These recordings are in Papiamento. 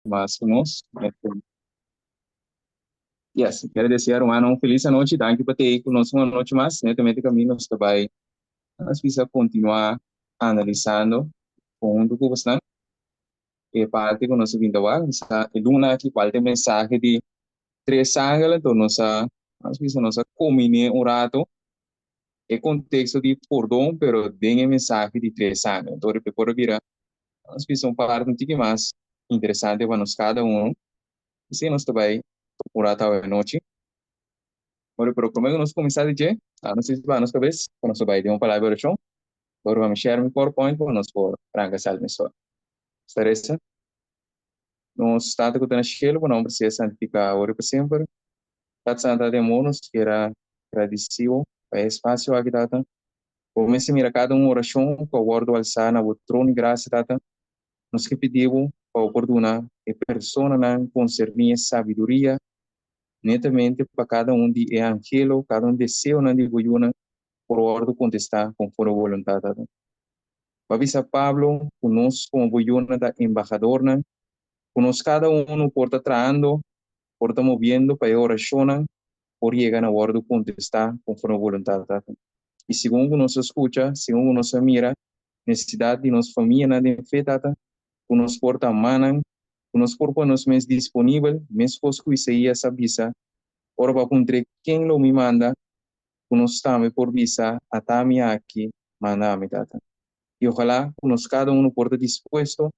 Mas ku nos. Yes, kier desea rumannan un felis anochi. Danki pa tei ku nos un anochi mas. Netamente kaminda nos ta bai nos bisa kontinuá analisando konhunto ku bosnan e parti ku nos a bin ta wak. Sa e luna aki kual ta e mensahe di tres angel, anto nos a nos bisa nos a kombiné un rato e konteksto di pordon pero den e mensahe di tres angel. Anto riba e por a bira nos bisa un parti un tiki mas interesante pa nos kada uno. Asina nos ta bai un rato awe anochi. Ora, pero prome ku nos kuminsá di dje, nos tin baha nos kabes pa nos por bai den un palabra di orashon. Ora pa mi share mi PowerPoint pa nos por ranka sal mesora. Sta resa. Nos Tata ku ta na shelu, bo nomber sea santifiká awor i pa semper. Tata Santu, Tata di amor, nos kier a gradisí bo pa e espasio aki, Tata. Bo mester mira kada un orashon ku a wòrdu alsá na bo trono di grasia, Tata. Nos ke pidi bo pa bo por duna e personanan konserní e sabiduria netamente pa kada un di e anhelo, kada un deseonan di bo yunan por wòrdu kontestá konforme bo boluntat, Tata. Bo a bisa Pablo ku nos komo bo yunan ta embahadornan, ku nos kada unu por ta trahando, por ta moviendo pa e orashonnan por yega na wòrdu kontestá konforme bo boluntat, Tata. I segun ku nos a skucha, segun ku nos a mira nesesidat di nos famianan den fe, Tata, ku nos por ta manan, ku nos por pone nos mes disponibel, meskos ku Isaías a bisa, ora bo a puntr'é, Ken lo mi manda? Ku nos tambe por bisa, Ata mi aki, manda ami, Tata. I ojalá ku nos kada unu por ta dispuesto,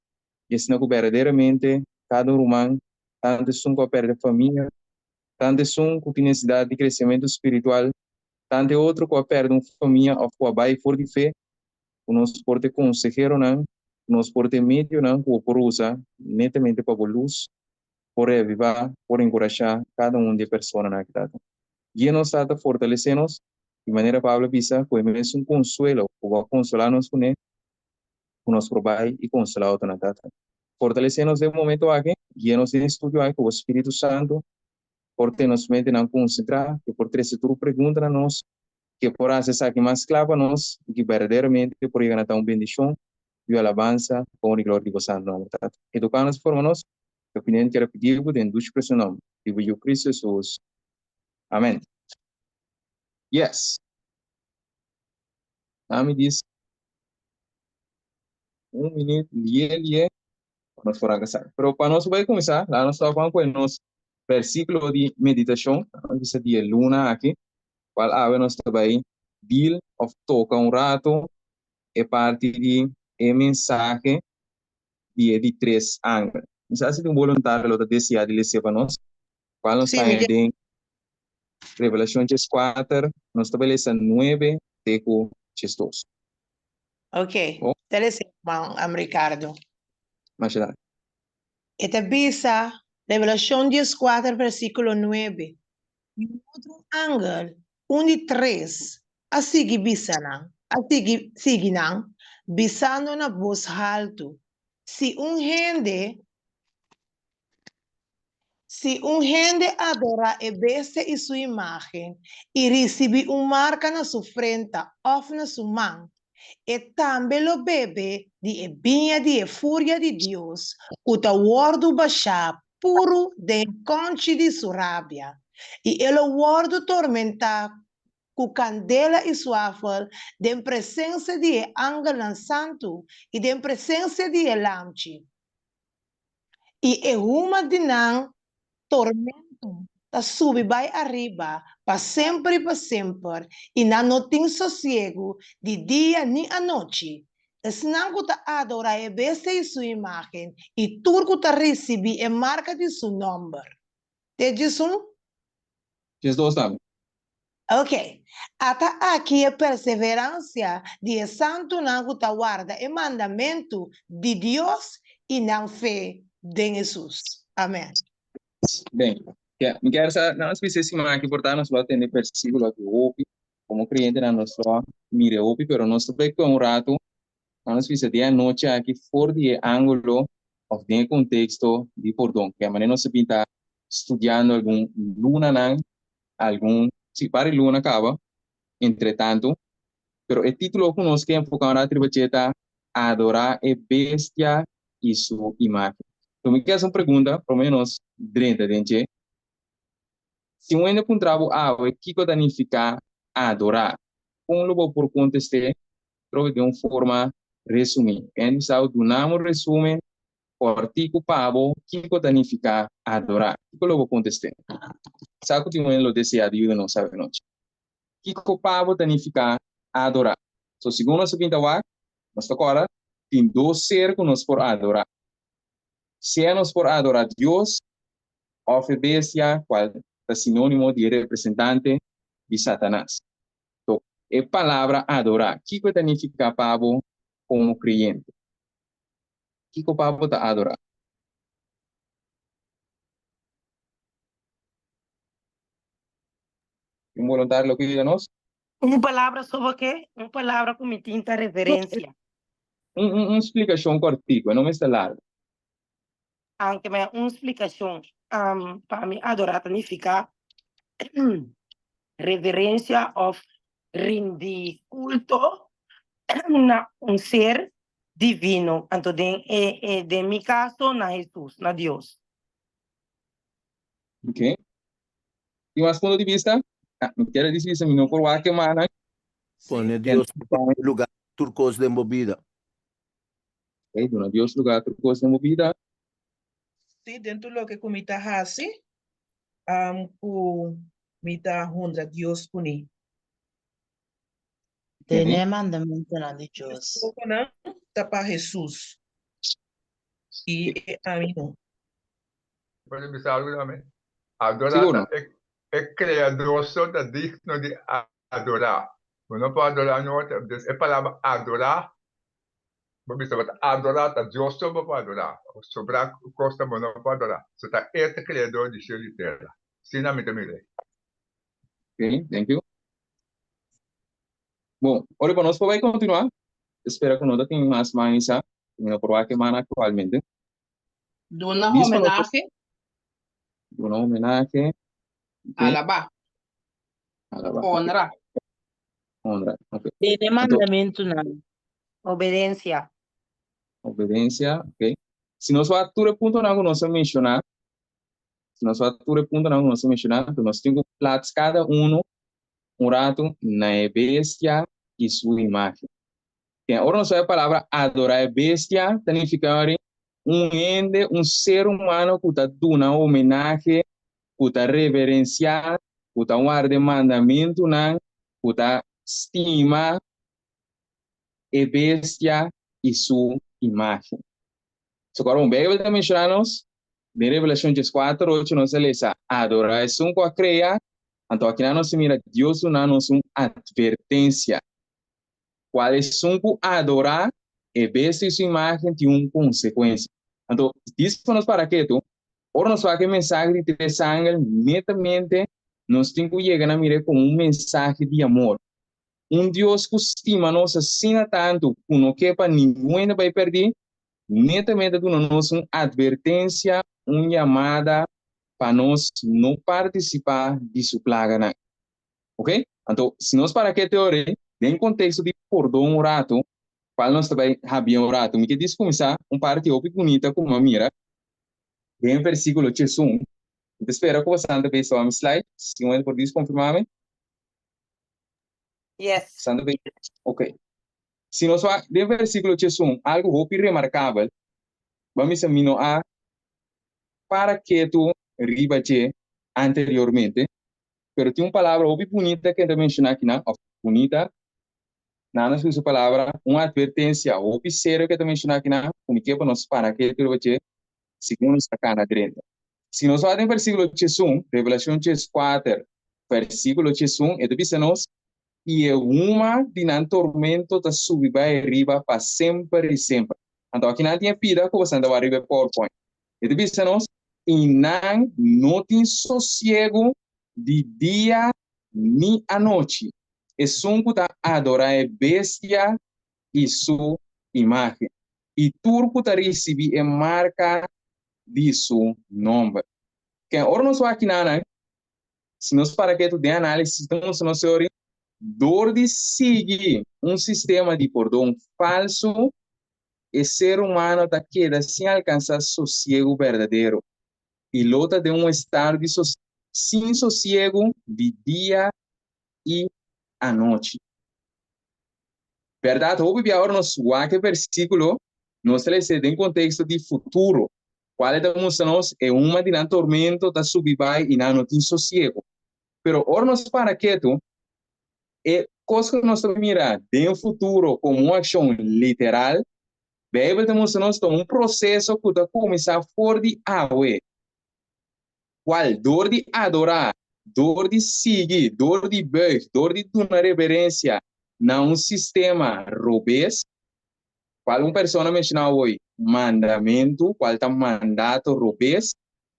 i asina ku berdaderamente kada un ruman, tantu esun ku a pèrdè famia, tantu esun ku tin nesesidat di kresementu spiritual, Tantu e otro ku a pèrdè un famia òf ku a bai for di fe, ku nos por ta e konseheronan, ku nos por ta e medionan ku bo por usa netamente pa bo lus por reavivá, por enkurashá kada un di e personanan aki, Tata. Guia nos, Tata, fortalesé nos, di manera Pablo a bisa ku e mesun konsuelo ku bo a konsolá nos kuné, ku nos por bai i konsolá otronan, Tata. Fortalesé nos den e momento aki, guia nos den e studio aki ku bo Spiritu Santu, por tene nos mentenan konsentrá, ke por trese tur pregunta na nos, ke por hasi esaki mas kla pa nos i ke berdaderamente por yega na ta un bendishon i un alabansa pa honra i gloria di bo santu nòmber, Tata. Eduká nos i forma nos, lo ku nen kier a pidi bo den dushi presioso nòmber di bo Yu Kristu Hesus. Amèn. Yes. Ami dis un minüt lie lie. Pa nos por alkansá. Pero pa nos bai kuminsá, laga nos topa ku e nos versíkulo di meditashon, nos bisa di e luna aki, kual awe nos ta bai deal òf toka un ratu e parti di e mensahe di e di tres angel. Mi sa si tin un boluntario lo ta deseá di les'é pa nos, kual nos Sí, ta mi haña den Revelashon 14, nos ta bai lesa 9 te ku 12. Ok, Bon, ta lesa ruman am Ricardo. Masha danki. E ta bisa, Revelashon 14 versíkulo 9, I un otro angel, un di tres, a sigui bisa nan, a sigui sigui nan, bisando na bos haltu, Si un hende, Si un hende adorá e bestia i su imágen i risibí un marka na su frenta òf na su man, e tambe lo bebe di e biña di e furia di Dios ku ta wòrdu bashá puru den e kònchi di su rabia, i e lo wòrdu tormentá ku kandela i suafel den presensia di e angelnan santu i den presensia di e Lamchi. I e huma di nan tormento ta subi bai ariba pa semper i pa semper, i nan no tin sosiegu di dia ni anochi. Esnan ku ta adorá e bestia i su imágen, i tur ku ta risibí e marka di su nòmber. Te djesun? 12 tambe. Ok. Ata aki e perseveransia di e santunan ku ta warda e mandamentu di Dios i nan fe den Hesus. Amen. Ben, mi kier sa, nan nos bisa e siman aki por ta nos lo a tende versikulo aki hopi, komo kreyentenan nos lo a mira e hopi, pero nos ta bai kue un ratu, nan nos bisa den anochi aki for di e angulo òf den e konteksto di pordon. Ke manera nos a bin ta studiando algun lunanan, algun, sí, par di luna kaba, entretantu. Pero e título ku nos ke enfoká un ratu riba dje ta Adorá e Bestia i Su Imágen. Lo mi ke hasi un pregunta, prome nos drenta den dje. Si un hende puntra bo awe kiko ta nifiká adorá, kon lo bo por kontest'é? Trobe den un forma resumí. Hende bisa bo duna un resumen kòrtiku pa bo kiko ta nifiká adorá. Kiko lo bo kontest'é? Sa ku tin un hende lo deseá di yuda nos awe nochi. Kiko pa bo ta nifiká adorá? So, segun nos a bin ta wak, nos ta kòrda tin dos ser ku nos por adorá. Sea nos por adorá Dios òf e bestia, kual ta sinónimo di e representante di Satanas. So, e palabra adorá, kiko e ta nifiká pa bo komo kreyente? Kiko pa bo ta adorá? Un boluntario lo ke yuda nos? Un palabra sobre ke? Un palabra ku mi tin ta reverensia. Un splikashon kòrtiku, e no mester largu. Aunke mi un splikashon, pa mi adorá ta nifiká reverensia òf rindi kulto na un ser divino, anto den e den mi kaso na Hesus, na Dios. Ok. Tin mas punto di bista? Ah, mi kier di bisa mi no por wak e mannan. Pone Dios lugar tur kos den bo bida. Ok, duna Dios lugar tur kos den bo bida. Sí, den tur loke ku mi ta hasi, ku mi ta honra Dios kuné. Tene e mandamentunan di Dios. Nan ta pa Hesus i e ami no. Por bisa algu tambe? Adorá ta e Kreador so ta digno di adorá. Bo no por adorá un otro. Dus e palabra adorá, bo bisa bo ta adorá, ta Dios so bo por adorá. Sobrá kosnan bo no por adorá. So ta e ta Kreador di shelu i tera. Asina mi ta mir'é. Ok, thank you. Bon, ora pa nos por bai kontinuá, espera ku no ta tin mas man isa, mi no por wak e man aktualmente. Duna homenahe. Duna homenahe. Alabá. Alabá. Honra. Honra, ok. Tene mandamentunan. Obedensia. Obedensia, ok. Si nos wak tur e puntonan ku nos a menshoná, si nos wak tur e puntonan ku nos a menshoná, anto nos tin ku plats kada uno un ratu na e bestia i su imágen. Bien, ora nos oye e palabra adorá e bestia, ta nifiká ori un hende, un ser humano ku ta duna homenahe, ku ta reverensiá, ku ta warda e mandamentunan, ku ta stima e bestia i su imágen. So ku ora un Beibel ta menshoná nos, den Revelashon dieskuater ocho nos a lesa, Adorá esun ku a krea, anto akinan nos ta mira Dios duna nos un atvertensia. Cual esun cu adora e bestia y su imagen tin un consecuencia. Anto, dis pa nos para ketu, ora nos wak e mensahe di tres angel, netamente nos tin cu yega na mir'e como un mensahe di amor. Un Dios cu stima nos asina tantu cu no ke pa ningun hende bay perdi, netamente a duna nos un advertencia, un yamada pa nos no participa di su plaganan. Ok? Anto, si nos para ke teoria, den konteksto di pordon un ratu, kual nos ta bai habia un ratu, mi ke dis kuminsá un parti hopi bunita ku mi a mira den versíkulo diesun. Mi ta spera ku bosnan ta bay soba mi slide, si un hende por dis konfirmá mi. Yes. Bosnan ta bay? Ok. Si nos wak den versíkulo diesun, algu hopi remarkabel, bo a misa mi no a para ketu riba dje anteriormente, Pero tin un palabra hopi bunita ke ta menshoná akinan, òf bunita, nan a usa palabra un atvertensia hopi serio ke ta menshoná akinan, ku mi ke pa nos para ketu riba dje segun nos ta kana drenta. Si nos wak den versíkulo diesun, Revelashon dieskuater, versíkulo diesun, e ta bisa nos, I e huma di nan tormento ta subi bai riba pa semper i semper. Anto akinan tin e pida ku boso ta wak riba e PowerPoint. E ta bisa nos, I nan no tin sosiegu di dia ni anochi, esun ku ta adorá e bestia i su imágen, i tur ku ta risibí e marka di su nòmber. Ken ora nos wak kinanan, si nos para ketu den análisis ta mustra nos seori, dor di sigui un sistema di pordon falsu, e ser humano ta keda sin alkansá sosiegu berdadero i lo ta den un estado di sin sosiegu di dia i anochi. Bèrdat, hopi bia ora nos wak e versíkulo, nos ta lesa den konteksto di futuro, kual e ta mustra nos e huma di nan tormento ta subi bai i nan no tin sosiegu. Pero ora nos para ketu, e kos ku nos ta mira den futuro komo un akshon literal, Beibel ta mustra nos ta un proseso ku ta kuminsá for di awe, kual dor di adorá, dor di sigui, dor di buig, dor di duna reverensia na un sistema robes, kual un persona menshoná awor, mandamentu, kual ta mandato robes,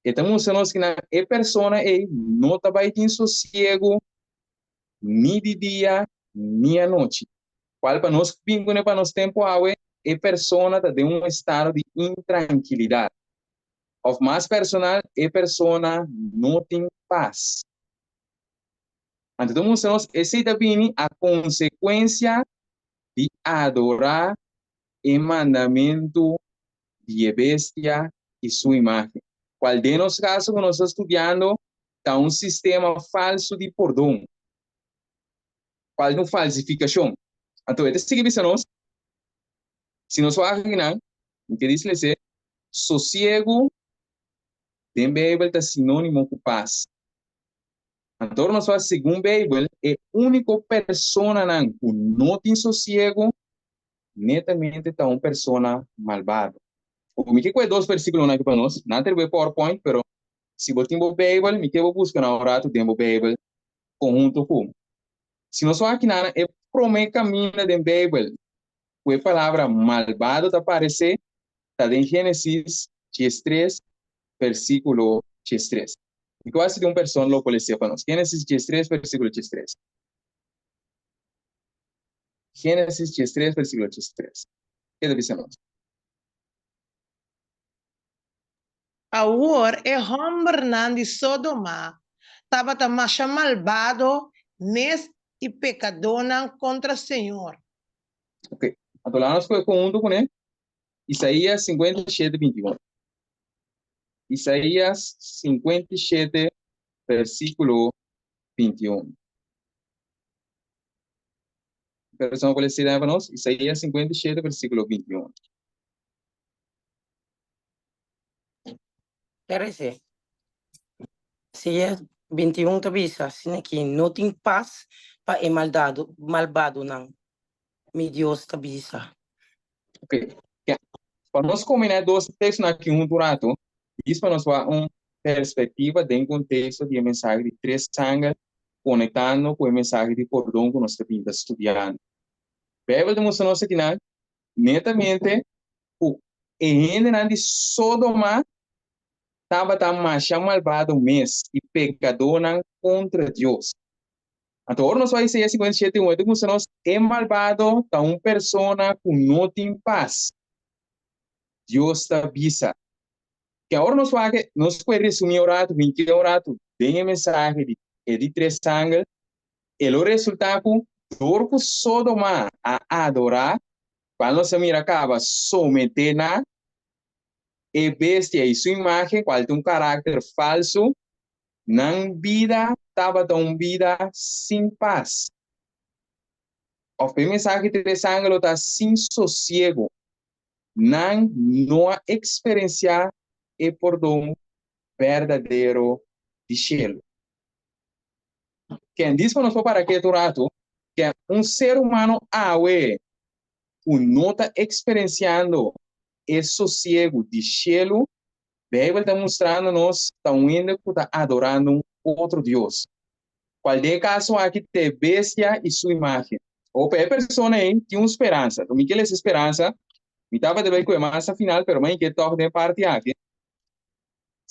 e ta mustra nos ku e persona ei no ta bai tin sosiegu ni di dia ni anochi. Kual pa nos bin kuné pa nos tempu awe, e persona ta den un estado di intrankilidat. Òf mas personal, e persona no tin pas. Anto ta mustra nos esei ta bini a konsekuensia di adorá e mandamentu di e bestia i su imágen, kual den nos kaso ku nos ta studiando ta un sistema falsu di pordon, kual ta un falsifikashon. Anto e ta sigui bisa nos, si nos wak akinan, mi ke disl'e esei, Sosiegu den Beibel ta sinónimo ku pas. Anto ora nos wak segun Beibel, e úniko personanan ku no tin sosiegu netamente ta un persona malbado. Oke, mi ke kohe dos versíkulonan aki pa nos. Nan ta riba e PowerPoint, pero si bo tin bo Beibel, mi ke bo buska nan un ratu den bo Beibel konhunto ku mi. Si nos wak akinan, e promé kaminda den Beibel ku e palabra malbado ta paresé ta den Génesis 13, versíkulo 13. Mi ku hasi di un persona lo por lesa pa nos. Génesis 13, versíkulo 13. Génesis 13, versíkulo 13. Ke ta bisa nos? Awor e hòmbernan di Sodoma tabata masha malbado mes i pekadónan kontra Señor. Ok, anto laga nos kohe konhunto kuné Isaías 57, 21. Isaías 57, versíkulo 21. Persona por lesa pa nos? Isaías 57, versíkulo 21. Parece. Isaías 21 ta bisa, asina ki no tin pas pa e maldado, malbadonan, mi Dios ta bisa. Ok. Ya. Pa nos kombiná e dos tekstonan aki huntu un ratu, dis pa nos wak un perspektiva den konteksto di e mensahe di tres sanger konektando ku e mensahe di pordon ku nos ta bin ta studiando. Beibel ta mustra nos akinan netamente ku e hendenan di Sodoma tabata masha malbado mes i pekadónan kontra Dios. Anto ora nos wak Isaías 57 un, e ta mustra nos e malbado ta un persona ku no tin pas. Dios ta bisa. Ke ora nos wak, nos por resumí un ratu, hinké un ratu den e mensahe di e di tres angel, e lo resultá ku dor ku Sodoma a adorá, kual nos a mira kaba someté na e bestia i su imágen, kual ta un karakter falsu, nan bida tabata un bida sin pas. Òf e mensahe di tres angel lo ta sin sosiegu. Nan no a eksperensiá e pordon berdadero di shelu. Ken dis pa nos por para ketu un ratu, ken un ser humano awe ku no ta eksperensiando e sosiegu di shelu, Beibel ta mustrando nos ta un hende ku ta adorando un otro dios, kual den e kaso aki ta e bestia i su imágen. O pa e persona ei tin un speransa. Mi ke lesa e speransa, mi tabata bai ku e mas na final, pero mi ke tòg den e parti aki,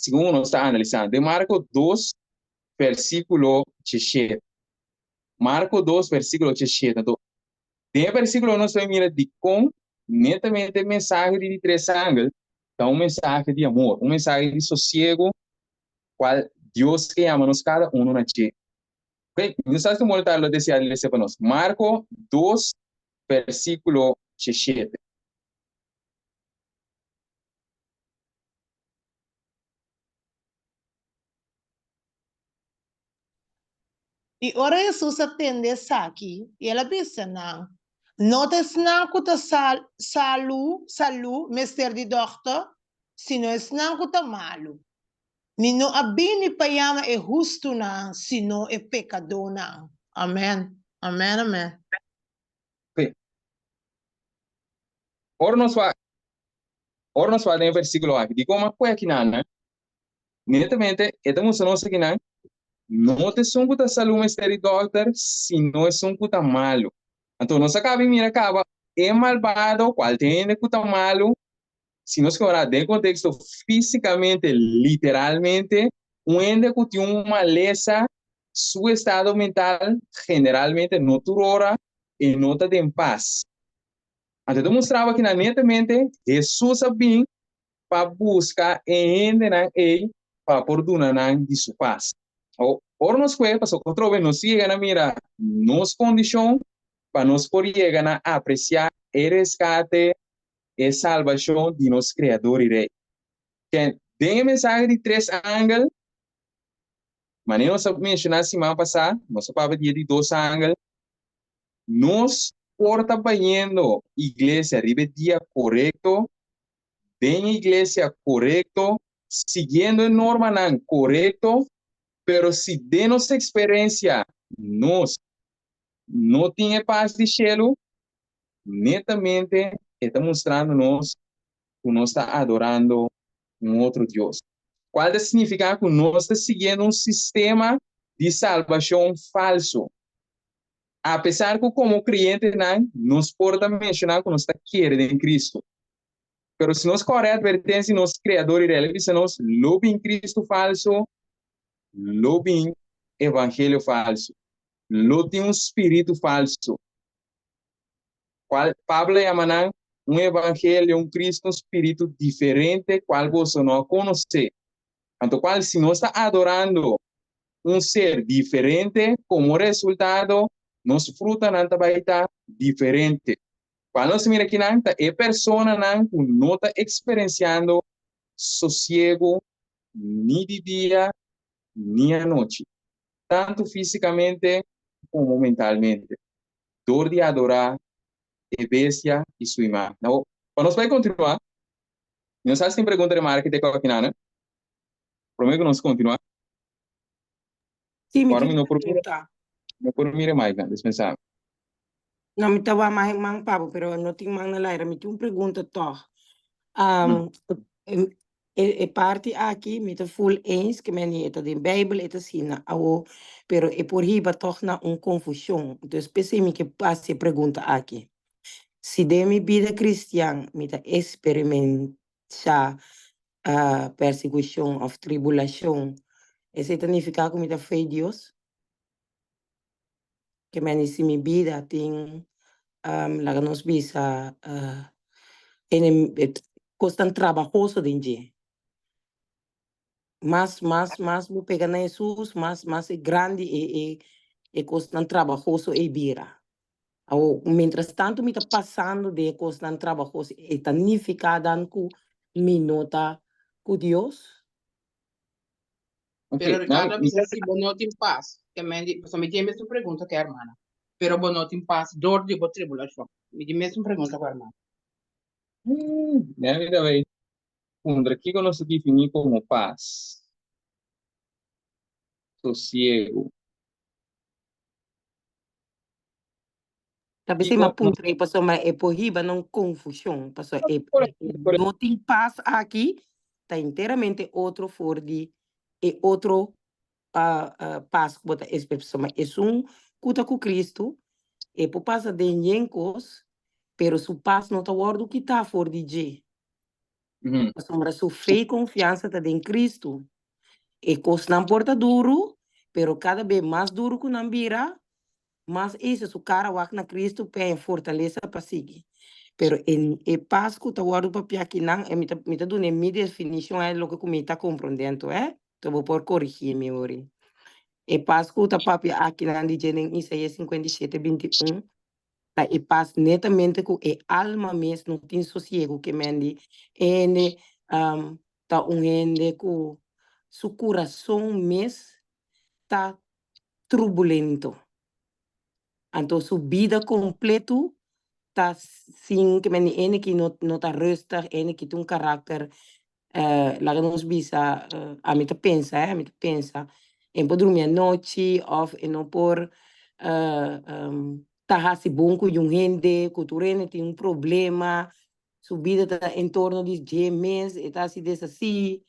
segun nos ta analisando. Den Marko dos, versíkulo diesshete. Marko dos, versíkulo diesshete. Anto, den e versíkulo nos ta mira dikon netamente e mensahe di di tres angel ta un mensahe di amor, un mensahe di sosiego, kual Dios ke yama nos kada uno na dje. Ok, mi no sa si un lo deseá di lesa pa nos. Marko dos, versíkulo diesshete. I ora Hesus a tende esaki, el a bisa nan, No ta esnan ku ta salu salú mester di dòkter, sino esnan ku ta malu. Mi no a bini pa yama e hustunan, sino e pekadónan. Amèn. Amèn, amèn. Sí. Ora nos wak, ora nos wak den e versíkulo aki, dikon mas pue akinan, Netamente, e ta mustra nos akinan, no ta esun ku ta salú mester di dòkter, sino esun ku ta malu. Anto nos a kaba di mira kaba e malbado, kual ta e hende ku ta malu, si nos ke ora den konteksto físikamente, literalmente, un hende ku tin un malesa, su estado mental generalmente, no tur ora, e no ta den pas. Anto e ta mustraba akinan netamente, Hesus a bin pa buska e hendenan ei pa por duna nan di su pas. O, ora nos kue, pasobra otro be nos yega na mira nos kondishon pa nos por yega na apresiá e reskate, e salbashon di nos Kreador i Rei. Ken, den e mensahe di tres angel, manera nos a menshoná siman pasá, nos a papia di e di dos angel, nos por ta bayendo iglesia riba e dia korekto, den e iglesia korekto, siguiendo e normanan korekto, pero si den nos eksperensia nos no tin e pas di shelu, netamente e ta mustrando nos ku nos ta adorando un otro dios, kual ta signifiká ku nos ta siguiendo un sistema di salbashon falso. Apesar ku komo kreyentenan nos por ta menshoná ku nos ta kere den Kristu, pero si nos kòrda e atvertensia di nos Kreador i Rei, el a bisa nos, Lo bin Kristu falso, lo bin evangelio falso, lo tin un spiritu falso, kual Pablo a yama nan un evangelio, un Kristu, un spiritu diferente kual boso no a konosé. Anto kual si nos ta adorando un ser diferente, komo resultado nos frutanan ta bai ta diferente. Kual nos mira akinan ta e personanan ku no ta eksperensiando sosiegu ni di dia ni anochi, tantu físikamente komo mentalmente, dor di adorá e bestia i su imagen. Awor, pa nos bai kontinuá, mi no sa si tin pregunta di marke te ku akinan. Promé ku nos kontinuá. Sí, mi Ora tin mi no por mira, pregunta. no por mira mic nan, dispensá. No, mi ta wak mas man pa bo, pero no tin man na laira. Mi tin un pregunta tòg. Um, e, e parti aki mi ta full eens ke men e ta den Bijbel, e ta asina awo, pero e por hiba tòg na un konfushon. Dus p'esei mi ke hasi e pregunta aki. Si den mi bida kristian mi ta eksperimentá persekushon òf tribulashon, esei ta nifiká ku mi ta fe Dios? Ke meni si mi bida tin, laga nos bisa, kosnan trabahoso den dje. Mas, mas, mas bo pega na Hesus, mas, mas e grandi e, e, e kosnan trabahoso ei bira. Awor, mientras tanto mi ta pasando den e kosnan trabahoso, e ta nifiká dan ku mi no ta ku Dios? Ok, Pero nou, Ricardo a mi bisa si bo no tin pas, ke men di, pasobra mi tin e mesun pregunta ku e hermana, pero bo no tin pas dor di bo tribulashon. Mi tin mesun pregunta ku e hermana. Nè mi ta bay puntra kiko nos ta definí komo pas, sosiego. Ta p'esei m'a puntra ei pasobra e por hiba na un confusion, pasobra e no tin pas aki ta enteramente otro for di e otro pas ku bo ta espera, pasobra esun ku ta ku Cristo e por pasa den yen kos, pero su pas no ta wòrdu kitá for di dje. Pasobra su fe i konfiansa ta den Kristu. E kosnan por ta duru, pero kada be mas duru ku nan bira, mas Isa su kara wak na Kristu p'e haña fortalesa pa sigui. Pero e e pas ku ta wòrdu papia akinan, e mi ta mi ta duna e mi definishon e loke ku mi ta komprondé anto, eh. Anto bo por korigí mi ori. E pas ku ta papia akinan di dje den Isaías 57, 21, ta e pas netamente ku e alma mes no tin sosiegu ke men di e hende ta un hende ku su kurason mes ta. turbulento. Anto su bida kompleto ta sin ke men ene ki no no ta rustig, ene ki tin un karakter laga nos bisa ami ta pensa ami ta pensa e no por drumi anochi of e no por ta hasi bon ku yun hende ku tur hende tin un problema su bida ta en torno di dje mes e ta hasi desasi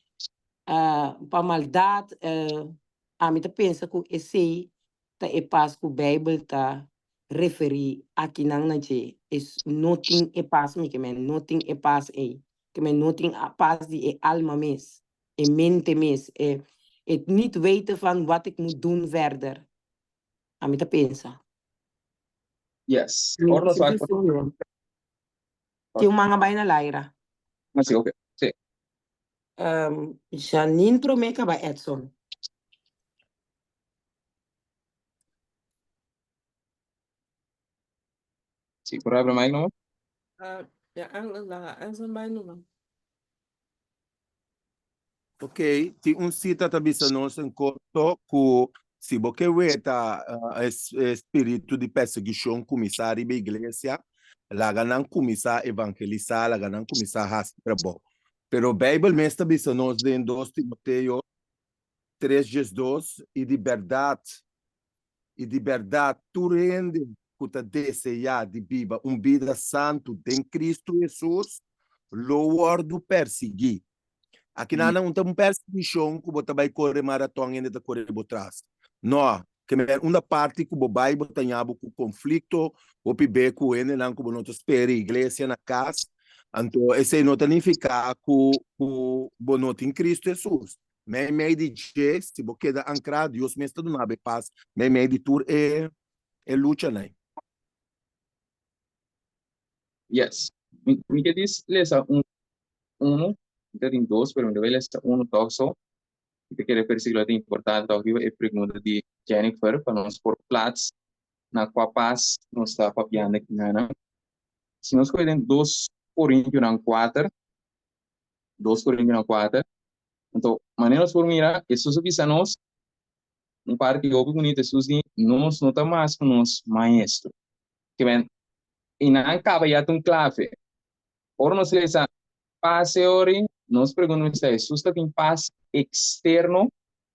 pa maldat ami ta pensa ku esei ta e pas ku Beibel ta referí akinan na dje. E no tin e pas mi ke men, no tin e pas ei. Ke men no tin pas di e alma mes, e mente mes, e het niet weten van wat ik moet doen verder. Ami ta pensa. Yes. Mi Ora nos si wak Tin un man a bai na laira. Ah, si, oké. Si. Janine promé kaba Edson. Si, por abra mic no? Ah, ja, eigenlijk laga Edson bai numa. Ok, tin un sita ta bisa nos en korto ku si bo ke weta e spiritu di persiguishon kuminsá riba iglesia, laga nan kuminsá evangelisá, laga nan kuminsá hasi trabou. Pero Beibel mes ta bisa nos den dos Timoteo 3 diesdos, I di bèrdat, i di bèrdat tur hende ku ta deseá di biba un bida santu den Kristu Hesus lo wòrdu persiguí. Akinan nan un ta un persiguishon ku bo ta bai kore maraton hende ta kore bo tras. No, ke men unda parti ku bo bai bo ta ña bo ku konflikto, hopi be ku hendenan ku bo no ta spera iglesia na kas. Anto esei no ta nifiká ku ku bo no tin Kristu Hesus. Meimei di dje, si bo keda ankrá, Dios mes ta duna bo e pas meimei di tur e e luchanan. Yes. Mi, mi ke dis lesa un, uno, mi ta tin dos, pero mi ta bai lesa uno tòg so. Mi ta kere versíkulo ta importante tòg riba e pregunta di Jennifer pa nos por plats na kua pas nos ta papiando aki nan. Si nos kohe den dos Korintionan kuater, dos Korintionan kuater, Anto, manera nos por mira, Hesus a bisa nos un parti hopi bunito. Hesus di, Nos no ta mas ku nos maestro. Ke men, i nan kaba ya ta un klave. Ora nos lesa pas e ori, nos pregunta mester, Hesus ta tin pas eksterno?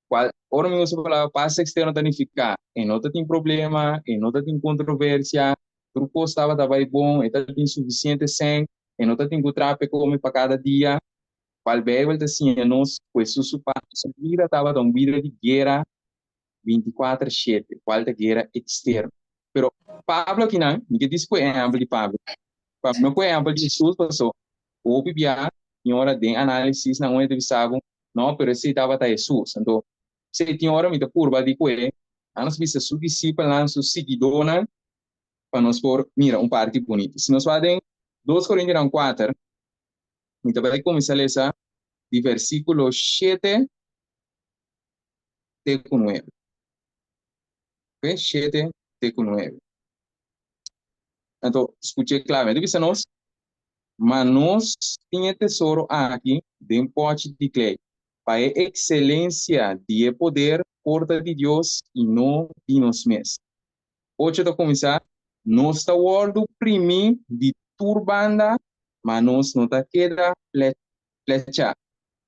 Kual, ora mi usa palabra pas eksterno ta nifiká e no ta tin problema, e no ta tin kontroversia, tur kos tabata bai bon, e ta tin sufisiente sèn, e no ta tin ku trape kome pa kada dia. Cual Bijbel ta siña nos cu Hesus su su bida tabata un bida di guera binticuater shete, cual ta guera externo. Pero Pablo akinan, mi ke dis cu ehempel di Pablo, pa no cu ehempel di Hesus, paso hopi bia tin ora den analisis nan un ta bisa bo, no, pero esey tabata Hesus. Anto, esey tin ora mi ta purba di cu e, anos bisa su disipelnan, su siguidornan, pa nos por mira un parti bunito. Si nos wak den dos Corintionan kuater, Mi ta bai kuminsá lesa di versíkulo shete te ku nuebe. Oke, shete te ku nuebe. Anto, skuch'é kla. Mi ta bisa nos, Ma nos tin e tesoro aki den pòchi di klei, pa e ekselensia di e poder por ta di Dios i no di nos mes. Ocho ta kuminsá, Nos ta wòrdu primí di tur banda, ma nos no ta keda plechá.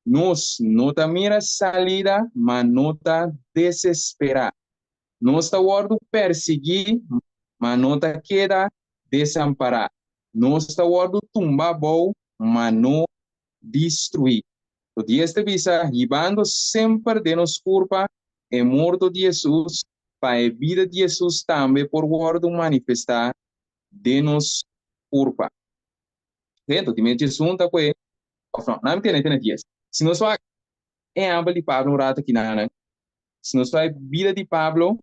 Nos no ta mira salida, ma no ta desesperá. Nos ta wòrdu persiguí, ma no ta keda desampará. Nos ta wòrdu tumba abou, ma no destruí. To Dies ta bisa, hibando semper den nos kurpa e morto di Hesus, pa e bida di Hesus tambe por wòrdu manifestá den nos kurpa. Hento, di mes djesun ta ku e, òf no, nan tene tene dies. Si nos wak ehèmpel di Pablo un ratu akinan, si nos wak bida di Pablo,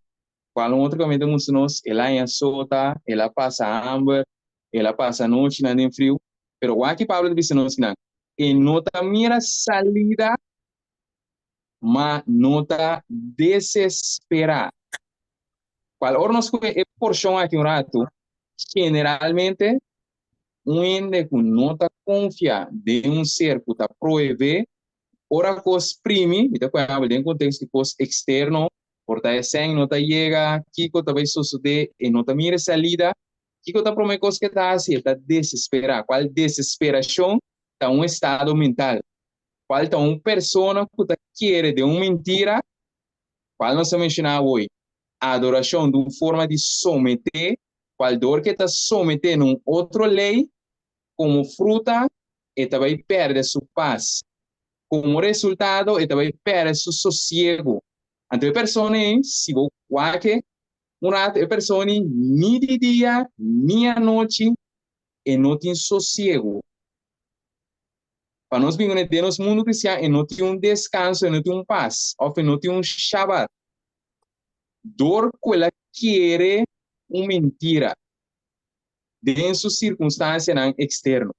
kual un otro kaminda ta mustra nos, el a haña sota, el a pasa hamber, el a pasa nochinan den friu, pero wak ki Pablo ta bisa nos kinan, e no ta mira salida, ma no ta desesperá. Kual ora nos kohe e porshon aki un ratu, generalmente un hende ku no ta konfia den un ser ku ta prohibé, ora kos primi, mi ta kohe abel den konteksto di kos eksterno. Por ta e sèn no ta yega, kiko ta bai sosodé, e no ta mira e salida. Kiko ta promé kos ku e ta hasi? E ta desesperá. Kual desesperashon ta un estado mental. Kual ta un persona ku ta kere den un mentira, kual nos a menshoná awor, adorashon ta un forma di someté, kual dor ku e ta someté na un otro lei, komo fruta e ta bai pèrdè su pas. Komo resultado e ta bai pèrdè su sosiegu. Anto e persona ei, si bo wak e un ratu, e persona ei ni di dia ni anochi e no tin sosiegu. Pa nos bin den nos mundu kristian e no tin un deskanso, e no tin un pas, òf e no tin un shabat. Dor ku el a kere un mentira den su sirkunstansianan eksterno.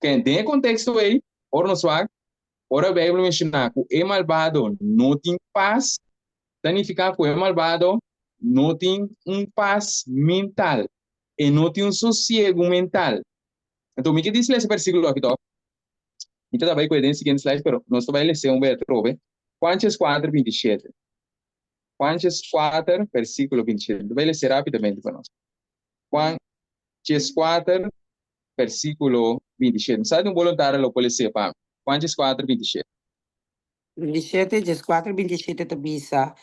Ken, den e konteksto ei, ora nos wak, ora Beibel menshoná ku e malbado no tin pas, ta nifiká ku e malbado no tin un pas mental, e no tin un sosiegu mental. Anto mi ke dici lesa e versiculo aki tok. Mi ta bai cu e den siguiente slide, pero nos ta bai lesa un bes atrobe. Juan 4, 27. Juan 4, versiculo 27. Mi ta bai lesa rapidamente pa nos. Juan 4, versiculo 27. Mi sa di un boluntario lo por lesa pa mi. Juan 4, 27. 27, 4, 27 ta bisa,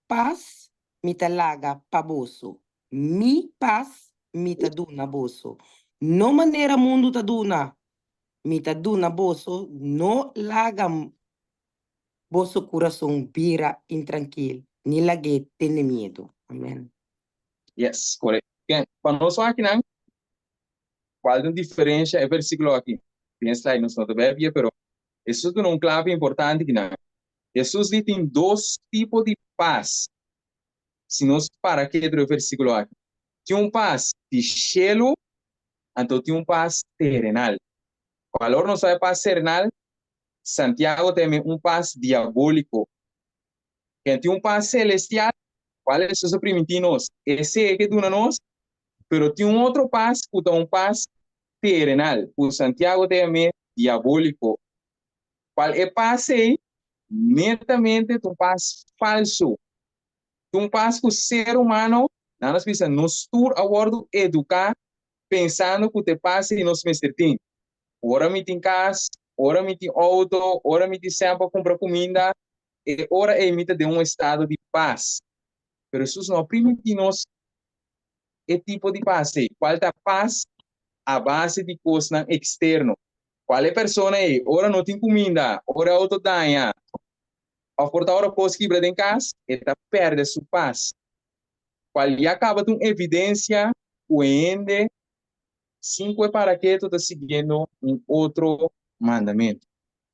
Pas mi ta laga pa boso, Mi pas mi ta duna boso, no manera mundu ta duna mi ta duna boso, no laga boso kurason bira intrankil, ni lag'é tene miedu. Amen. Yes, korekto. Ken, pa nos akinan, kual ta un diferensha e versíkulo aki? Den e slide nos no ta bai bia, pero Hesus duna un klave importante akinan. Hesus di tin dos tipo di pas. Si nos para ketu e versíkulo aki, tin un pas di shelu, anto tin un pas terenal. Kual ora nos sabe pas terenal? Santiago ta yam'é un pas diabóliko. Ken tin un pas selestial, kual Hesus a primintí nos? Esei e ke duna nos, pero tin un otro pas ku ta un pas terenal, ku Santiago ta yam'é diabóliko. Cual e pas ei netamente ta un pas falso. Ta un pas cu ser humano, nan nos bisa, nos tur a wordo educa pensando cu ta e pas ei nos mester tin. Ora mi tin cas, ora mi tin auto, ora mi tin cen pa cumpra cuminda, e ora ei mi ta den un estado di pas. Pero Hesus no a primiti nos e tipo di pas ei, cual ta pas a base di cosnan externo. Cual e persona ei ora no tin cuminda, ora auto daña, of por ta ora cos kibra den cas, e ta perde su pas. Cual ya caba ta un evidencia cu e hende sin cu e para keto ta siguiendo un otro mandamento,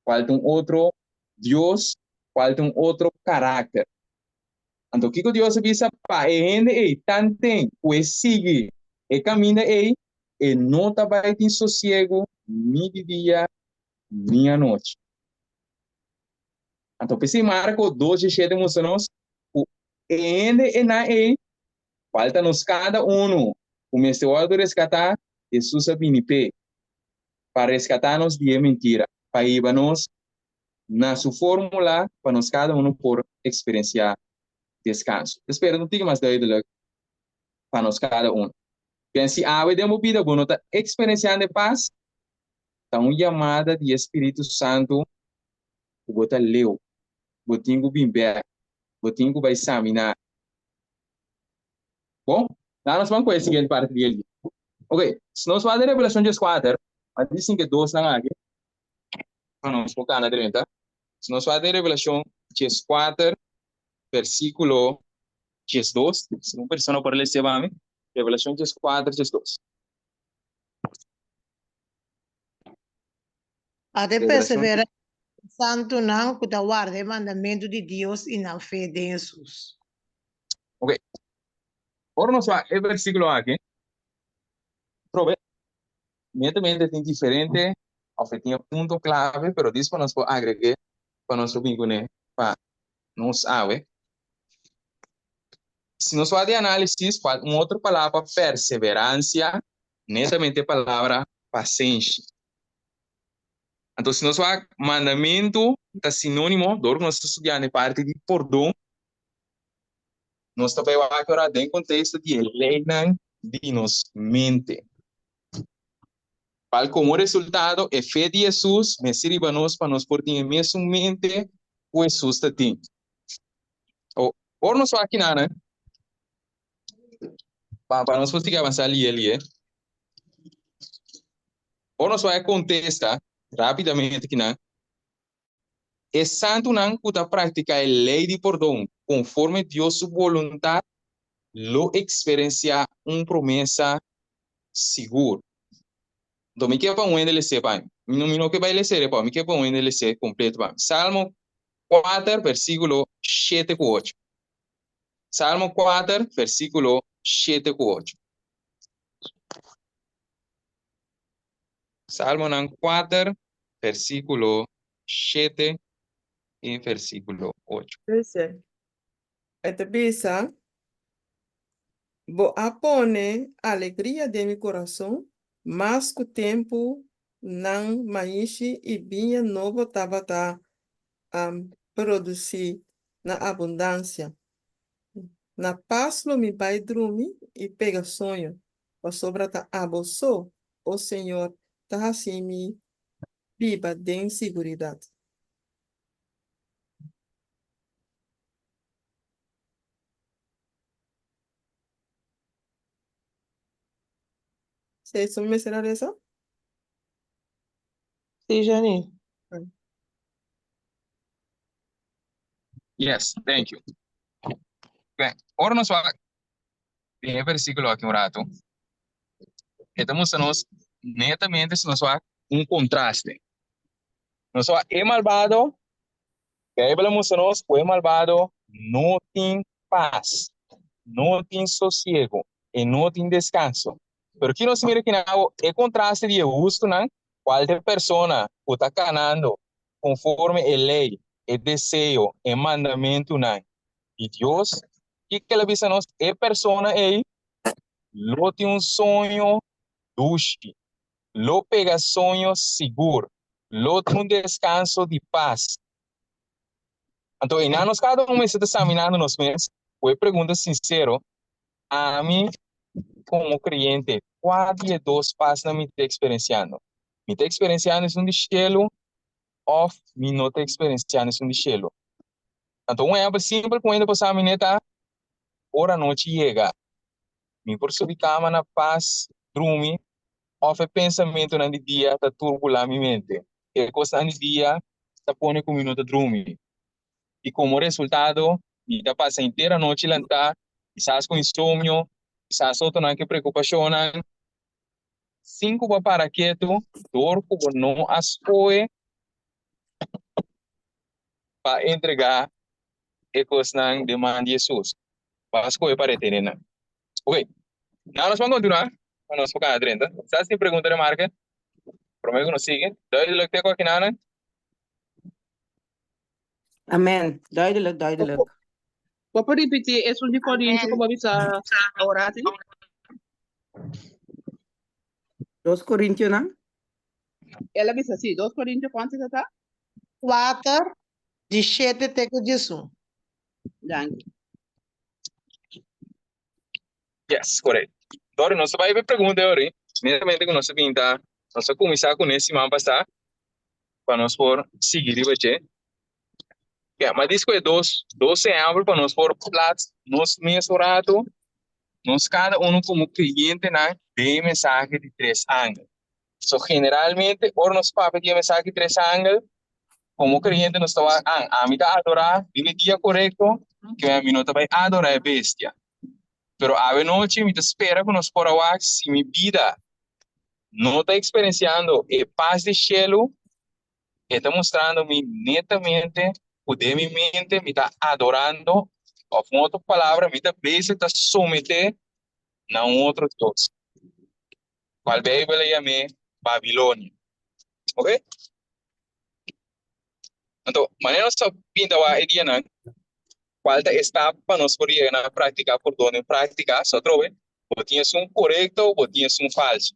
cual ta un otro Dios, cual ta un otro caracter. Anto kico Dios a bisa pa e hende ei tanten cu e sigui e caminda ei, e no ta bai tin sosiegu ni di dia ni anochi. Anto p'esei Marko 2:17 mustra nos ku e hende enan ei, kual ta nos kada unu ku mester wòrdu reskatá, Hesus a bini p'e pa reskatá nos di e mentira, pa hiba nos na su fórmula pa nos kada unu por eksperensiá deskanso. Ta spera un tiki mas duidelik pa nos kada unu. Ken si awe den bo bida bo no ta eksperensiando e pas, ta un yamada di e Spiritu Santu ku bo ta leu, bo tin ku bin bèk, bo tin ku bai saminá. Bon, laga nos ban ku e siguiente parti di e dia. Ok, si nos wak den Revelashon dieskuater, a di sinku e dosnan aki, pa nos por kana drenta. Si nos wak den Revelashon dieskuater, versíkulo 12, si un persona por lese pa mi, Revelacion 14, 12. A de persevera santunan ku ta warda e mandamentu di Dios i nan fe den Hesus. Ok. Ora nos wak e versíkulo aki, trobe, inmediatamente tin diferente òf e tin e punto klave, pero dispa nos por agreg'é pa nos por bin kuné pa nos awe. Si nos wak di análisis, cual un otro palabra pa perseverancia, netamente e palabra pasenshi. Anto si nos wak mandamentu ta sinónimo, dor ku nos ta studiando e parti di pordon, Nos ta bai wak ora den contexto di e leynan di nos mente. Cual como resultado e fe di Hesus mester riba nos pa nos por tin e mesun mente cu Hesus ta tin. O, ora nos wak kinanan, pa pa nos por sigui avansa lie lie. Ora nos wak e contesta rapidamente kinan, E santunan ku ta praktiká e lei di pordon konforme Dios su boluntat lo eksperensiá un promesa sigur. Anto mi ke pa un hende les'é pa mi. Mi no ke bai les'é pa mi, mi ke pa un hende les'é kompleto pa mi. Salmo kuater, versíkulo shete ku ocho. Salmo kuater, versíkulo shete ku ocho. Salmonan kuater, versíkulo shete i versíkulo ocho. Dice, E ta bisa, Bo a pone alegria den mi kurason mas ku tempu nan maishi i biña nobo tabata produsí na abundansia. Na pas lo mi bai drumi i pega soño, pasobra ta abo so, o Señor, ta hasi mi biba den siguridat. Si eso mi mester a resa? Sí, Janine. Yes, thank you. Ben, ora nos wak den e versíkulo aki un ratu, e ta mustra nos netamente si nos wak un kontraste. Nos wak e malbado, Beibel a mustra nos ku e malbado no tin pas, no tin sosiego, e no tin deskanso. Pero ki nos mira aki nan, e kontraste di e hustunan, kual ta e persona ku ta kanando konforme e lei, e deseo, e mandamentunan di Dios, Kiko el a bisa nos? E persona ei lo tin un soño dushi, lo pega soño sigur, lo tin un deskanso di pas. Anto einan nos kada un mester ta saminando nos mes ku e pregunta sinsero, Ami komo kreyente, kua di e dos pasnan mi ta eksperensiando? Mi ta eksperensiando esun di shelu òf mi no ta eksperensiando esun di shelu? Anto un ehèmpel simpel ku hende por sa mi ta, ora anochi yega, mi por subi kama na pas, drumi, òf e pensamentunan di dia ta turbulá mi mente. E kosnan di dia ta pone ku mi no ta drumi. I komo resultado, mi ta pasa henter anochi lantá, kisas ku insomnio, kisas otronan ku preokupashonnan. Sin ku bo a para ketu, dor ku bo no a skohe pa entregá e kosnan den man di Hesus. Bo a skohe pa retené nan. Oke, now nos ban kontinuá pa nos por kana drenta. Sa si tin pregunta, remarke? Promé ku nos sigui. Duidelijk te ku akinanan? Amen. Duidelijk, duidelijk. Bo por ripití esun di Korintio ku bo bisa ora aki? Dos Korintionan? El a bisa sí, dos Korintio kuantu ta ta? Kuater, di shete te ku diesun. Danki. Yes, correct. Dori, nos ta bai e pregunta ori. Netamente ku nos a pinta, nos a kuminsá kuné siman pasá pa nos por sigui riba dje. Ya, ma dis ku e dos, dos ehèmpel pa nos por plats nos mes un ratu, nos kada unu komo klientenan den e mensahe di tres angel. So generalmente ora nos papia di e mensahe di tres angel, komo kreyente nos ta wak, an, ami ta adorá riba e dia korekto, ke mi no ta bai adorá e bestia. Pero awe nochi mi ta spera ku nos por a wak si mi bida no ta eksperensiando e pas di shelu, e ta mustrando mi netamente ku den mi mente mi ta adorando, òf un otro palabra, mi ta bezig ta someté na un otro dios. Cual Bijbel a yam'é Babilonia. Ok? Anto, manera nos ta pinta wak e dianan, cual ta e stap pa nos por yega na practica pordon den practica? So atrobe, bo tin esun corecto, bo tin esun falso.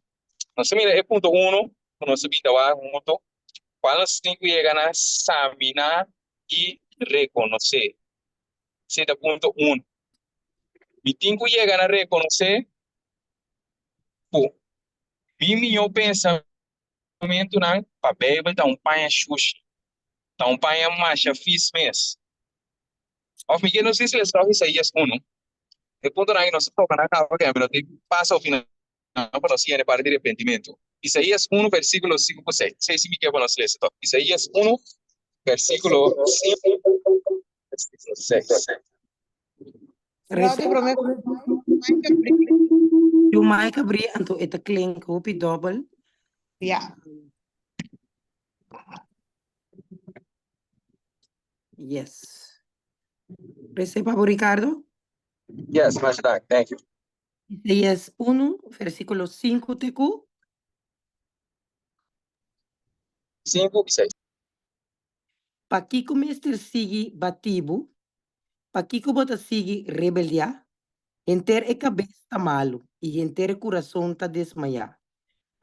Nos ta mira e punto uno cu nos ta pinta wak hunto, cual nos tin cu yega na samina y reconoce. Esey ta punto uno. Mi tin ku yega na rekonosé ku mi mihó pensamentunan pa Beibel ta un paña shushi, ta un paña masha fis mes. Òf mi ke nos disi esaki òf Isaías unu, e puntonan aki nos a toka nan kaba kende, pero tin pasa ofi nan pa nos yende parti di repentimentu. Isaías unu versíkulo sinku ku seis, esei si mi ke pa nos lesa tòg. Isaías unu versíkulo sinku versíkulo seis. Rodi prome ku Mike abri. Yu Mike abri anto e ta klink hopi dòbel. Ya. Yes. Rese pa bo Ricardo? Yes, masha dank. Thank you. Isaías 1, versículo 5 te ku? 5 i 6. Pakiko mester sigui bati bo? Pakiko bo ta sigui rebeldiá? Henter e kabes ta malu i henter e kurason ta desmayá.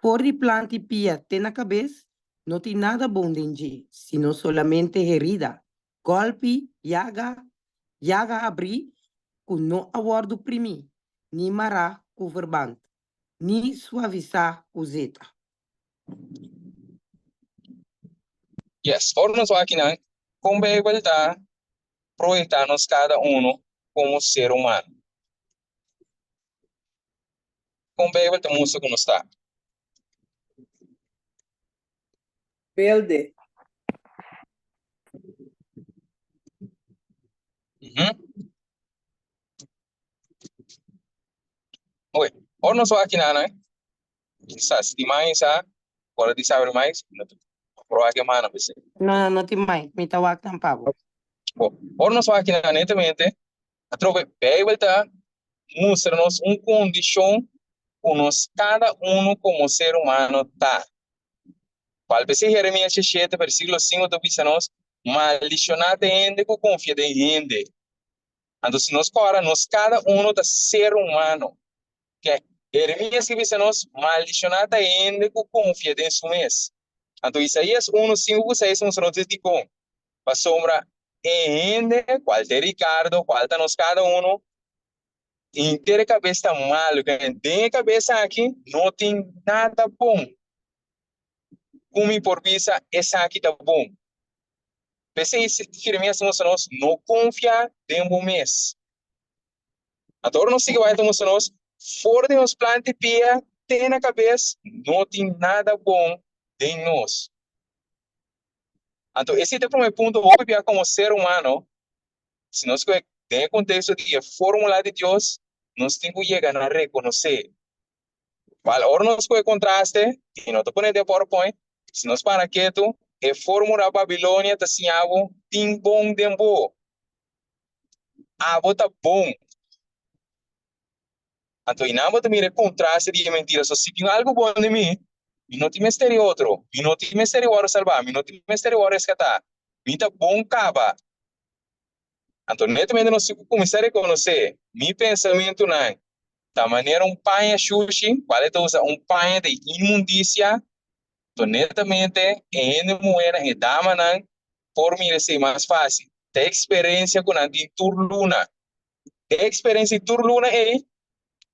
For di plant'i pia te na kabes, no tin nada bon den dje, sino solamente herida, gòlpi, yaga, yaga habrí ku no a wòrdu primí, ni mará ku verband, ni suavisá ku zeta. Yes, ora nos wak akinan, kon Beibel ta proyektá nos kada uno komo ser humano? Kon Beibel ta mustra ku nos ta? Belde. Oké, ora nos wak akinan, Sa si tin mai sa, ora di saber mai, no ta proba ke mana p'esei. No, no, no tin mai. Mi ta wak nan pa bo. Bo, ora nos wak kinan netamente, atrobe Bijbel ta mustra nos un kondishon ku nos kada unu komo ser humano ta. Kual p'esei Jeremias shete versíkulo sinku ta bisa nos, Maldishoná ta e hende ku konfia den hende. Anto si nos kòrda, nos kada unu ta ser humano. Ke Jeremias ke bisa nos, Maldishoná ta e hende ku konfia den su mes. Anto Isaías unu, sinku ku seis mustra nos dikon. Pasobra e hende, kual ta e Ricardo, kual ta nos kada unu, henter e kabes ta malu. Den e kabes aki no tin nada bon. Ku mi por bisa esaki ta bon? P'esei Jeremias ta mustra nos, no konfia den bo mes. Anto ora nos sigui bai ta mustra nos, for di nos planta di pia te na kabes no tin nada bon den nos. Anto esei ta e prome punto hopi bia komo ser humano, si nos kohe den e konteksto di e formula di Dios, nos tin ku yega na rekonosé. Bal ora nos kohe kontraste, i no ta pone den PowerPoint, si nos para ketu, e formula Babilonia ta siña bo tin bon den bo. Abo ta bon. Anto i nan bo ta mira e kontraste di e mentira. So si tin algu bon den mi, mi no tin mester di otro, mi no tin mester di wòrdu salbá, mi no tin mester di wòrdu reskatá. Mi ta bon kaba. Anto netamente nos tin ku kuminsá rekonosé mi pensamentunan ta manera un paña shushi, kual e ta usa un paña di inmundisia. Anto netamente e hende muhénan, e damanan por mira esei mas fácil. Ta e eksperensia ku nan tin tur luna. E eksperensia di tur luna ei,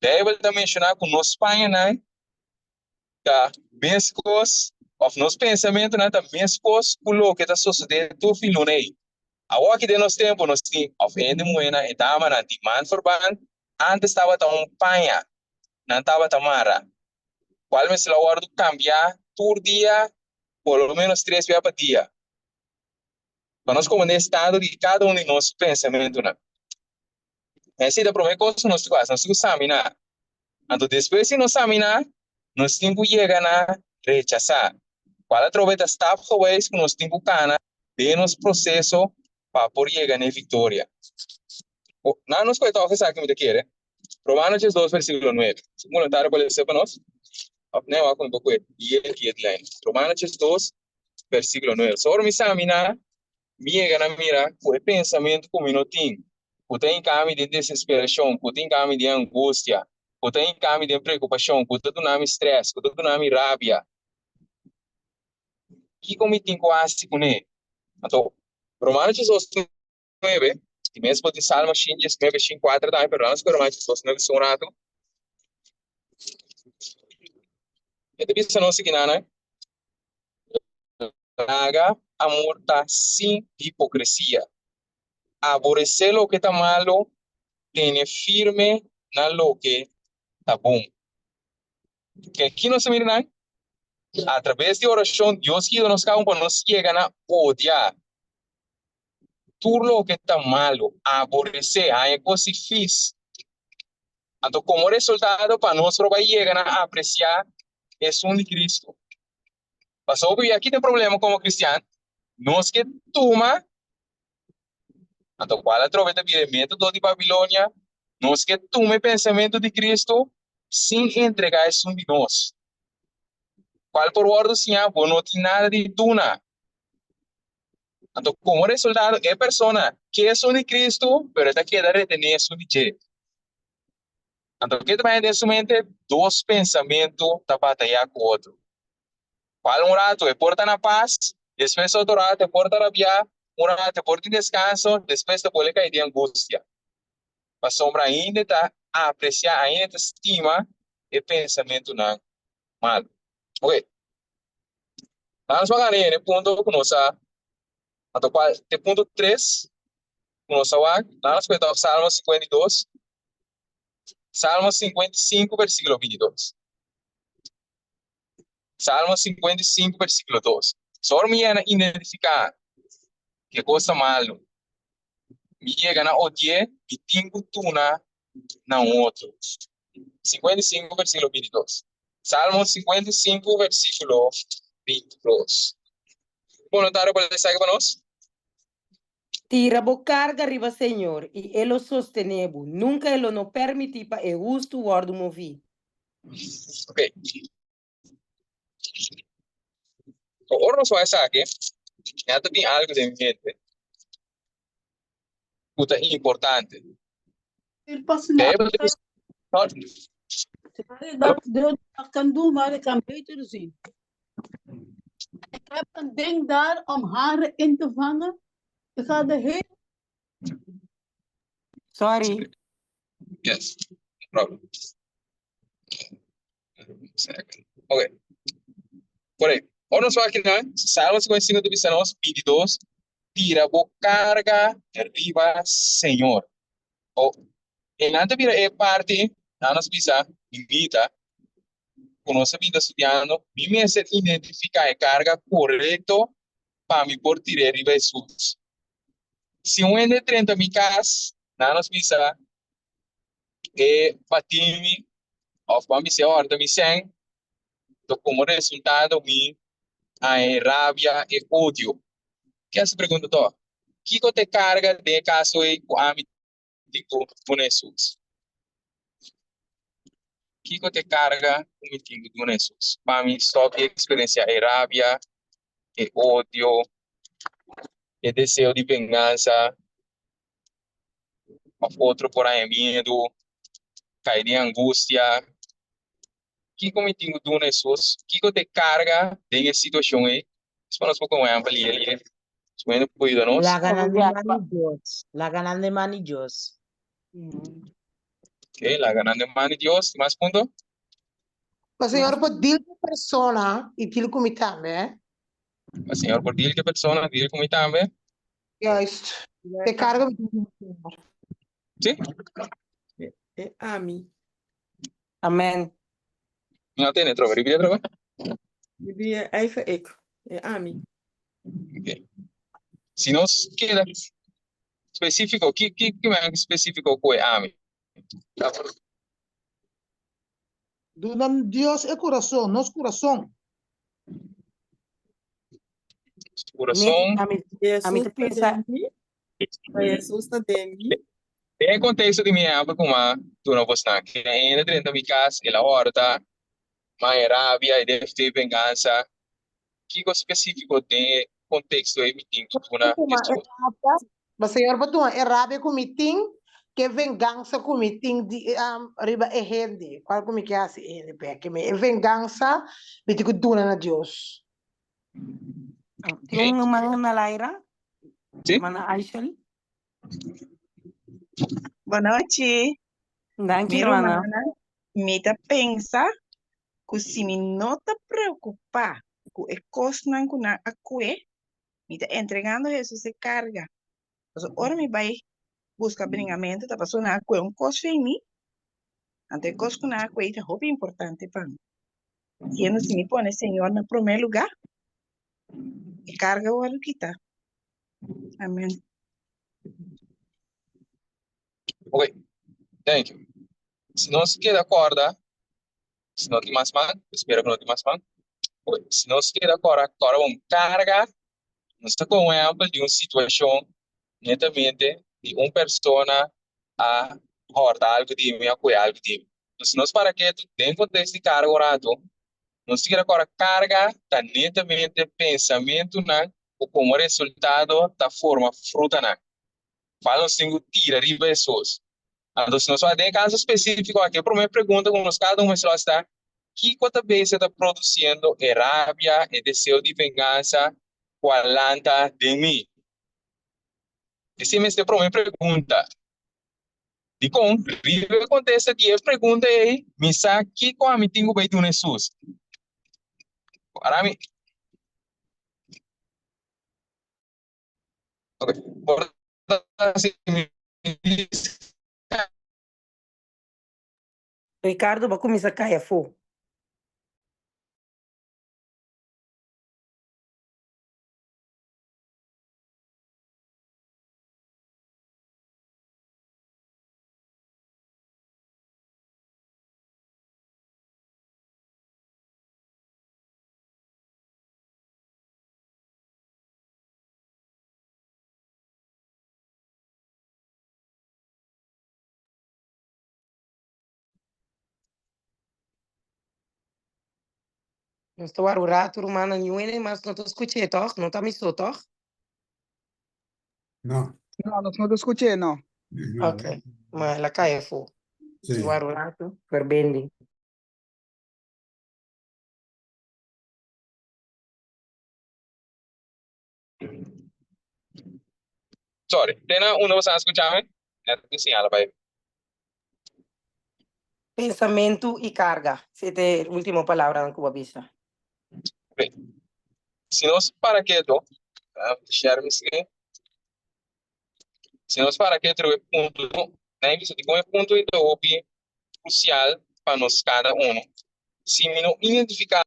Beibel ta menshoná ku nos pañanan ta meskos, òf nos pensamentunan ta meskos ku loke ta sosodé tur fin luna ei. Awor aki den nos tempu nos tin, òf e hende muhénan, e damanan tin maandverband, ántes tabata un paña nan tabata mara, kual mester a wòrdu kambiá tur dia por lo menos tres bia pa dia, pa nos komprendé estado di kada un di nos pensamentunan. Esei ta promé kos ku nos tin ku hasi, nos tin ku saminá. Anto despues di nos saminá, nos tin ku yega na rechasá. Kual atrobe ta stap geweest ku nos tin ku kana den nos proseso pa por yega na e viktoria. Nan nos kohe tòg esaki mi ta kere. Romanos 12 versíkulo 9. Si un voluntario por lesa pa nos? Of nee, wak un poco die die lijn. Romanos 12 versíkulo 9. So ora mi saminá, mi yega na mira ku e pensamentu ku mi no tin, ku ta hinka mi den desesperashon, ku ta hinka mi den angustia, ku ta hinka mi den preokupashon, ku ta duna mi strès, ku ta duna mi rabia. Kiko mi tin ku hasi kuné? Anto, Romanos 12 9. Di mes bo tin Salmo 119, 104 tambe, pero nos kore mas dos nueve un rato. E ta bisa nos aki nan, Laga amor ta sin hipocresia. Aborece loke ta malo, tene firme na loke ta bon. Ke ki nos ta mira nan? A traves di oracion, Dios guia nos cada un pa nos yega na odia tur loke ta malo, aborece, haña cos di fis. Anto como resultado pa nos por bay yega na aprecia esun di Cristo. Pasobra hopi aki tin problema como cristian, nos ke tuma, anto cual atrobe ta bira e metodo di Babilonia, nos ke tuma e pensamento di Cristo sin entrega esun di nos. Cual por wordo siña, bo no tin nada di duna. Anto como resultado e persona ke esun di Cristo, pero e ta keda retene esun di dje. Anto ke ta bai den su mente? Dos pensamentu ta batayá ku otro. Kual un ratu e por ta na pas, despues otro ratu e por ta rabiá, un ratu e por tin deskanso, despues ta bolbe kai den angustia. Pasobra ainda e ta apresiá, ainda e ta stima e pensamentunan malu. Oke, nos a gana e punto ku nos a Anto cual te punto 3 cu nos a wak, nan nos cuenta Salmo 52, Salmo 55 versiculo 22. Salmo 55 versiculo 2. So ora mi yega na identifica ke cos ta malo, mi yega na odie, mi tin cu tuna na un otro. 55 versiculo 22. Salmo 55 versiculo 22. Voluntario por lesa pa nos? Tira bo karga riba Señor, i E lo sostené bo. Nunka E lo no permití pa e hustu wòrdu moví. Ok. Ora nos wak esaki, ya ta bin algu den mi mente ku ta importante. Bijbel ta bisa. Dat de dat kan doen, maar ik kan beter zien. Ik heb een ding daar om haren in te vangen. Ik ga de hele Sorry. Yes, no problem. Second. Okay. Correct. Ora nos wak kinan, Salmo 55 ta bisa nos, 22, tira bo carga riba Señor. O, e nan ta bira e parti, nan nos bisa, limita, ku nos a binta studiando, mi mester identifiká e karga korekto pa mi por tir'é riba Hesus. Si un hende drenta mi kas, nan nos bisa, e batí mi òf ban bis'é òrda mi sèn, to komo resultado mi haña e rabia, e odio. Ke hasi pregunta to, kiko ta e karga den e kaso ei ku ami tin ku duna Hesus? Kiko ta e karga ku mi tin ku duna Hesus pa mi stòp di eksperensiá e rabia, e odio, e deseo di vengansa òf otro por haña miedu, kai den angustia? Kiko mi tin ku duna Hesus? Kiko ta e karga den e situashon ei? Esei pa nos por kome ehèmpel i e hende por yuda nos. Laga nan den man di Dios. Laga nan den man di Dios. Ok, laga nan den man di Dios. Tin mas punto? Pa Señor por deal ku persona i deal ku mi tambe. Pa Señor por deal ku e persona, deal ku mi tambe. Juist. E karga mi tin ku duna Señor. Sí? E ami. Amen. Mi no tende trobe. Ripiti atrobe. Mi di e eigen ik. E ami. Ok. Si nos keda spesífiko, ki ki ki men spesífiko ku e ami? Duna Dios e kurason, nos kurason. Kurason. Ami, ami Jesus ta ta pensa, den mi. Pa Jesus ta den mi. Den e konteksto di mi ehèmpel ku m'a duna bosnan, ke hende drenta mi kas, el a hòrta, m'a e rabia, e def te vengansa. Kiko spesífiko den e konteksto ei mi tin ku duna Tuma e Hesus? rabia, ma Señor por tuma e rabia ku mi tin, ke vengansa ku mi tin di riba e hende, kual ku mi ke hasi e hende p'e, e vengansa mi tin ku duna na Dios. Tin un man na laira? Sí. Hermana Aishel. Bon nochi. Danki, Mi hermana. rumannan, mi ta pensa ku si mi no ta preokupá ku e kosnan ku nan a kue, mi ta entregando Hesus e karga. Pasobra ora mi bai buska bringamentu ta pasobra nan a kue un kos fen mi, anto e kos ku nan a kue ta hopi importante pa mi. Siendo si mi pone Señor na promé lugá, e karga wòrdu kitá. Amen. Ok, thank you. Si nos keda kòrda, si no tin mas man, espero ku no tin mas man. Ok, si nos keda kòrda, kòrda bon, karga, nos ta kon un ehèmpel di un situashon netamente di un persona a hòrta algu di mi, a kue algu di mi. Si nos para ketu den kontekst di karga un ratu, nos tin keda kòrda karga ta netamente pensamentunan ku komo resultado ta forma frutanan. Cual nos tin cu tira riba Hesus. Anto si nos wak den e caso specifico aki, e prome pregunta cu nos cada un mester haci ta, Kico ta bese ta produciendo e rabia, e deseo di vengansa cu a lanta den mi? Esey mester e prome pregunta. Dicon? Riba e contesta di e pregunta ey, mi sa kico ami tin cu bay duna Hesus. Ora mi. Ok, por ta si mi Ricardo, bo a cuminsa cay afo. Nos ta wara un ratu, rumannan, niun hende mas no ta skuch'é, tòg? No ta mi so, tòg? No. No, nos no ta skuch'é, no. Ok, ma el a kai afó. Sí. Wara un ratu, verbinding. Sorry, te na unda boso a skuchami? Net mi señal a bai. Pensamentu i karga, si ta e ultimo palabranan ku bo a bisa. Ok. Si nos para ketu, share mi screen. Si nos para ketu riba e punto, nan e bisa dikon e punto ei ta hopi krusial pa nos kada uno. Si mi no identifiká.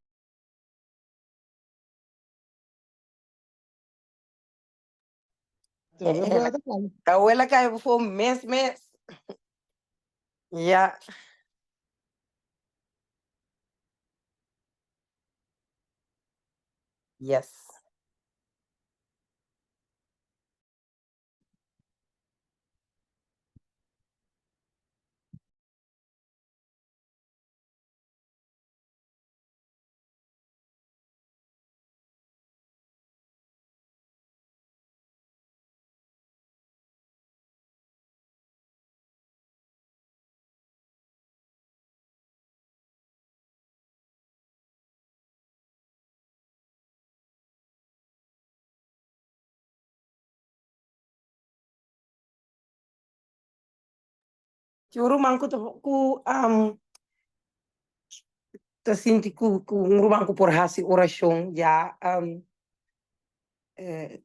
Abuela cae bufo mes mes. Ya. Yes. Tin un ruman ku ta ku ta sinti ku ku un ruman ku por hasi orashon ya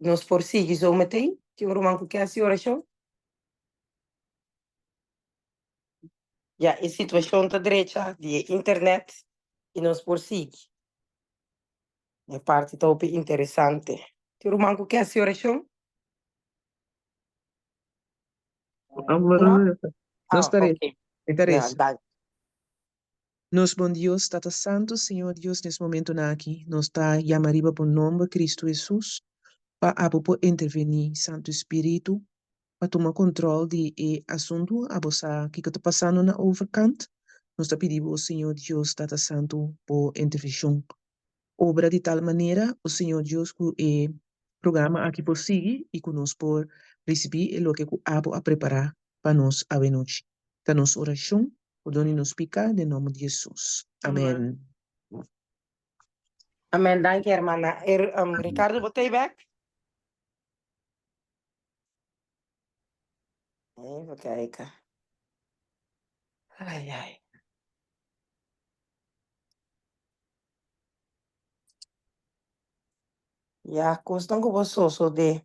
nos por sigui zo meteen. Tin un ruman ku ke hasi orashon? Ya e situashon ta drecha di e internet i nos por sigui. E parti ta hopi interesante. Tin ruman ku ke hasi orashon? No? Nos Ah, ta resa. ok. Mi ta Ja, resa. dank. Nos bon Dios, Tata Santu, Señor Dios, nes momentonan aki nos ta yama riba bo nomber, Cristo Hesus, pa abo por intervení, Santu Spiritu, pa tuma control di e asuntu. Abo sa kiko ta pasando na overkant. Nos ta pidi bo, Señor Dios, Tata Santu, bo intervencion. Obra di tal manera, o Señor Dios, ku e programa aki por sigui i ku nos por risibí e loke ku abo a prepará pa nos awenochi. Ta nos orashon, pordoni nos piká, den nòmber di Hesus. Amèn. Amèn, danki hermana. Ricardo, bo ta ei bèk? Even kijken. Ai, ai. Ya, kosnan ku bo sosodé.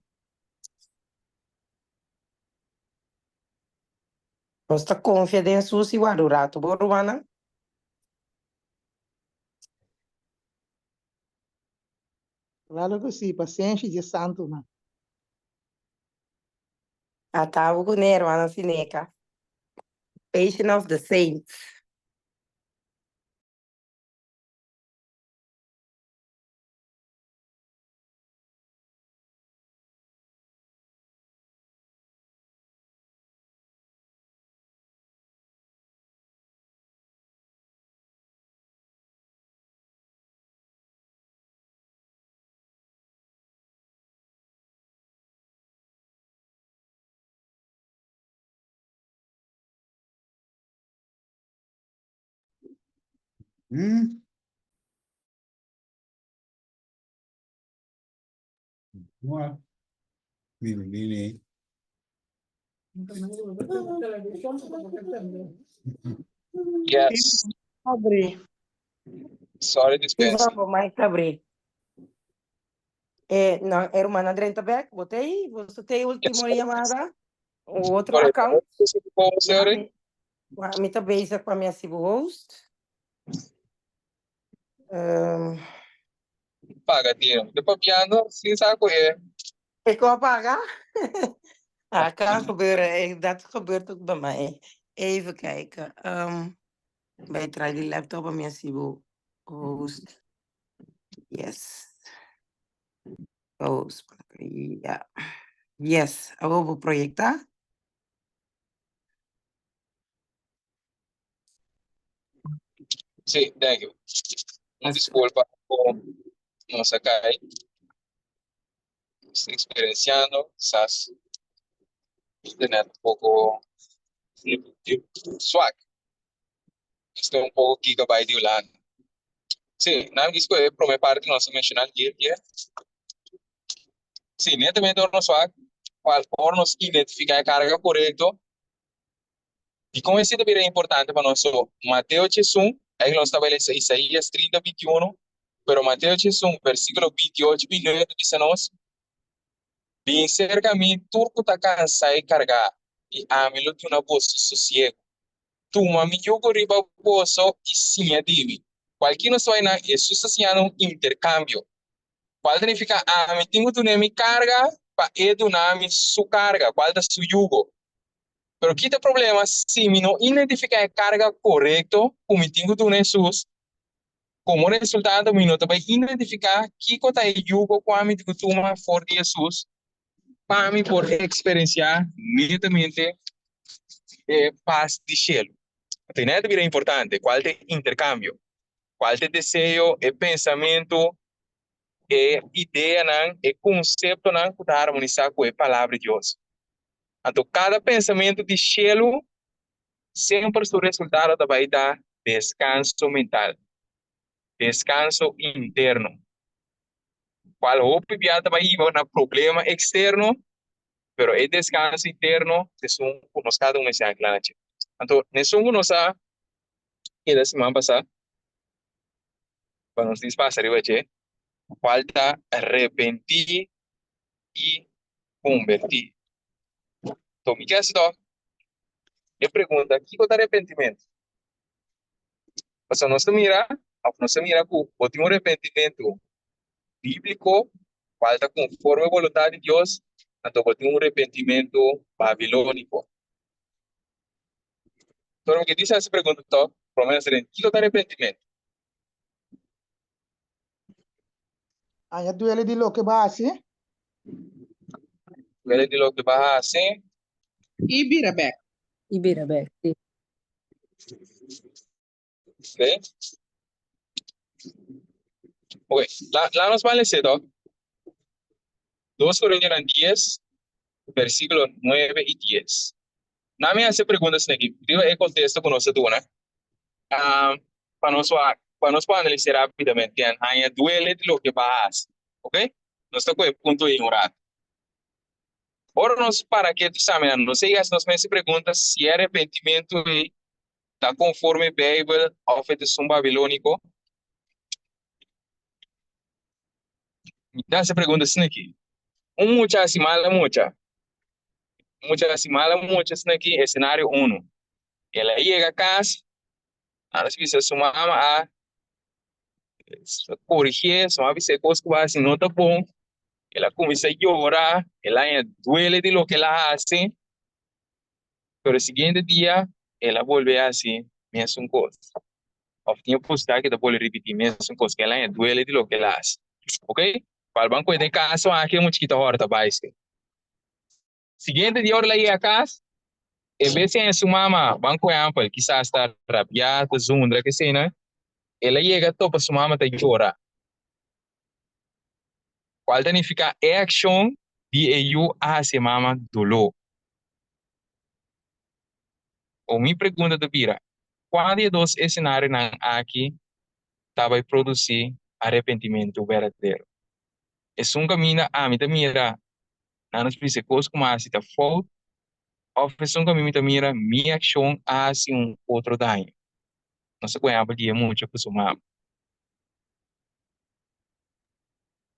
Nos ta konfia den Hesus i warda un ratu, bo rumannan? Klaro ku si, pasenshi dje santunan. Ata bo kuné, hermana Sineka. Patient of the saints. What? Mini, mini. Yes. Abri. Sorry, dispensa. Ivan, bo mic ta abri. Eh, no, hermana drenta bek, bo ta ei? Bo ta ei último llamada? O otro Correcto. account? Sorry. Mi, mi ta bezig pa mi hasi bo host. Um, Paga, tio. De papiando, sin saco e. Ik wil paga. Ah, kan gebeuren. Dat gebeurt ook bij mij. Even kijken. Um, bij try die laptop om je bo host. Yes. Host. Ja. Yes. Awo projecta. Sí, thank you. Un disculpa por nos acá. Experienciando quizás internet un poco swak. Este un poco gigabyte de Holanda. Sí, nada más que prome parte nos mencionar hier, hier. Sí, netamente nos swak, cual por nos identificar carga correcto. Y con ese también es importante para nosotros. Mateo 1, ahí nos establece Isaías 30, 21, pero Mateo 1, versículo 28, 29, dice nos, Bin cerca a mim, turco tá cansado e cargar, e a mim lo una voz sosiego. Tuma mi yugo riba boso e sinha divi. Qualquer não só na Jesus está um intercâmbio. Qual significa a mim tenho tu mi carga pa e su carga, qual da su yugo. Pero quita problema si mi no identifica a carga correcto, como tenho tu Jesus, como resultado mi no te vai identificar que tá o yugo com a mim que toma for de Jesus, para mim por experienciar netamente paz de cielo. Então, é bem importante, qual é intercâmbio, qual é desejo, é pensamento, é ideia, não, é conceito não, que está harmonizado com a palavra de Deus. Então, cada pensamento de cielo, sempre seu resultado vai dar descanso mental, descanso interno. Qual hope biata vai ir na problema externo, pero e descanso interno, es un nos cada um mensaje claro. Então, nessun nos a que semana passada, para nos diz arriba, che, falta arrepentir e convertir. Então, me quer eu pergunta, que é arrependimento? Ou seja, nós mira, nós mira que o arrependimento bíblico, falta conforme a vontade de Deus, então tem um arrependimento babilônico. Então, o que diz essa pergunta, então, pelo menos, o que é arrependimento? Ah, ya duele de lo que va a hacer. Duele de lo que va a hacer. E bira back. E bira back, sí. Ok. Ok, la, la nos vale ¿no? 2 Corintios 10, versículos 9 y 10. Nada me hace preguntas aquí. Digo, el contexto con nosotros, ¿no? Para nos, para nos analizar rápidamente, aí duele de lo que va a hacer, ¿ok? No está con el punto de ignorar. Ahora nos para que tú sabes, no sigas nos me preguntas si arrepentimiento Ta konforme Beibel òf e ta esun babilóniko? Mi ta hasi e pregunta asina aki. Un mucha hasi mal a mucha. Un mucha hasi mal a mucha asina aki, esenario unu. El a yega kas, a bisa su mama a korigié, su mama a bisa e kos ku bo a hasi no ta bon. El a kuminsá yora, el a haña duele di loke el a hasi. Pero e siguiente dia el a bolbe hasi mesun kos. Of tin e posibilidad ke ta bolbe ripiti mesun kos, ke el haña duele di loke el a hasi. Ok? Cual ban cuenta e caso aki e mucha kita horta baiske. Siguiente dia ora el a yega cas, en bes di haña su mama ban cu ehempel kisas ta rabia, ta zundra, keseinan, el a yega topa su mama ta yora. Cual ta nifica e accion di e yu a haci e mama doló. O mi pregunta ta bira, cua di e dos escenarionan aki ta bay produci arepentimentu berdadero? Esun caminda ami ta mira nan nos bisa e cos cu mi a haci ta fout of esun caminda mi ta mira mi accion a haci un otro daño? Nos ta cu ehempel di e mucha cu su mama.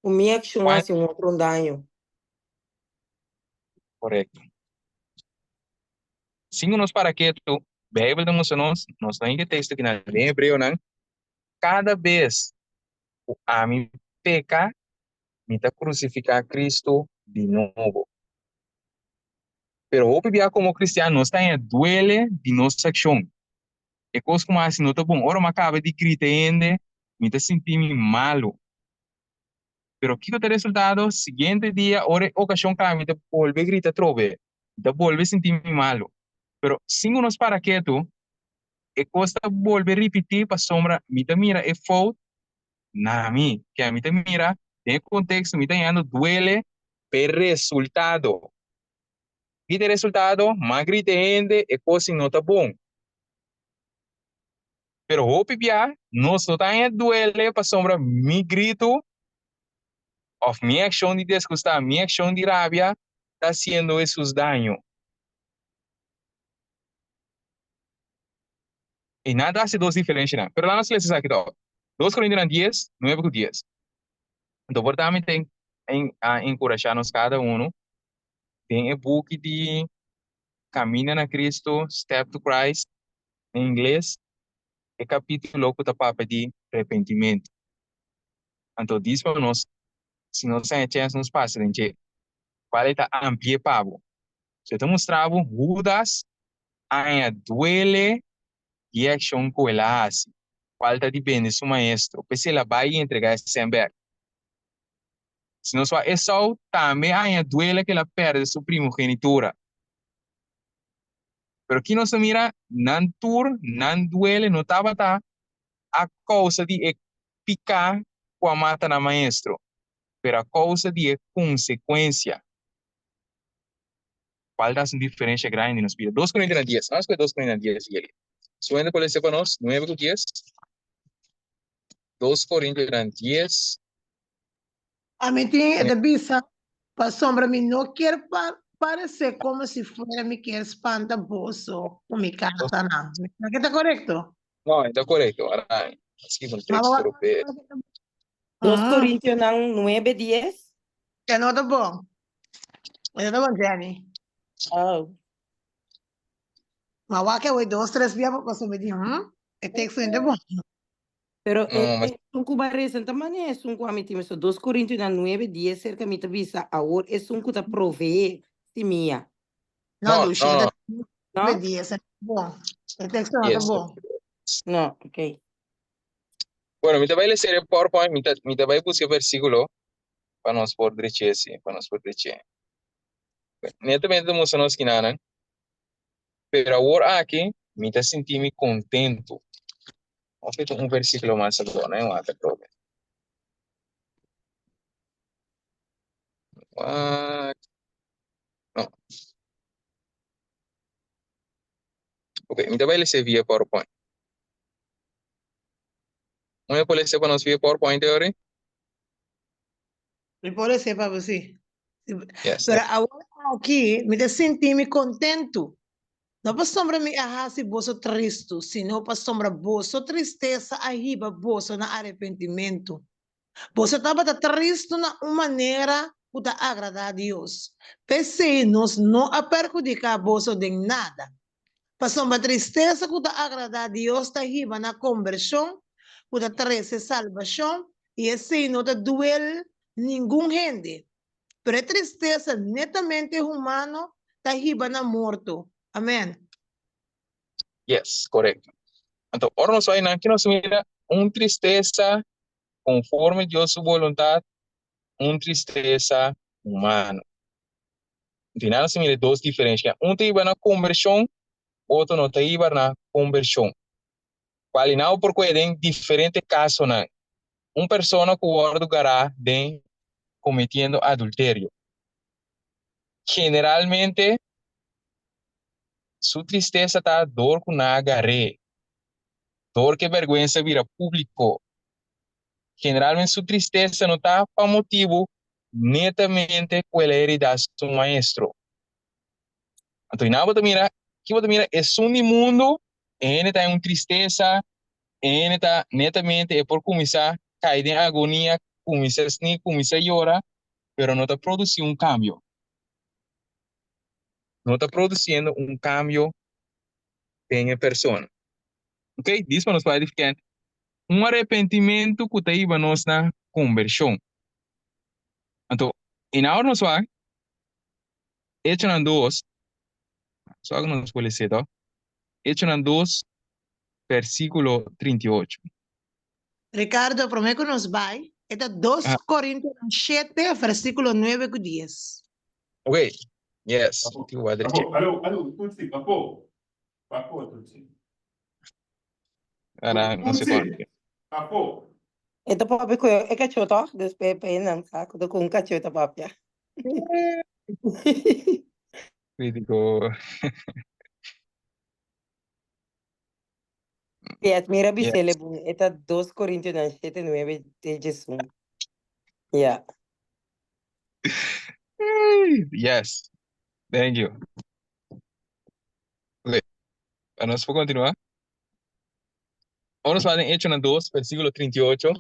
Ku mi akshon hasi un otro un daño. Korekto. Sin ku nos para ketu, Beibel ta mustra nos, nos ta hinka e teksto kinan den Hebreonan, kada bes ku ami peka, mi ta krusifiká Kristu di nobo. Pero hopi bia komo kristian nos ta haña duele di nos akshon. E kos ku mi a hasi no ta bon. Ora mi a kaba di grita e hende, mi ta sinti mi malu. Pero kiko ta e resultado? Siguiente dia, ora e okashon kaba, mi ta bolbe grita atrobe. Mi ta bolbe sinti mi malu. Pero sin ku nos para ketu, e kos ta bolbe ripití pasobra mi ta mira e fout na mi. Ke mi ta mira den e konteksto, mi ta hañando duele pa e resultado. Ki ta e resultado? M'a grita e hende, e kos no ta bon. Pero hopi bia nos no ta haña duele pasobra mi gritu òf mi akshon di desgustá, mi akshon di rabia ta hasiendo Hesus daño. I nan ta hasi dos diferenshanan. Pero laga nos lesa esaki tòg. Dos Korintianan dies, nuebe ku dies. Anto por ta mi ta enkurashá nos kada unu den e buki di Camina na Cristo, Step to Christ, na ingles, e capítulo cu ta papia di repentimentu. Anto dis pa nos, si nos haña chens nos pasa den dje, cual e ta ampli'e pa bo. So e ta mustra bo Hudas a haña duele di e accion cu el a haci, cual ta di bende su maestro, p'esei el a bai y entrega e cen bek. Si nos wak Esau tambe a haña duele ku el a pèrdè su primogenitura. Pero ki nos ta mira? Nan tur, nan duele no tabata a kousa di e piká ku a mata nan maestro, pero a kousa di e konsekuensia. Kual ta hasi un diferensia grandi den nos bida? Dos Korintianan dies. Vamos kohe dos Korintianan dies i Suena ku lesa pa nos, nuebe ku dies. Dos Korintianan dies. Ami tin e ta bisa, pasobra mi no kier parece como si fuera mi kier spanta boso cu mi cartanan. Mi sa ke ta corecto? No, e ta corecto. Ara, a skibi un texto robes. Dos Corintionan nuebe dies. E no ta bon. E no ta bon, Jenny. Oh. Ma wak awor dos, tres bia pasobra mi di, hm, e texto no ta bon. Pero e esun ku ba resa ta manera esun ku ami tin so dos Korintionan nuebe dies serka mi ta bisa awor esun ku ta proveé simia. No, Lucia, no, no. Dies e bon. E teksto no ta bon. No, ok. Bueno, mi ta bai leser e PowerPoint, mi ta, mi ta bai buska e versíkulo pa nos por drech'é, sí, pa nos por drech'é. Netamente ta mustra nos kinanan, pero awor aki mi ta sinti mi kontentu. Of e ta un versíkulo mas abou, no? Wak atrobe. Wak. No. Ok, mi ta bai lese via PowerPoint. Un e por lese pa nos via PowerPoint, Teori? Mi por lese pa bo, sí. Yes. Pero awor aki mi ta sinti mi kontentu. No pasobra mi a hasi boso tristu, sino pasobra boso tristesa a hiba boso na arepentimentu. Boso tabata tristu na un manera ku ta agradá Dios. P'esei nos no a perhudiká boso den nada. Pasobra tristesa ku ta agradá Dios ta hiba na kombershon ku ta trese salbashon, i esei no ta duel ningun hende. Pero e tristesa netamente humano ta hiba na morto. Amèn. Yes, korekto. Anto, ora nos bai nan, ki nos mira? Un tristesa konforme Dios su boluntat, un tristesa humano. Anto, nan nos mira e dos diferensia. Un ta hiba na kombershon, otro no ta hiba na kombershon. Kual i nan por kohe den diferente kasonan. Un persona ku wòrdu gará den kometiendo adulterio, generalmente su tristesa ta dor ku nan a gar'é, dor ku e bèrgwensa bira públiko. Generalmente su tristesa no ta pa motibu netamente ku el a heridá su maestro. Anto i nan bo ta mira, ki bo ta mira? Esun di mundu, e hende ta den un tristesa, e hende ta netamente e por kuminsá kai den agonia, kuminsá sni, kuminsá yora, pero no ta produsí un kambio. No ta produsiendo un kambio den e persona. Ok, dis pa nos por identifiká un arepentimentu ku ta hiba nos na kombershon. Anto, i na ora nos wak Echonan dos, so algo nos por lesa to. Echonan dos, versíkulo 38. Ricardo, promé ku nos bai, e ta dos Ah. Korintonan shete, versíkulo nuebe ku dies. Ok, yes, tin ku bai Papo, alo, alo, Tutsi, papo. Papo, Tutsi. Ara, no sé Tutsi, cuánto. papo. E ta papia ku e kachó tòg? Dus pe pe nan sa ku ta ku un kachó e ta papia. Crítico. Yes, mira Yes. bisele bun. E ta 2 Korintionan 7, 9 te 11. Ja. Yes. Thank you. Ok. Pa nos por continua. Ora nos wak den Echonan 2, versículo 38.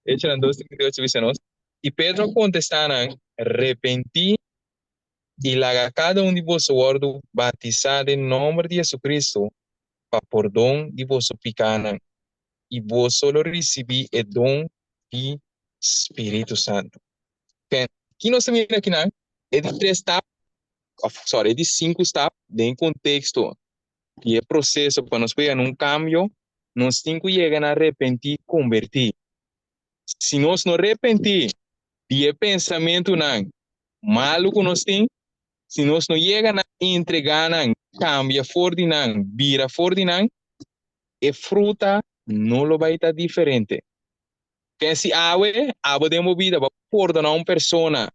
Echonan 2, 38 bisa nos, I Pedro a kontestá nan, Repentí i laga kada un di boso wòrdu batisá den nòmber di Jesucristo pa pordon di boso pikánan, i boso lo risibí e don di Spiritu Santu. Ken, ki nos ta mira akinan? E di tres stap, òf sòri, e di sinku stap den konteksto di e proseso pa nos por yega na un kambio, nos tin ku yega na repentí, kombertí. Si nos no repentí di e pensamentunan malu ku nos tin, si nos no yega na entregá nan, kambia for di nan, bira for di nan, e fruta no lo bai ta diferente. Ken si awe abo den bo bida bo a pordoná un persona,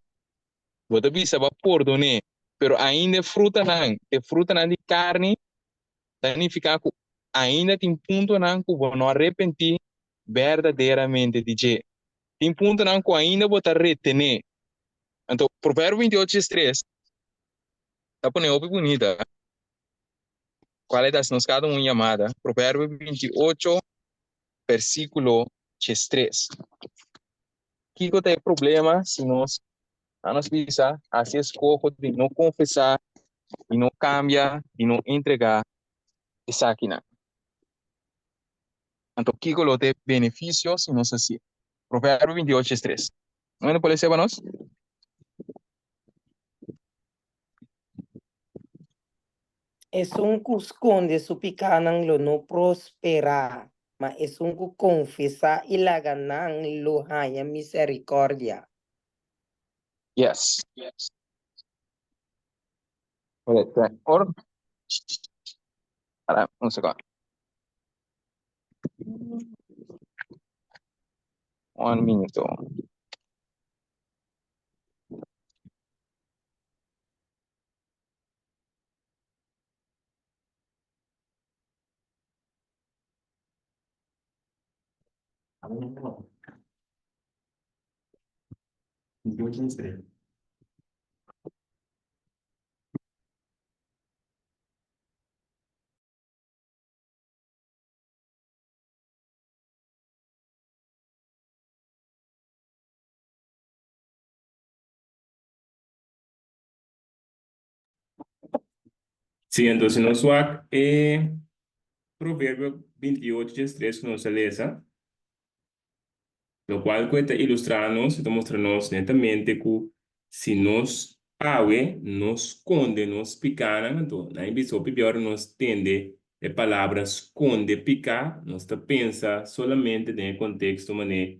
bo ta bisa bo a pordon'é, pero ainda e frutanan, e frutanan di karni, ta nifiká ku ainda tin puntonan ku bo no a repentí berdaderamente di dje. Tin puntonan ku ainda bo ta retené. Anto, Proverbio 28 diestres ta pone hopi bunita kual e ta hasi nos kada un yamada. Proverbio 28 versíkulo diestres. Kiko ta e problema si nos, a nos bisa, hasi eskoho di no konfesá, di no kambia, di no entregá esakinan? Anto kiko lo ta e benefisio si nos hasié? Proverbio 28 diestres. Un por lesa pa nos? Esun ku skonde su pikánan lo no prosperá, ma esun ku konfesá i laga nan lo haña miserikòrdia. Yes. Ora, para un sekondo. Un minuto. Sí, anto si nos wak e Proverbio 28 diestres ku nos a lesa, lokual ku e ta ilustrá nos, e ta mustra nos netamente ku si nos awe no skonde nos pikánan, anto nan e bisa hopi bia ora nos tende e palabra skonde piká, nos ta pensa solamente den e konteksto manera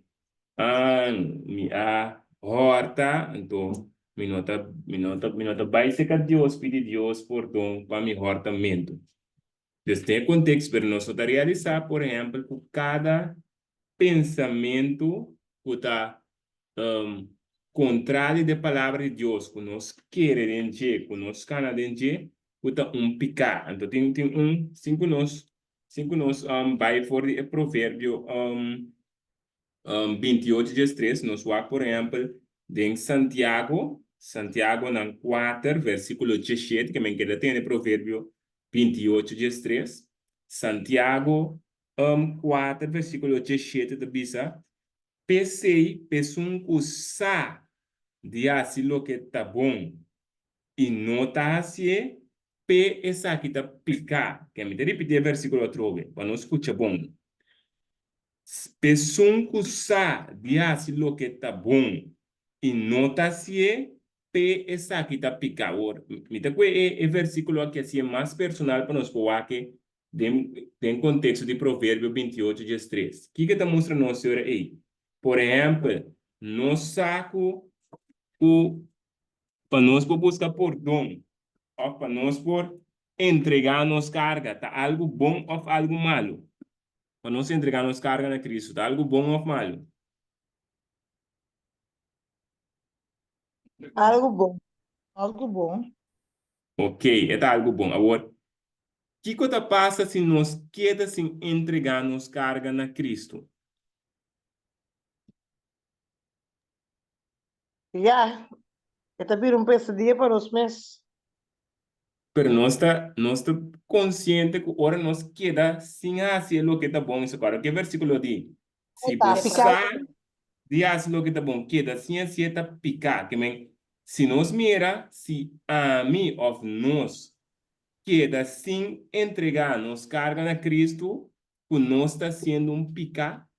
Ah, mi a hòrta, anto mi no ta, mi no ta, mi no ta bai serka Dios pidi Dios pordon pa mi hòrtamentu. Dus den e konteksto, pero nos no ta realisá, por ehèmpel, ku kada pensamentu ku ta kontrali di e palabra di Dios, ku nos kere den dje, ku nos kana den dje, ku ta un piká. Anto tin tin un, sin ku nos, sin ku nos bai for di e proverbio 28 diestres, nos wak por ehèmpel den Santiago, Santiago nan kuater versíkulo diesshete, ke men keda tene Proverbio 28 diestres. Santiago kuater versíkulo diesshete ta bisa, P'esei, p'esun ku sa di hasi loke ta bon i no ta hasié, p'e esaki ta piká. Ke mi ta ripití e versíkulo atrobe pa nos skucha bon. P'esun ku sa di hasi loke ta bon i no ta hasié, p'e esaki ta piká. Awor, mi ta kue e versíkulo aki hasié mas personal pa nos por wak e den den konteksto di Proverbio 28 diestres. Kiko e ta mustra nos e ora ei? Por ehèmpel, nos sa ku ku pa nos por buska pordon òf pa nos por entregá nos karga ta algu bon òf algu malu? Pa nos entregá nos karga na Cristo ta algu bon òf malu? Algu bon. Algu bon. Ok, e ta algu bon. Awor, kiko ta pasa si nos keda sin entregá nos karga na Cristo? Ya, e ta bira un pesadia pa nos mes. Pero nos ta, nos ta konsiente ku ora nos keda sin hasi e loke ta bon, esaki ora ke versíkulo di, Si bo sa di hasi loke ta bon, keda sin hasié ta piká. Ke men, si nos mira si ami òf nos keda sin entregá nos karga na Kristu, ku nos ta hasiendo un piká.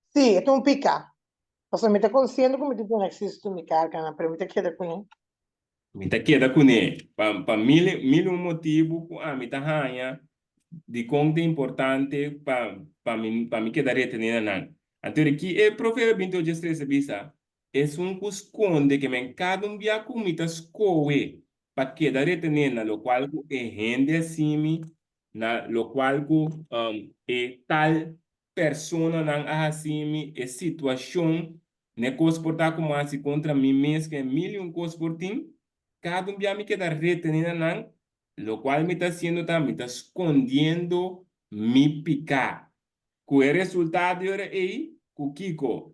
Sí, e ta un piká. Pasobra mi ta konsiente ku mi ta duna Kristu mi karganan, pero mi ta keda kuné. Mi ta keda kuné pa pa mil mil un motibu ku ami ta haña dikon ta importante pa pa mi pa mi keda retené na nan. Anto di ki e Proverbio 28 diestres ta bisa, Esun ku skonde ke men kada un bia ku mi ta skohe pa keda retené na lokual ku e hende a simi, na lokual ku e tal personanan a hasi mi, e situashon, n'e kos por ta ku mi a hasi kontra mi mes, ku e mil i un kos por tin, kada un bia mi keda retené na nan, lokual mi ta hasiendo ta mi ta skondiendo mi piká. Ku e resultado e ora ei, ku kiko?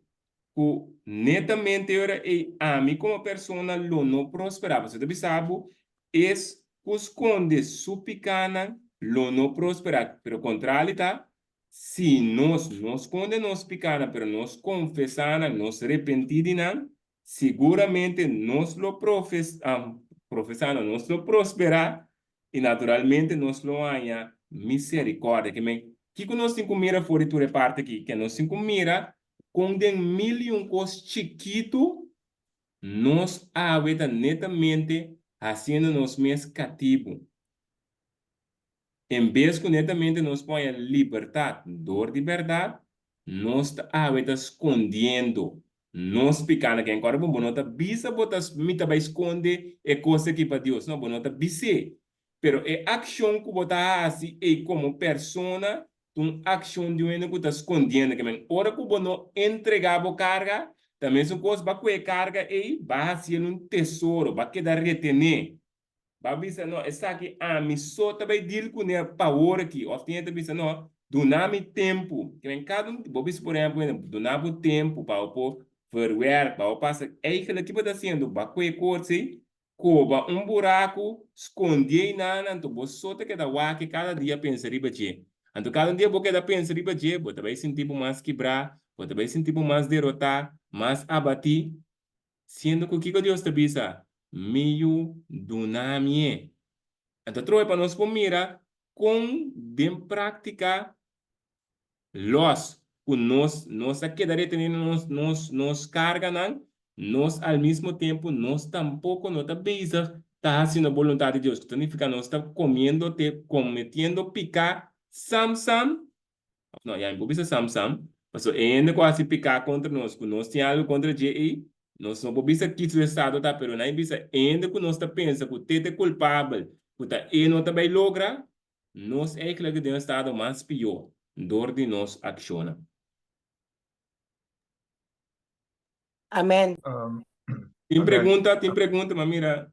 Ku netamente e ora ei ami komo persona lo no prosperá. Pasobra ta bisa bo, es ku skonde su pikánan lo no prosperá. Pero kontrali ta, Si nos no skonde nos pikánan, pero nos konfesá nan, nos repentí di nan, siguramente nos lo profes, profesá no, nos lo prosperá i naturalmente nos lo haña miserikòrdia. Ke men, kiko nos tin ku mira for di tur e parti akí? Ke nos tin ku mira kon den mil i un kos chikitu nos awe ta netamente hasiendo nos mes katibu. En bes ku netamente nos por haña libertat dor di bèrdat, nos ta awe ta skondiendo nos piká na ken. Kòrda bon, bo no ta bisa bo ta mi ta bai skonde e kos aki pa Dios. No, bo no ta bis'é. Pero e akshon ku bo ta hasi ei komo persona ta un akshon di un hende ku ta skondiendo. Ke men, ora ku bo no entregá bo karga, ta mesun kos bo a kohe e karga ei, bo a hasiel un tesoro, bo a keda retené. Bo a bisa, No, esaki ami so ta bai deal kuné pa awor aki. Òf tin hende ta bisa, No, duna mi tempu. Ke men kada un, bo bisa por ehèmpel, duna bo tempu pa bo por verwerk, pa bo pasa. Eigenlijk ki bo ta hasiendo? Bo a kohe kortsi, koba un buraku, skondié einan, anto bo so ta keda wak kada dia pensa riba dje. Anto kada un dia bo keda pensa riba dje, bo ta bai sinti bo mas kibrá, bo ta bai sinti bo mas derotá, mas abatí. Siendo ku kiko Dios ta bisa? Mi yu, duna mi e. Anto atrobe pa nos por mira kon den práktika lòs ku nos nos a keda retené nos nos nos karganan, nos al mismo tempu nos tampoko no ta bezig ta hasiendo boluntat di Dios, ku ta nifiká nos ta komiendo te kometiendo piká sam sam Of no, ya mi por bisa sam sam, pasobra e hende ku a hasi piká kontra nos, ku nos tin algu kontra dje ei, nos no por bisa ki su estado ta, pero nan bisa e hende ku nos ta pensa ku te ta e kulpabel, ku ta e no ta bai logra, nos eigentlik den un estado mas pió dor di nos akshonnan. Amen. Tin pregunta? Tin pregunta? Ma mira.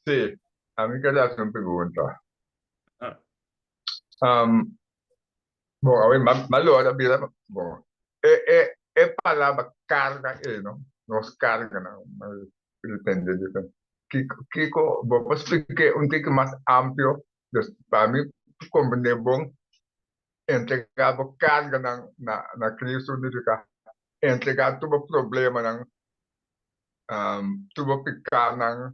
Sí, ami ker hasi un pregunta. Ah. Um, bon, awe ma, ma lora bira, bon, e, e, e palabra carga e, no? Nos carga na, ma depende di Kiko, kiko, bo por spliké un tiki mas amplio, dus pa mi comprende bon, Entregá bo karganan na na Cristo nifiká entregá tur bo problemanan, tur bo pikánan,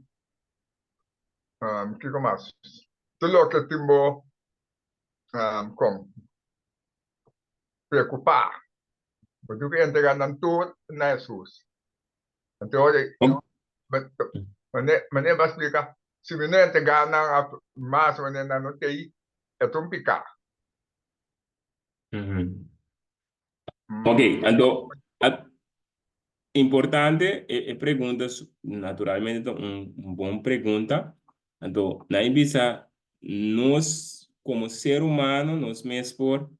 kiko mas? Tur loke tin bo kon preokupá, bo tin ku entregá nan tur na Hesus. Anto ora manera bo a splika, si mi no entregá nan mas manera nan no t'ei, e ta un piká. Ok, anto importante e pregunta naturalmente ta un bon pregunta. Anto nan e bisa nos komo ser humano nos mes por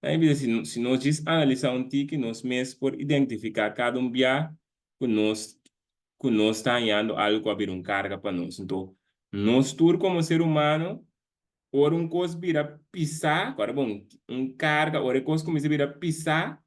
nan e bisa si si nos djis analisá un tiki nos mes por identifiká kada un bia ku nos ku nos ta hañando algu ku a bira un karga pa nos. Anto nos tur komo ser humano Ora un kos bira pisá, ora bon, un karga, ora e kos kuminsá bira pisá,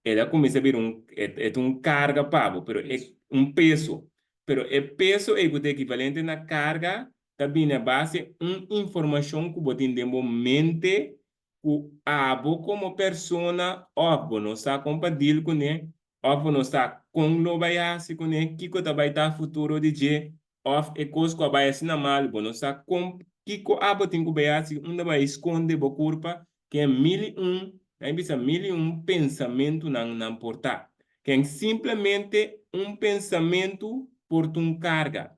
e ta kuminsá bira un, e ta un karga pa bo, pero e, un peso. Pero e peso ei ku ta ekivalente na karga ta bini a base un informashon ku bo tin den bo mente ku abo komo persona òf bo no sa kon pa deal kuné, òf bo no sa kon lo bai hasi kuné, kiko ta bai ta futuro di dje, Of e kos ku a bai asina malu, bo no sa kon kiko abo tin ku bai hasi, unda bo a eskonde bo kurpa, ken mil i un, nan bisa mil i un pensamentunan nan por ta. Ken simplemente un pensamentu por ta un karga.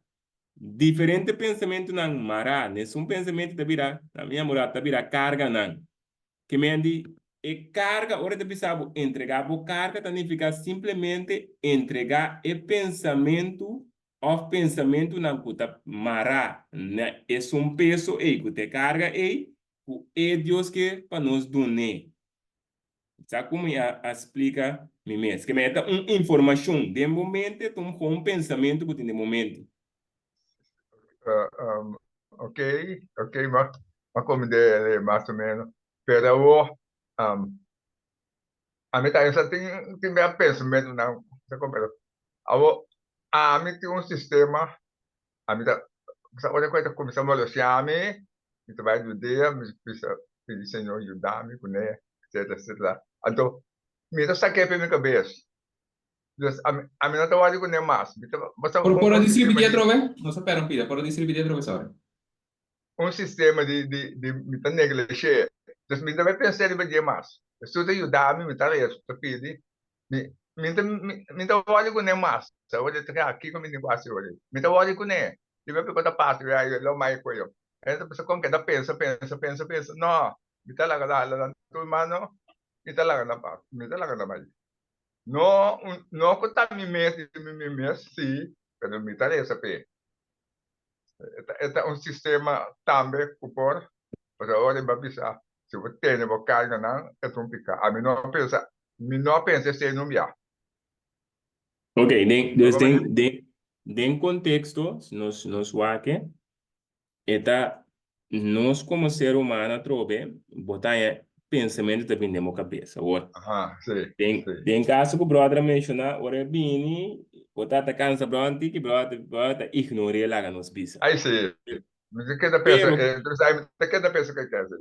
Diferente pensamentunan mará nesun pensamentu ta bira, na mi amorá, ta bira karganan. Ke men di e karga, ora e ta bisa bo entregá bo karga ta nifiká simplemente entregá e pensamentu òf pensamentunan ku ta mará na esun peso ei, ku ta e karga ei, ku e Dios ke pa nos dun'é. Sa ku mi a a splika mi mes. Ke men e ta un informashon den bo mente, ta un un pensamentu ku tin den bo mente. Ok, ok, m'a m'a komprendé mas o ménos. Pero awor, ami ta pensa tin tin bia pensamentunan, pero awor ami tin un sistema, ami ta sa ora ku e ta kuminsá molestiá mi, mi ta bai Judea, mi bisa pidi Señor yuda mi kuné, etcetera, etcetera. Anto mi ta sak'é pa mi kabes. Dus ami ami no ta wòrdu kuné mas. Mi ta basta Por un por un di sistema ripití di atrobe? Nos a pèr un pida. Por di ripití atrobe, sorry. un sistema di di di mi ta neglish'é. Dus mi ta bai pensa riba dje mas. Esun ta yuda mi, mi ta resa, ta pidi. Mi mi ta mi ta wòrdu kuné mas. Awor di traha, kiko mi tin ku hasi awor? Mi ta wòrdu kuné. Di bes ku ta pasa, mi a lo mai ku yo. E ta pensa kon keda pensa, pensa, pensa, pensa. No, mi ta laga nan hala nan tur mano, mi ta laga nan pas, mi ta laga nan bai. No, no ku ta mi mes, di mi mes, si, pero mi ta resa p'e. E ta un sistema tambe ku por, pasobra ora bo a bisa, si bo tene bo karganan, e ta un piká. Ami no a pensa, mi no a pensa esei nun bia. Ok, den, dus den, den, den konteksto, si nos, nos wak e, e ta nos komo ser humano atrobe, bo ta haña pensamentu ta bini den bo kabes. Awor, Aha, sí, den, sí. den kaso ku bròder a menshoná, ora e bini, bo ta ta kansa bròder un tiki, bròder, bròder ta ignor'é laga nos bisa. Ai, sí. Mi ta keda pensa, Pero, eh, entonces ai mi ta keda pensa ku e kese.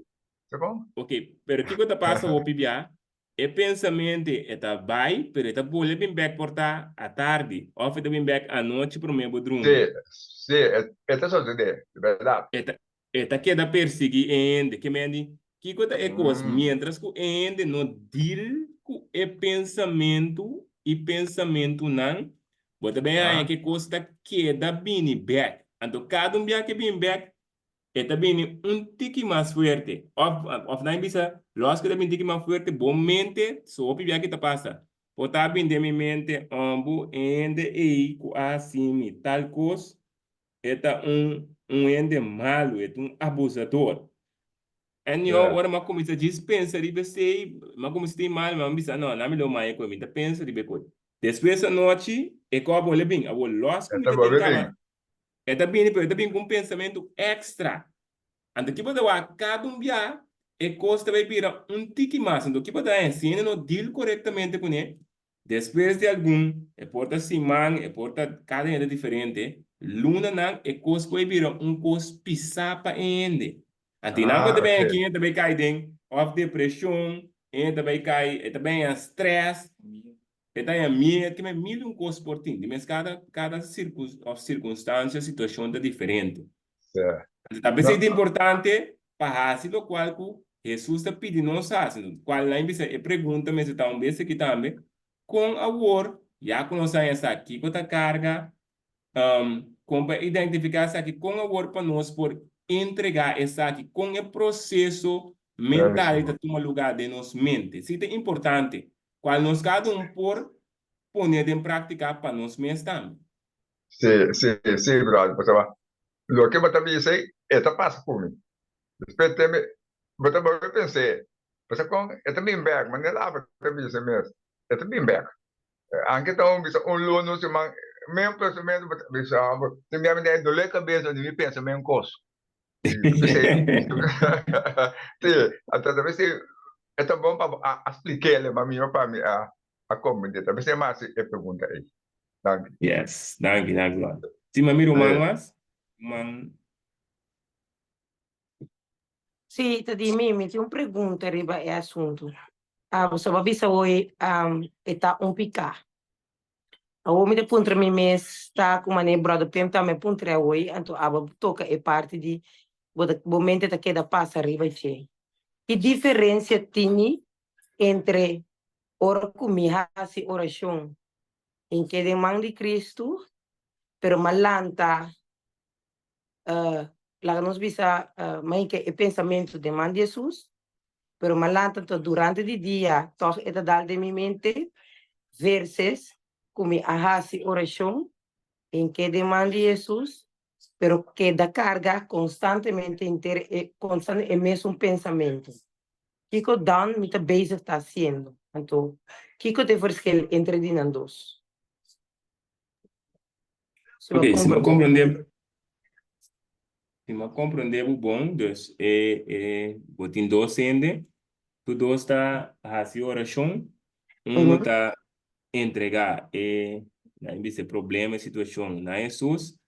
Sa kon? ok, pero kiko ta pasa hopi bia? E pensamentu e ta bai, pero e ta bolbe bin bek por ta atardi òf e ta bin bek anochi promé bo drumi. Sí, sí, e ta sosodé, di bèrdat. E ta, e ta keda persiguí e hende. Ke men di, kiko ta e kos? Miéntras ku e hende no deal ku e pensamentu i pensamentunan, bo ta bin haña ku e kos ta keda bini bek. Anto kada un bia ku e bini bek, E ta bini un tiki mas fuerte. Of, of nan bisa, los ku ta bini tiki mas fuerte, bo mente, so hopi bia ki ta pasa. Por ta bini den mi mente, ombu, e hende ei ku a hasi mi tal kos, e ta un, un hende malu, e ta un abusador. Anyhow, ora mi a kuminsá djis pensa riba esei, mi a kuminsá tin mal, mi a bisa, no, nan mi lo maya ku e, mi ta pensa riba e kos. Despues anochi, e kos a bolbe bin. Awor, los ku mi ta tin kaba, E ta bini, pero e ta bini ku un pensamentu èkstra. Anto ki bo ta wak kada un bia e kos ta bai bira un tiki mas. Anto ki bo ta haña si hende no deal korektamente kuné, despues di algun, e por ta siman, e por ta kada hende ta diferente, lunanan e kos por bai bira un kos pisá pa e hende. Anto i nan ku ta bai haña ki hende ta bai kai den òf depreshon, hende ta bai kai, e ta bai haña strès. E ta haña miedu, ke mil un kos por tin. Di mes kada kada sirkun òf sirkunstansia, situashon ta diferente. Anto ta p'esei ta importante pa hasi lokual ku Hesus ta pidi nos hasi. Kual nan bisa e pregunta mester ta un bes aki tambe, kon awor, ya ku nos haña sa kiko ta karga, kon pa identifiká esaki, kon awor pa nos por entregá esaki, kon e proseso mental ei ta tuma lugá den nos mente. Esei ta importante. Cual nos cada un por pone den practica pa nos mes tambe. Sí, sí, sí, brother, pasobra loke bo ta bisa ei, e ta pasa ku mi. Despues te mi, bo ta bolbe pens'é, pasobra kon e ta bin bèk, manera abo ta bisa mes, e ta bin bèk. Anke ta un bisa un luna, un siman, men pensamentu bo ta bisa, tin bia mi ta dole kabes unda mi pensa men kos. Sí, anto ta besi e ta bon pa bo a splik'é ma mihó pa mi a komprendé. Ta besi mi a hasi e pregunta ei. Danki. Yes, danki, danki man. Si mami ruman mas? Ruman. Sí, ta di mi, mi tin un pregunta riba e asuntu. Bo sa bo a bisa hoy e ta un piká. Awor mi ta puntra mi mes ta ku manera brother Pim tambe a puntra awor anto abo a toka e parti di bo ta bo mente ta keda pasa riba dje. Ki diferencia tini entre ora ku mi hasi orashon i keda den man di Cristo pero mi a lanta laga nos bisa mainke e pensamentu den man di Hesus, pero mi a lanta anto durante di dia tòg e ta dal den mi mente verses ku mi a hasi orashon den ke den man di Hesus, pero keda karga konstantemente henter e konstante e mesun pensamentu. Kiko dan mi ta bezig ta hasiendo? Anto kiko ta e verschil entre di nan dos? Si bo Ok, si bo comprende. comprende, si bo comprende bo bon, dus e, e, bo tin dos hende, tur dos ta hasi oracion, uno Ujú. ta entrega e, nan bisa e problema, e situacion na Hesus,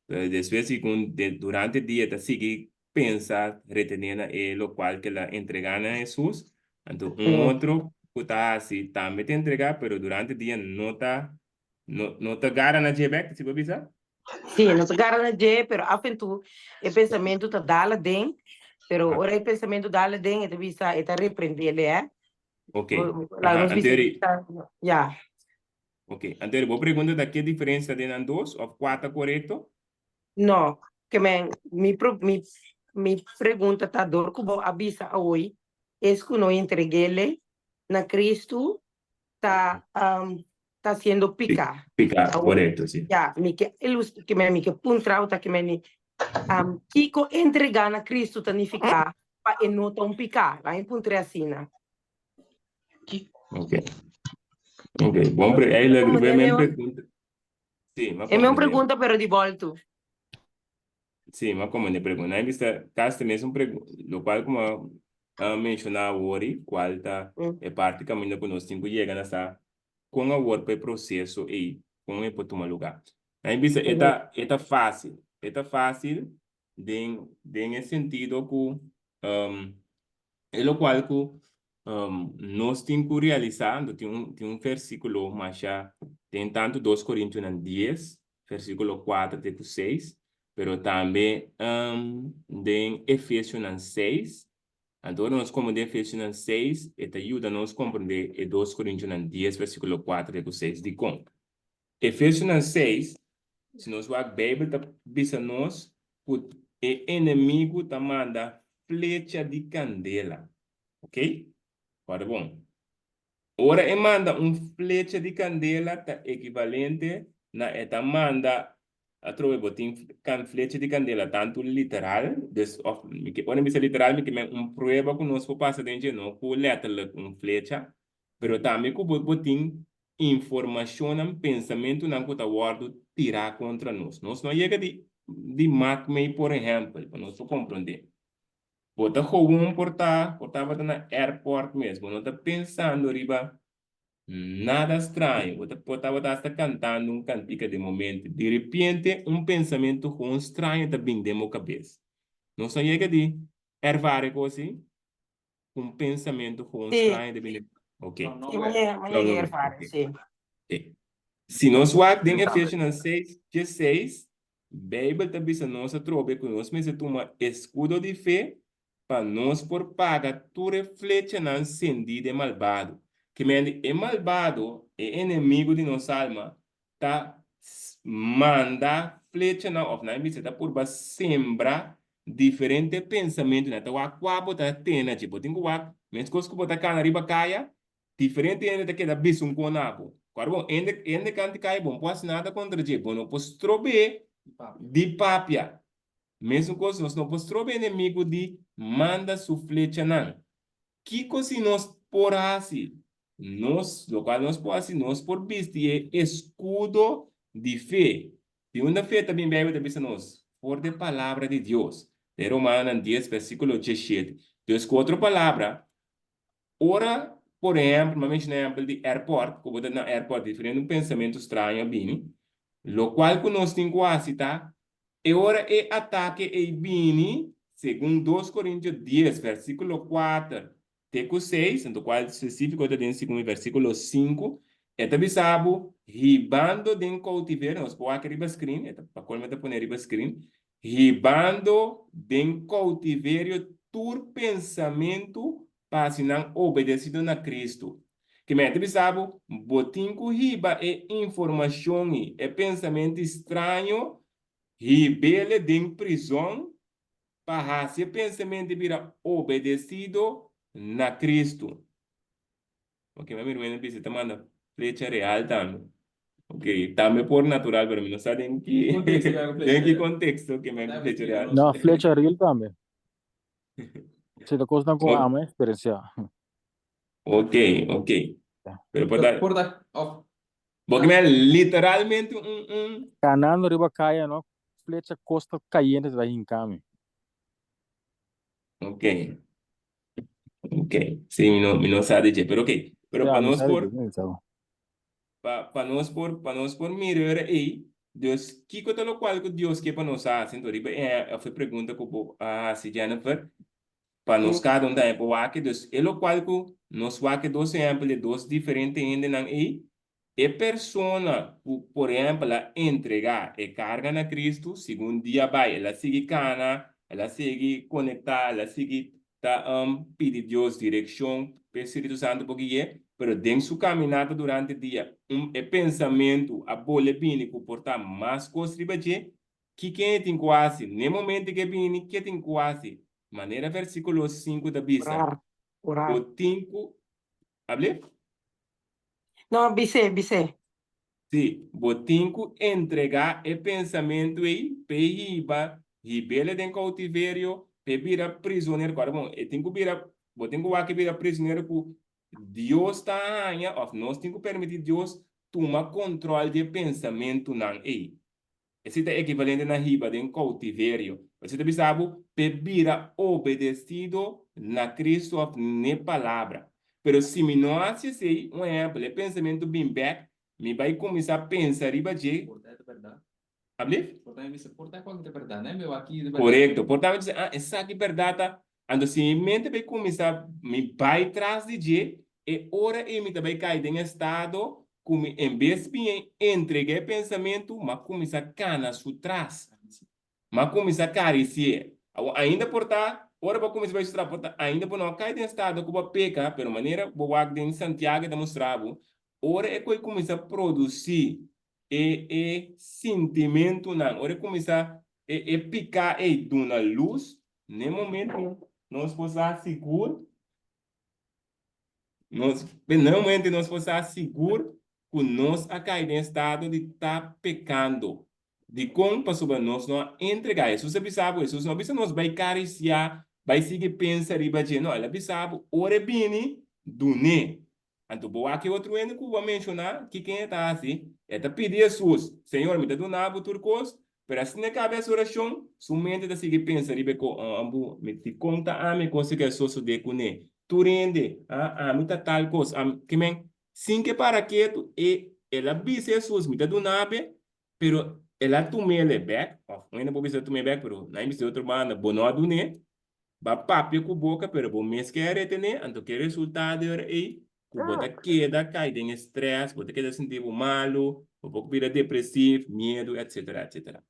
pero despues si con de, durante dia ta sigui pensa, retene na e locual ke el a entrega na Hesus, anto un Ujú. otro cu ta hasi tambe ta entrega, pero durante dia no ta No, no ta gara na dje bek, si bo bisa? Sí, no ta gara na dje, pero af en toe e pensamentu ta dal aden, pero Ah. ora e pensamentu dal aden, e ta bisa, e ta reprendele, eh. Ok. Bo- bo- Laga Aha, nos bisa, anto eri, ya. ok. Anto eri, bo pregunta ta ke diferencia den nan dos, of kua ta korekto? No, ke men, mi pro, mi, mi pregunta ta dor ku bo a bisa awoy, es ku no entregele na Cristo ta, um, ta haciendo pica. Pica, Awor, korekto, si. Ya, mi ke ilus, ke men, mi ke puntra ta ke men, um, kiko entrega na Cristo ta nifica pa e no ta un pica? Laat mi puntra asina. Ok. Ok, bon pre, eigenlijk, Como mi Leo? pregunta. Sí, ma E meu comprende. pregunta, pero di volto. Sí, ma comprende pregunta. Nai bisa casi mesmo pregunta, lo cual como a menciona awori, cual ta e parte caminda cu nos tin cu yega na sa con awor pa e proceso ei, con e por tuma lugar. Nai bisa e ta e ta facil, e ta facil den den e sentido cu e locual cu. Nos tin ku realisá, anto tin un tin un versíkulo masha den tantu dos Korintionan dies, versíkulo kuater te ku seis, pero tambe den Efesionan seis. Anto ora nos komprendé Efesionan seis, e ta yuda nos komprendé e dos Korintionan dies, versíkulo kuater te ku seis. Dikon? Efesionan seis, si nos wak Beibel ta bisa nos ku e enemigu ta manda flecha di kandela. Ok? Kòrda bon. Ora e manda un flecha di kandela ta ekivalente na e ta manda atrobe bo tin kan flecha di kandela tantu literal, dus òf mi ke ora mi bisa literal mi ke men un prueba ku nos por pasa den dje no ku lèterlik un flecha, pero tambe ku bo bo tin informashonnan, pensamentunan ku ta wòrdu tirá kontra nos. Nos no a yega di di mak mei por ehèmpel pa nos por komprondé. Bo ta gewoon por ta, por tabata na airport mes, bo no ta pensando riba nada straño, bo ta por tabata hasta cantando un cantica den momento, di repente un pensamento gewoon straño ta bin den bo cabes. Nos a yega di ervara e cos ei? Un pensamento gewoon Sí. straño ta bin den Ok. Sí, mi yega, mi No, yega no, no, ervara, ok. sí. Ok. Si nos wak den Yo tambe. Efesionan 6, 16, Beibel ta bisa nos atrobe ku nos mester tuma eskudo di fe pa nos por paga tur e flechanan sendí di e malbado. Ke mende e malbado, e enemigu di nos alma, ta manda flechanan òf nan bisa ta purba sembra diferente pensamentunan. Ta wak kua bo ta tene na dje. Bo tin ku wak meskos ku bo ta kana riba kaya, Diferente hende ta keda bisa un kon na bo. Kòrda bon, hende hende kanti kai bo no por hasi nada kontra dje, bo no por strob'é di papia. Mesun kos nos no por strobe enemigu di manda su flechanan. Kiko si nos por hasi? Nos, lokual nos por hasi, nos por bisti e eskudo di fe. Di unda fe ta bin? Beibel ta bisa nos, For di e Palabra di Dios. Den Romanonan dies versíkulo diesshete. Dus ku otro palabra, Ora, por ehèmpel, mi a menshoná ehèmpel di airport, ku bo ta na airport diferente un pensamentu straño a bini, lokual ku nos tin ku hasi ta, e ora e atake ei bini, segun dos Korintio dies, vèrsikulo kuater te ku seis, anto kual spesífiko ta den segun e vèrsikulo sinku, e ta bisa bo, hibando den koutiverio, nos por wak riba screen, e ta pa kol mi ta pone riba screen, hibando den koutiverio tur pensamentu pa hasi nan obedesido na Kristu. Ke mi a ta bisa bo, bo tin ku hiba e informashon i e pensamentu straño, hib'ele den prizòn pa hasi e pensamentu bira obedesido na Kristu. Ok, mi hermano bisa ta manda flecha real tambe. Ok, tambe por natural, pero mi no sa den ki Contexto que hago flecha den ki real. contexto que me Tambe flecha real. No, flecha real tambe. Si ta cosnan cu Ok, amo experiencia. ok, ok. Pero por Pero ta, por ta, of, porque me literalmente un un Canando riba caya no, flecha costa cayente ta hincami. Ok. Ok, sí, mi no, mi no sa di dje, pero ok. Pero Ja, pa mi nos sa di por, dje, mi sa. pa, pa nos por, pa nos por mira ora ei, Dios, kiko ta lokual ku Dios ke pa nos hasi? Enton riba e òf e pregunta ku bo a hasi, Jennifer, pa nos kada un tambe por wak, dus e lokual ku nos wak e dos ehèmpel di dos diferente hendenan ei, E persona ku, por ehèmpel, a entregá e karga na Kristu, segun dia bai el a sigui kana, el a sigui konektá, el a sigui ta pidi Dios direkshon p'e Spiritu Santu por gui'é, pero den su kaminata durante dia un e pensamentu a bole bini ku por ta mas kos riba dje, ki ken e tin ku hasi? N'e momento ku e bini, ke tin ku hasi? Manera versíkulo sinku ta bisa, Orar, orar. Bo tin ku. Able? No, bis'é, bis'é. Sí, bo tin ku entregá e pensamentu ei p'e hiba, hib'el den koutiverio, p'e bira prizonero. Kòrda bon, e tin ku bira, bo tin ku wak e bira prizonero ku Dios ta haña òf nos tin ku permití Dios tuma kontròl di e pensamentunan ei. Esei ta ekivalente na hiba den koutiverio. Esei ta bisa bo p'e bira obedesido na Cristo òf n'e Palabra. Pero si mi no hasi esei, un ehèmpel, e pensamentu bin bèk, mi bai kuminsá pensa riba dje. Por ta e ta bèrdat. Ablief? Por ta mi bisa, por ta e kòke ta bèrdat, né? Mi wak ki ta bèrdat. Korekto. Por ta mi bisa, ah, esaki bèrdat ta. Anto si mi mente bai kuminsá mi bai tras di dje, e ora ei mi ta bai kai den estado ku mi en bes bin entregá e pensamentu, m'a kuminsá kana su tras. M'a kuminsá karisi'é. Awor ainda por ta, ora bo a kuminsá bai su tras, por ta ainda bo no a kai den estado ku bo a peka, pero manera bo wak den Santiago e ta mustra bo, ora e koi kuminsá produsí e e sintimentunan, ora e kuminsá e e piká ei duna lus, n'e momento nos por sa sigur, nos, n'e momento nos por sa sigur ku nos a kai den estado di ta pekando. Dikon? Pasobra nos no a entregá. Hesus a bisa bo, Hesus no a bisa nos bai karisiá, bai sigui pensa riba dje. No, el a bisa bo, ora e bini, dun'é. Anto bo wak e otro hende ku bo a menshoná, kiken e ta hasi? E ta pidi Hesus, Señor, mi ta duna bo tur kos, pero asina e kaba e orashon, su mente ta sigui pensa riba e ko, Ambu, mi dikon ta ami e kos ku a sosodé kuné? Tur hende, ah, ami ta tal kos, ami, ke men, sin ke para ketu, e el a bisa Hesus, mi ta duna bo, pero el a tum'el bèk, òf un hende por bisa tum'é bèk, pero nan a bisa di otro banda, bo no a dun'é. Ba papia ku boka pero bo mes ke a retené, anto ke resultado e ora ei? Ku bo ta keda kai den e stress, bo ta keda sinti bo malu, bo por bira depresiv, miedu, etcetera, etcetera.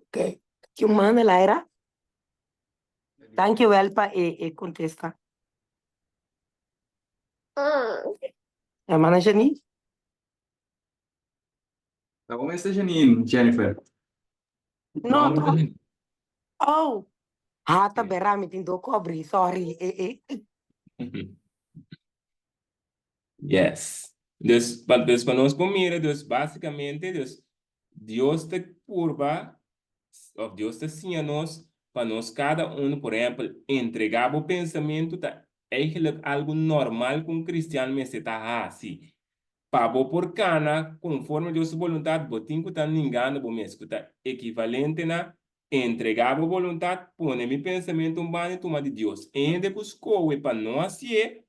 Ok, ki un manda Laira? Dankjewel pa e e kontesta. Hermana Janine? Ta bon esta Janine, Jennifer? No, to. Oh, ha ta bera mi tin do kobri, sorry. Eh, eh. Yes. Dus, pa, dus pa nos por mira, dus básicamente, dus Dios ta purba, of Dios ta siña nos pa nos cada uno, por ehempel, entregá bo pensamentu ta eigenlijk algo normal ku un cristian mester ta hasi. Pa bo por kana konforme Dios su boluntat, bo tin ku ta ningando bo mes, ku ta ekivalente na entregá bo boluntat, pone mi pensamentu un banda i tuma di Dios. E hende ku skohe pa no hasié,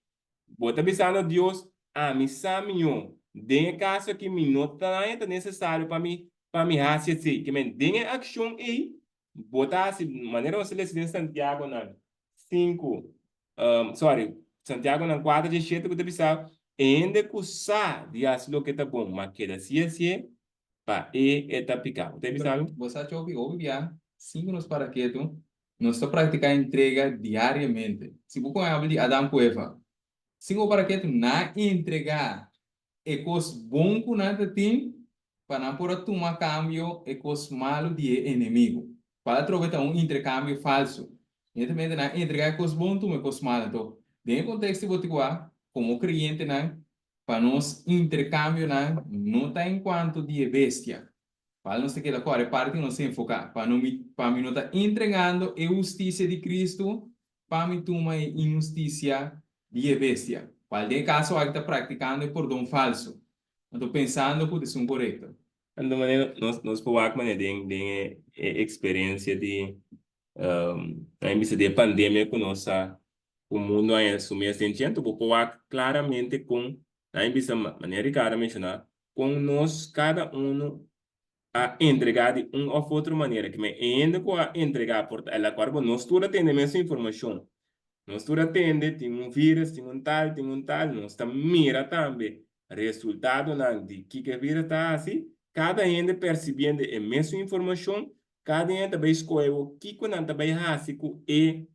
bo ta bisando Dios, Ami sa mihó. Den e kaso aki mi no ta haña ta nesesario pa mi pa mi hasi esei. Ke men, den e akshon ei, Bo ta hasi manera nos ta lesa den Santiagonan sinku, sorry, Santiagonan kuater dje shete ku ta bisa, E hende ku sa di hasi loke ta bon, ma keda sin hasié, pa e e ta piká. Bo ta bisa algu? Bo sa Chopi, hopi bia, sin ku nos para ketu, nos ta praktiká entrega diariamente. Si bo kon ehèmpel di Adam ku Eva, sin ku bo para ketu, nan a entregá e kos bon ku nan ta tin pa nan por a tuma kambio e kos malu di e enemigu. Kual atrobe ta un interkambio falsu. Netamente nan a entregá e kos bon tuma e kos malu. Anto, den e konteksto di Botiguá, komo kreyentenan, pa nos interkambionan no ta enkuanto di e bestia. Kual nos ta keda kòrda e parti ku nos ta enfoká, pa no mi pa mi no ta entregando e hustisia di Kristu pa mi tuma e inhustisia di e bestia, cual den e caso aki ta practicando e pordon falso, anto pensando cu ta esun corecto. Anto manera nos nos por wak manera den den e e experiencia di nan bisa di e pandemia cu nos a cu mundo a haña su mes den dje, anto bo por wak claramente con nan bisa manera Ricardo a menciona con nos cada uno a entregá di un òf otro manera. Kimen e hende ku a entregá por ta el akuerdo bo nos tur a tende mesun informashon. Nos tur a tende tin un vírus, tin un tal, tin un tal. Nos ta mira tambe resultadonan di kiko e vírus ta hasi. Kada hende persibiendo e mesun informashon, kada hende ta bai skohe bo kiko nan ta bai hasi ku e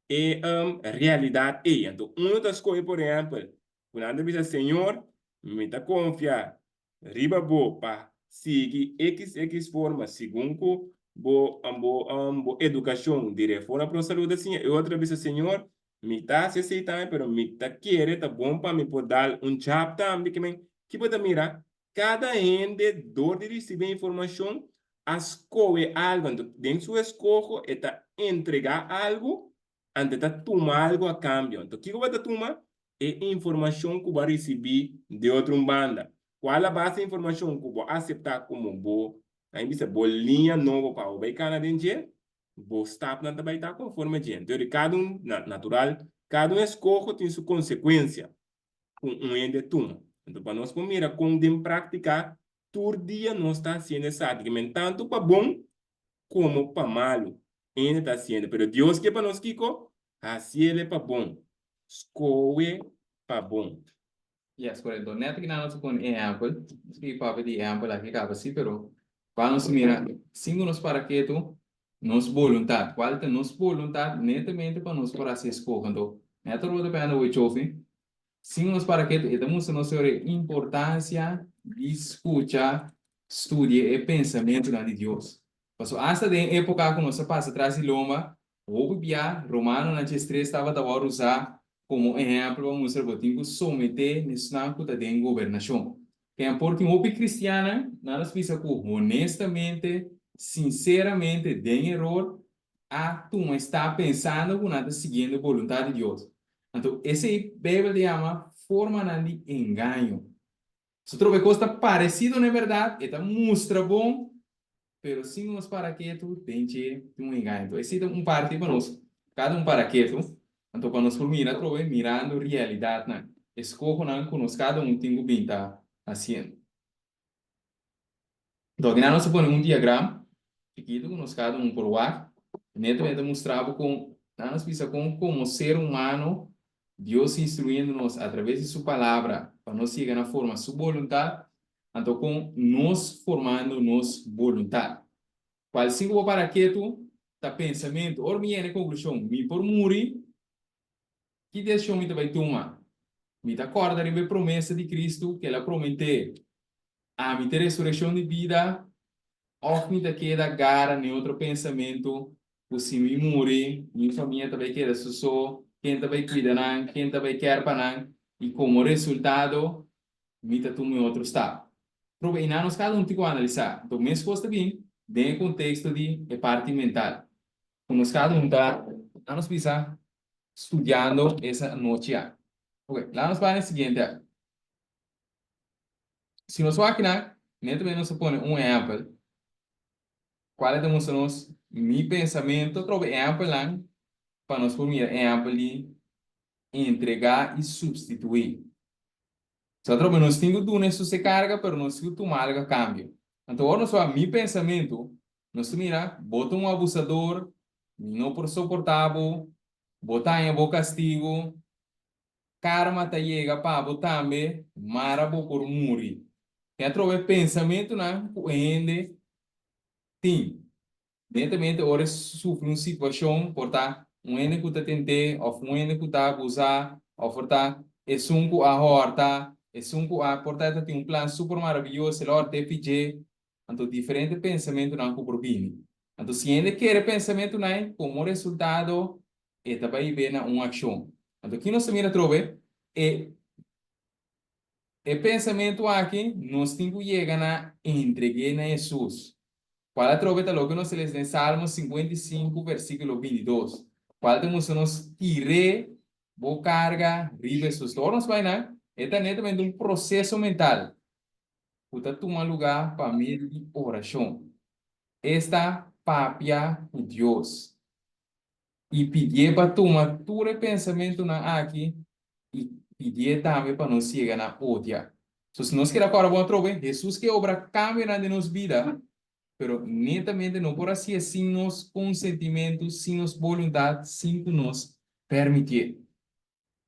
e realidat ei. Anto uno ta skohe por ehèmpel Ku nan ta bisa, Señor, mi ta konfia riba bo pa sigui xx forma segun ku bo bo bo edukashon di Reforma Pro Salud ta siña. E otro ta bisa, Señor, mi ta hasi esei tambe, pero mi ta kere ta bon pa mi por dal un jab tambe. Ke men, ki bo ta mira? Kada hende dor di risibí informashon a skohe algu. Anto den su eskoho e ta entregá algu Anto e ta tuma algu a kambio. Anto kiko bo ta tuma? E informashon ku bo a risibí di otro un banda. Kual a base informashon ku bo a aseptá komo bo, nan bisa, bo liña nobo pa bo bai kana den dje, bo stapnan ta bai ta konforme dje. Anto di kada un, natural, kada un eskoho tin su konsekuensia ku un hende tuma. Anto pa nos por mira kon den práktika tur dia nos ta hasiendo esaki, men tantu pa bon komo pa malu. Hende ta hasiendo. Pero Dios ke pa nos kiko? Hasiele pa bon. Skohe pa bon. Yes, korekto. Nèt aki nan nos a pone ehèmpel. Nos a papia di ehèmpel aki kaba si, pero pa nos mira sin ku nos para ketu nos boluntat. Kual ta nos boluntat netamente pa nos por hasi eskoho. Anto, nèt ora bo ta pende awor chofi, sin ku nos para ketu e ta mustra nos sobre e importansia di skucha, studia e pensamentunan di Dios. Pasobra asta den époka ku nos a pasa tras di lomba, Hopi bia, romanonan dje stres tabata wòrdu usá komo ehèmpel pa mustra bo tin ku someté n'esnan ku ta den gobernashon. Ken por tin hopi kristiannan, nan a bisa ku honestamente, sinseramente, den eror, a tuma e stap pensando ku nan ta siguiendo e boluntat di Dios. Anto esei Beibel ta yama formanan di engaño. Si troba e kos ta paresido na e bèrdat, e ta mustra bon, pero sin nos para ketu, den dje tin un engaño. Enton esei ta un parti pa nos kada un para ketu, anto pa nos por mira atrobe mirando realidatnan, eskohonan ku nos kada un tin ku bin ta hasiendo. Enton akinan nos a pone un diagram chikitu ku nos kada un por wak. Netamente ta mustra bo kon nan nos bisa kon komo ser humano Dios instruyendo nos a traves di su Palabra pa nos yega na forma su boluntat, anto kon nos formando nos boluntat. Kual sin ku bo para ketu ta pensamentu, ora mi yega na e konklushon, mi por muri, ki desishon mi ta bai tuma? Mi ta kòrda riba e promesa di Kristu ku el a prometé, Ami ta e resurekshon di bida, òf mi ta keda gara n'e otro pensamentu ku si mi muri, mi famia ta bai keda su so, ken ta bai kuida nan, ken ta bai kèr pa nan, i komo resultado mi ta tuma e otro stap. Proba einan nos kada un tin ku analisá. Anto meskos ta bin den e konteksto di e parti mental. Ku nos kada un ta, a nos bisa, studiando esa anochi aki. Oke, laga nos bai na e siguiente aki. Si nos wak akinan, netamente nos ta pone un ehèmpel. Cual e ta mustra nos mi pensamento trobe ehempelnan pa nos por mira ehempel di entrega y substitui. So atrobe nos tin cu duna Hesus e carga pero nos tin cu tuma algo a cambio. Anto ora nos wak mi pensamento nos ta mira bo ta un abusador, mi no por soporta bo, bo ta haña bo castigo, karma ta yega pa bo tambe, mara bo por muri. Tin atrobe pensamentunan ku e hende tin. Netamente ora e sufri un situashon, por ta un hende ku ta tent'é òf un hende ku ta abusá òf por ta esun ku a hòrta, esun ku a por ta e ta tin un plan super maraviyoso, el a hòrt'é pidj'é. Anto diferente pensamentunan ku por bini. Anto si hende kere pensamentunan ei, komo resultado e ta bai be na un akshon. Anto ki nos ta mira atrobe? E e pensamentu aki nos tin ku yega na entreg'é na Hesus. Kual atrobe ta loke nos ta lesa den Salmo 55 versíkulo 22, kual ta mustra nos tir'é bo karga riba Hesus. Ora nos bai nan, e ta netamente un proseso mental ku ta tuma lugá pa medio di orashon. Esta papia ku Dios. I pidié pa tuma tur e pensamentunan aki i pidié tambe pa nos yega na odia. So, si nos keda kòrda bon atrobe, Hesus ke obra kambionan den nos bida, pero netamente no por hasié sin nos konsentimentu, sin nos boluntat, sin ku nos pèrmitié.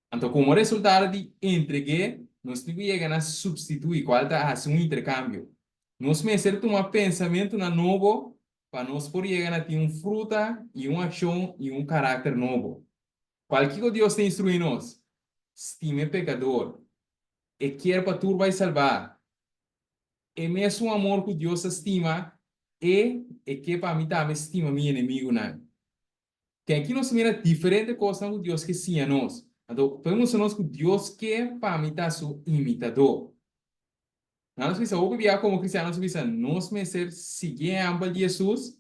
Anto komo resultado di entreg'é, nos tin ku yega na supstituí, kual ta hasi un interkambio. Nos mester tuma pensamentunan nobo pa nos por yega na tin un fruta i un akshon i un karakter nobo. Kual kiko Dios ta instruí nos? Stima e pekador. E kier pa tur bai salbá. E mesun amor ku Dios ta stima e, e ke pa mi tambe stima mi enemigunan. Te aki nos ta mira diferente kosnan ku Dios ke siña nos. Anto, por e mustra nos ku Dios ke pa mi ta su imitadó. Nan nos bisa hopi bia komo kristiano nos bisa nos mester sigui e ehèmpel di Hesus,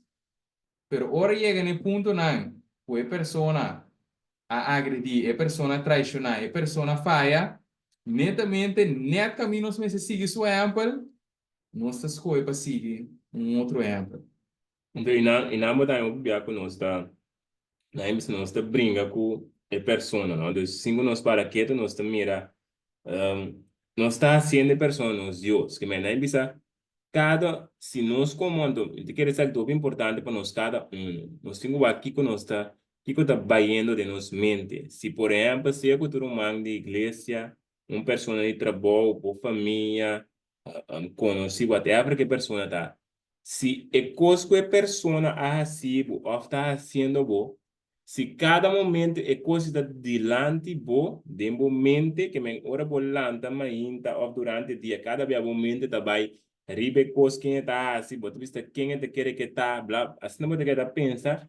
pero ora yega na e puntonan ku e persona a agredí, e persona a traishoná, e persona a faya, netamente nèt kaminda nos mester sigui su ehèmpel, nos ta skohe pa sigui un otro ehèmpel. Anto i nan i nan bo ta hopi bia ku nos ta nan bisa nos ta bringa ku e persona no dus sin ku nos para ketu nos ta mira nos ta hasiendo e persona nos Dios ke men nan bisa kada si nos komo anto mi ta kere sa hopi importante pa nos kada uno nos tin ku wak kiko nos ta. Kiko ta bayendo den nos mente? Si por ehèmpel sea ku ta un ruman di iglesia, un persona di trabou, bo famia, konosí, whatever ku e persona ta, si e kos ku e persona a hasi bo òf ta hasiendo bo, si kada momento e kos ta dilanti bo den bo mente, ke men ora bo lanta mainta òf durante dia, kada bia bo mente ta bai riba e kos ken e ta hasi, bo ta bisa ken e ta kere ke ta, bla, asina bo ta keda pensa,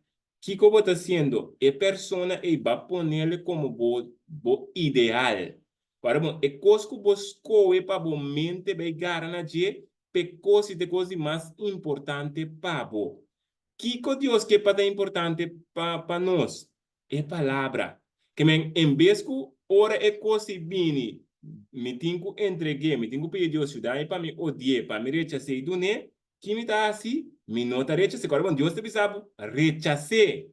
Kiko bo ta hasiendo? E persona ei ba ponele komo bo bo ideal. Ora bon, e kos ku bo skohe pa bo mente bai gara na dje, p'e kos i ta e kos di mas importante pa bo. Kiko Dios ke pa ta importante pa pa nos? E Palabra. Ke men, en bes ku ora e kos ei bini, mi tin ku entreg'é, mi tin ku pidi Dios yuda mi pa mi odi'é, pa mi rechas'é i dun'é, Ki mi ta hasi? Mi no ta rechas'é. Kòrda bon, Dios ta bisa bo, rechas'é.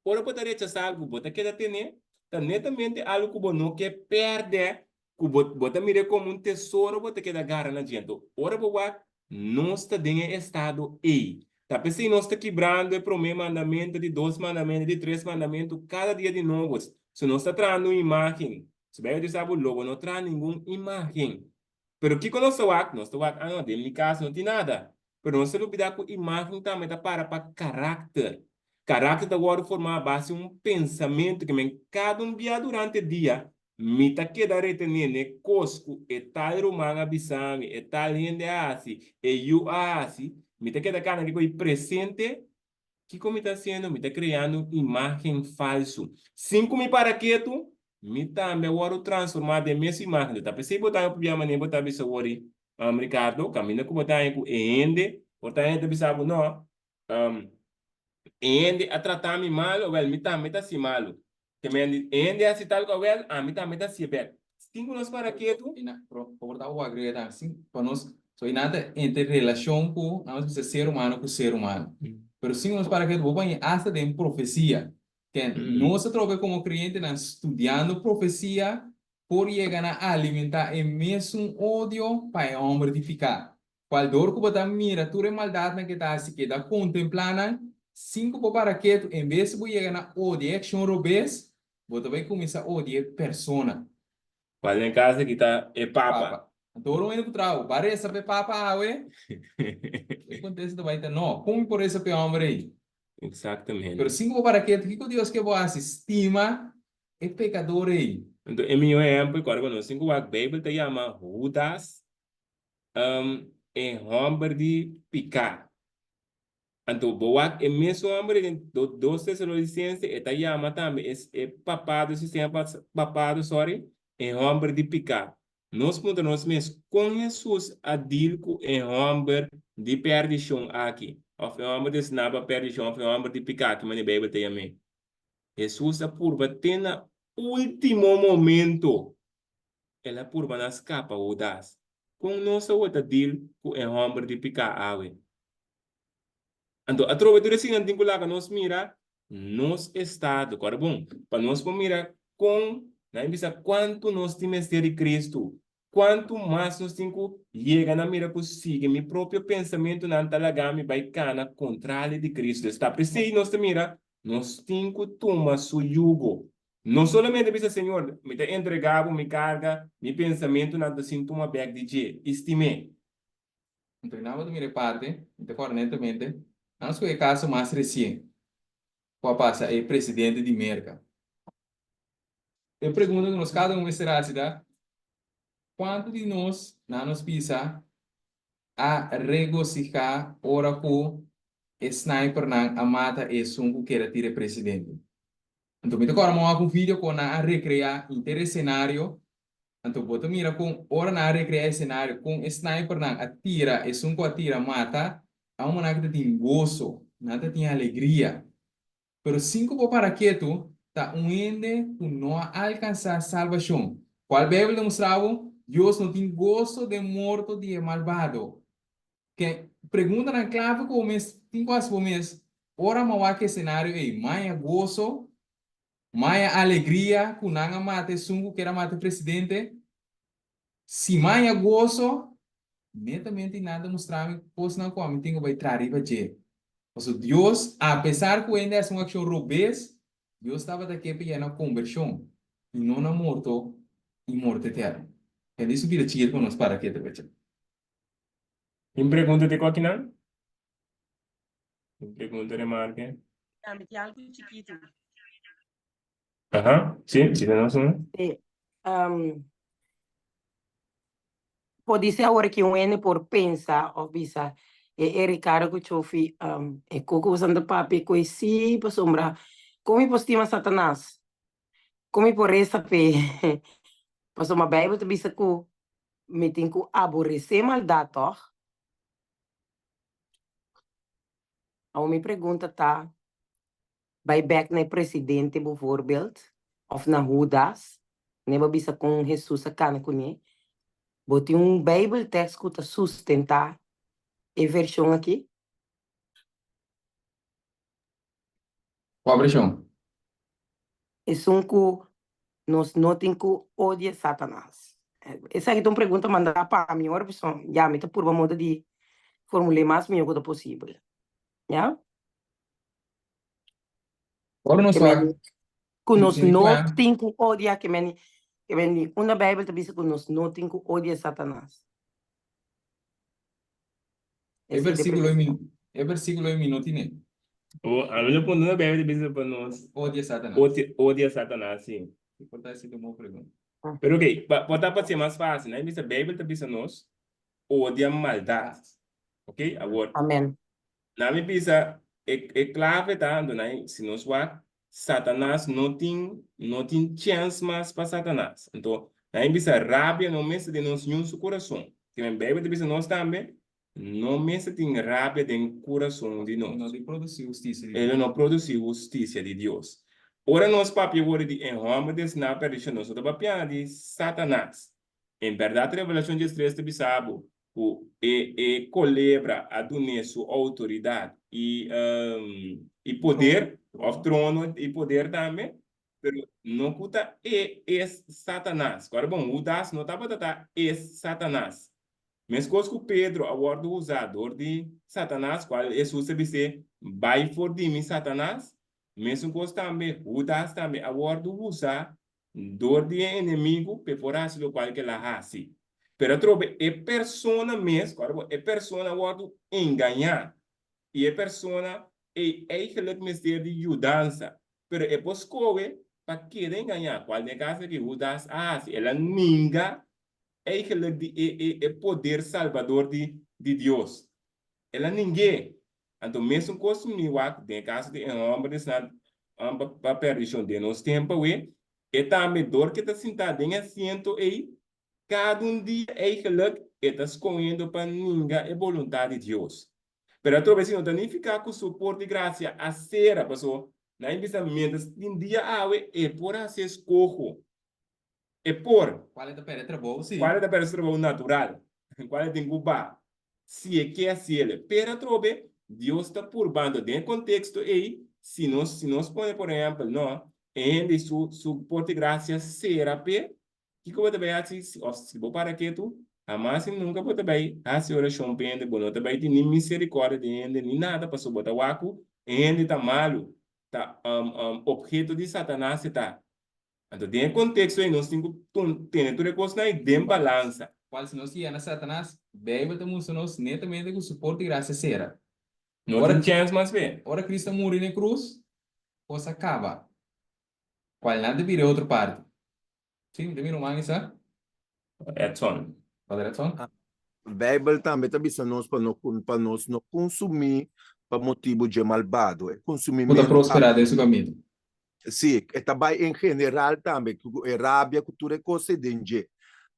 Ora bo ta rechasá algu, bo ta keda ten'é. Ta netamente algu ku bo no ke pèrdè, ku bo bo ta mir'é komo un tesoro, bo ta keda gara na dje. Anto, ora bo wak, nos ta den e estado ei. Ta p'esei nos ta kibrando e promé mandamentu, di dos mandamentu, di tres mandamentu kada dia di nobo. So nos ta trahando un imágen. So Beibel ta bisa bo, lo bo no traha ningun imágen. Pero kiko nos ta wak? Nos ta wak, ah no, den mi kas no tin nada. Pero nos ta lubidá ku imágen tambe ta para pa karakter. Karakter ta wòrdu formá a base un pensamentu ke men kada un bia durante dia mi ta keda retené n'e kos ku e tal ruman a bisa mi, e tal hende a hasi, e yu a hasi, mi ta keda kana kiko i presente Kiko mi ta hasiendo? Mi ta kreando un imágen falsu. Sin ku mi para ketu, mi tambe a wòrdu transformá den mes imágen. Ta p'esei bo ta haña pabia manera bo ta bisa awor, Ricardo, kaminda ku bo ta haña ku e hende, por ta hende ta bisa bo, no, e hende a trata mi malu, awèl mi tambe ta hasi malu. Te men di, e hende a hasi tal ku awèl, ami tambe ta hasié bèk. Sin ku nos para ketu. I na, pero por ta bo agrega tambe, sin pa nos, so i nan ta entre relashon ku, nan nos bisa ser humano ku ser humano. Pero sin ku nos para ketu, bo por haña asta den profesia. Ken, nos atrobe komo kreyentenan studiando profesia por yega na alimentá e mesun odio pa e hòmber di piká. Cual dor cu bo ta mira tur e maldadnan cu e ta haci, keda contemplá nan, sin cu bo para ketu, en bes di bo yega na odia e accion robes, bo ta bay cuminsa odia e persona. Cual den caso aki ta e papa. Papa. Anto ora un hende puntra bo, Ba reza pa e papa awe? E contesta ta bay ta, No. Con mi por reza pa e homber ey? Exactamente. Pero sin cu bo para ketu, kico Dios ke bo haci? Stima e pecador ey. Anto e miho ehempel, cu ora cu nos tin cu wak, Bijbel ta yama Hudas e hòmber di piká. Anto bo wak e mesun hòmber ei den 2 Tesalonisense e ta yama tambe e e papado sistema papado sorry e hòmber di piká. Nos puntra nos mes kon Hesus a deal ku e hòmber di pèrdishon aki òf e hòmber destiná pa pèrdishon òf e hòmber di piká ki manera Beibel ta yam'é. Hesus a purba te na último momento El a purba na skapa Hudas. Kon nos awor ta deal ku e hòmber di piká awe? Anto atrobe tur eseinan tin ku laga nos mira nos estado. Kòrda bon, pa nos por mira kon, nan a bisa kuantu nos tin mester di Kristu, kuantu mas nos tin ku yega na mira ku sigui mi propio pensamentunan ta laga mi bai kana kontrali di Kristu. Esta p'esei nos ta mira nos tin ku tuma su yugo. No solamente bisa, Señor, mi ta entregá bo mi karga, mi pensamentunan ta sin tuma bèk di dje, i stim'é. Anto i nan bo ta mira e parte, mi ta kòrda netamente, nan skohe e kaso mas resien ku a pasa e presidente di Merka. E pregunta ku nos kada un mester hasi ta, kuantu di nos nan nos bisa a regosihá ora ku e snipernan a mata esun ku keda tira e presidente? Anto mi ta kòrda mi wak un video kon nan a rekreá inter e senario. Anto bo ta mira kon ora nan a rekreá e senario, kon e snipernan a tira esun ku a tira mata, a un manera ku ta tin goso, nan ta tin alegria. Pero sin ku bo para ketu, ta un hende ku no a alkansá salbashon. Kual Beibel ta mustra bo? Dios no tin goso den morto di e malbado. Ke preguntanan klave ku bo mes tin ku hasi bo mes ora mi a wak e senario ei, Maya goso, maya alegria ku nan a mata esun ku kier a mata e presidente? Si maya goso, netamente nan ta mustra mi kosnan ku ami tin ku bai traha riba dje. Pasobra Dios, apesar ku hende a hasi un akshon robes, Dios tabata ke pa yena kombershon i no na morto i morto eterno. Hende su bida chikito pa nos para ketu pecha. Tin pregunta te ku akinan? Tin pregunta remarke? Ya, mi tin algu chikitu. Aha, si, si tenemos una. Sí. Um, podise awor ki un hende por pensa of bisa e e Ricardo ku Chofi um, e koko boso ta papia ku e sí pasobra kon mi por stima Satanas? Kon mi por resa p'e? Pasobra Bijbel ta bisa ku mi tin ku aboresé maldat tòg? Awor mi pregunta ta, Bai bek na e presidente bovoorbeeld, of na Hudas, ne bo bisa kon Hesus a kana kuné. Bo tin un Bijbeltekst ku ta sustentá e vershon aki? Kua vershon? Esun ku nos no tin ku odia Satanas. Esaki ta un pregunta mandá pa mi ora pasobra ya mi ta purba moda di formul'é mas mihó ku ta posibel. Ya? Ora nos Ke wak men ku nos tin no kla. tin ku odia ke men ke men di unda Bijbel ta bisa ku nos no tin ku odia Satanas. E Esei ta e versíkulo ei mi pregunta. e versíkulo ei mi no tine. O ami lo punta unda Bijbel ta bisa pa nos Odia Satanas. odia odia Satanas si. Si por ta esei ta un bon pregunta. Pero ok, pa por ta pa ser mas fácil, nan bisa Bijbel ta bisa nos odia maldat. Ok, awor Amen. Na mi bisa, e e clave ta anto nan si nos wak, Satanas no tin no tin chèns mas pa Satanas. Anto, nan e bisa rabia no mester den nos niun su kurason. Ke men Beibel ta bisa nos tambe, no mester tin rabia den kurason di E no nos. di produsí hustisia di E lo Dios. no produsí hustisia di Dios. Ora nos papia wòrdu di e hòmber destinado a perdishon, nos no ta papiando di Satanas. En bèrdat Revelashon diestres ta bisa bo ku e e kolebra a dun'é su outoridat i i poder, òf trono i poder tambe, pero no ku ta e es Satanas. Kòrda bon, Hudas no tabata ta es Satanas. Meskos ku Pedro a wòrdu usá dor di Satanas, kual Hesus a bis'é, Bai for di mi, Satanas, mesun kos tambe Hudas tambe a wòrdu usá Dor di e enemigu p'e por hasi lokual k'el a hasi. Pero atrobe e persona mes, kòrda bo, e persona a wòrdu engañá i e persona ei eigentlik mester di yudansa, pero e por skohe pa keda engañá, kual den e kaso aki Hudas a hasi, el a ninga eigentlik di e e e poder salbador di di Dios. El a ning'é. Anto mesun kos mi wak den e kaso di e hòmber di esnan pa perdishon den nos tempu awe, e tambe dor ke ta sintá den e asiento ei, kada un dia eigenlik e ta skohendo pa ninga e boluntat di Dios. Pero atrobe esei no ta nifiká ku su por di grasia a sera, pasobra nan a bisa miéntras tin dia awe e por hasi eskoho. E por. Cual e ta perde trabou, si. Cual e ta perde su trabou natural. Cual e tin cu ba. Si e ke haciele. Pero atrobe, Dios ta purbando den e contexto ey, si nos, si nos pone por ehempel, no, e hende su, su por di gracia cera p'e, kico bo ta bay haci si, of si bo para ketu, hamas y nunca bo ta bay haci oracion p'e hende, bo no ta bay tin ni misericordia di hende ni nada, pasobra bo ta wak cu e hende ta malu, ta obheto di Satanas e ta. Anto den e konteksto ei nos tin ku tene tur e kosnan ei den balansa. Kual si nos yena Satanas, Beibel ta mustra nos netamente ku su por di grasia sera. No Ora tin chèns mas p'e. Ora Kristu a muri na e krus, kos a kaba. Kual nan ta bira e otro parti. Si, mi ta mira un man isa. Edson. Brother Edson. Beibel tambe ta bisa nos pa no pa nos no kunsumí pa motibu dje malbado. E Ku ta kunsumimentu prosperá den su kaminda. Sí, e ta bai en general tambe, ku e rabia, ku tur e kos ei den dje.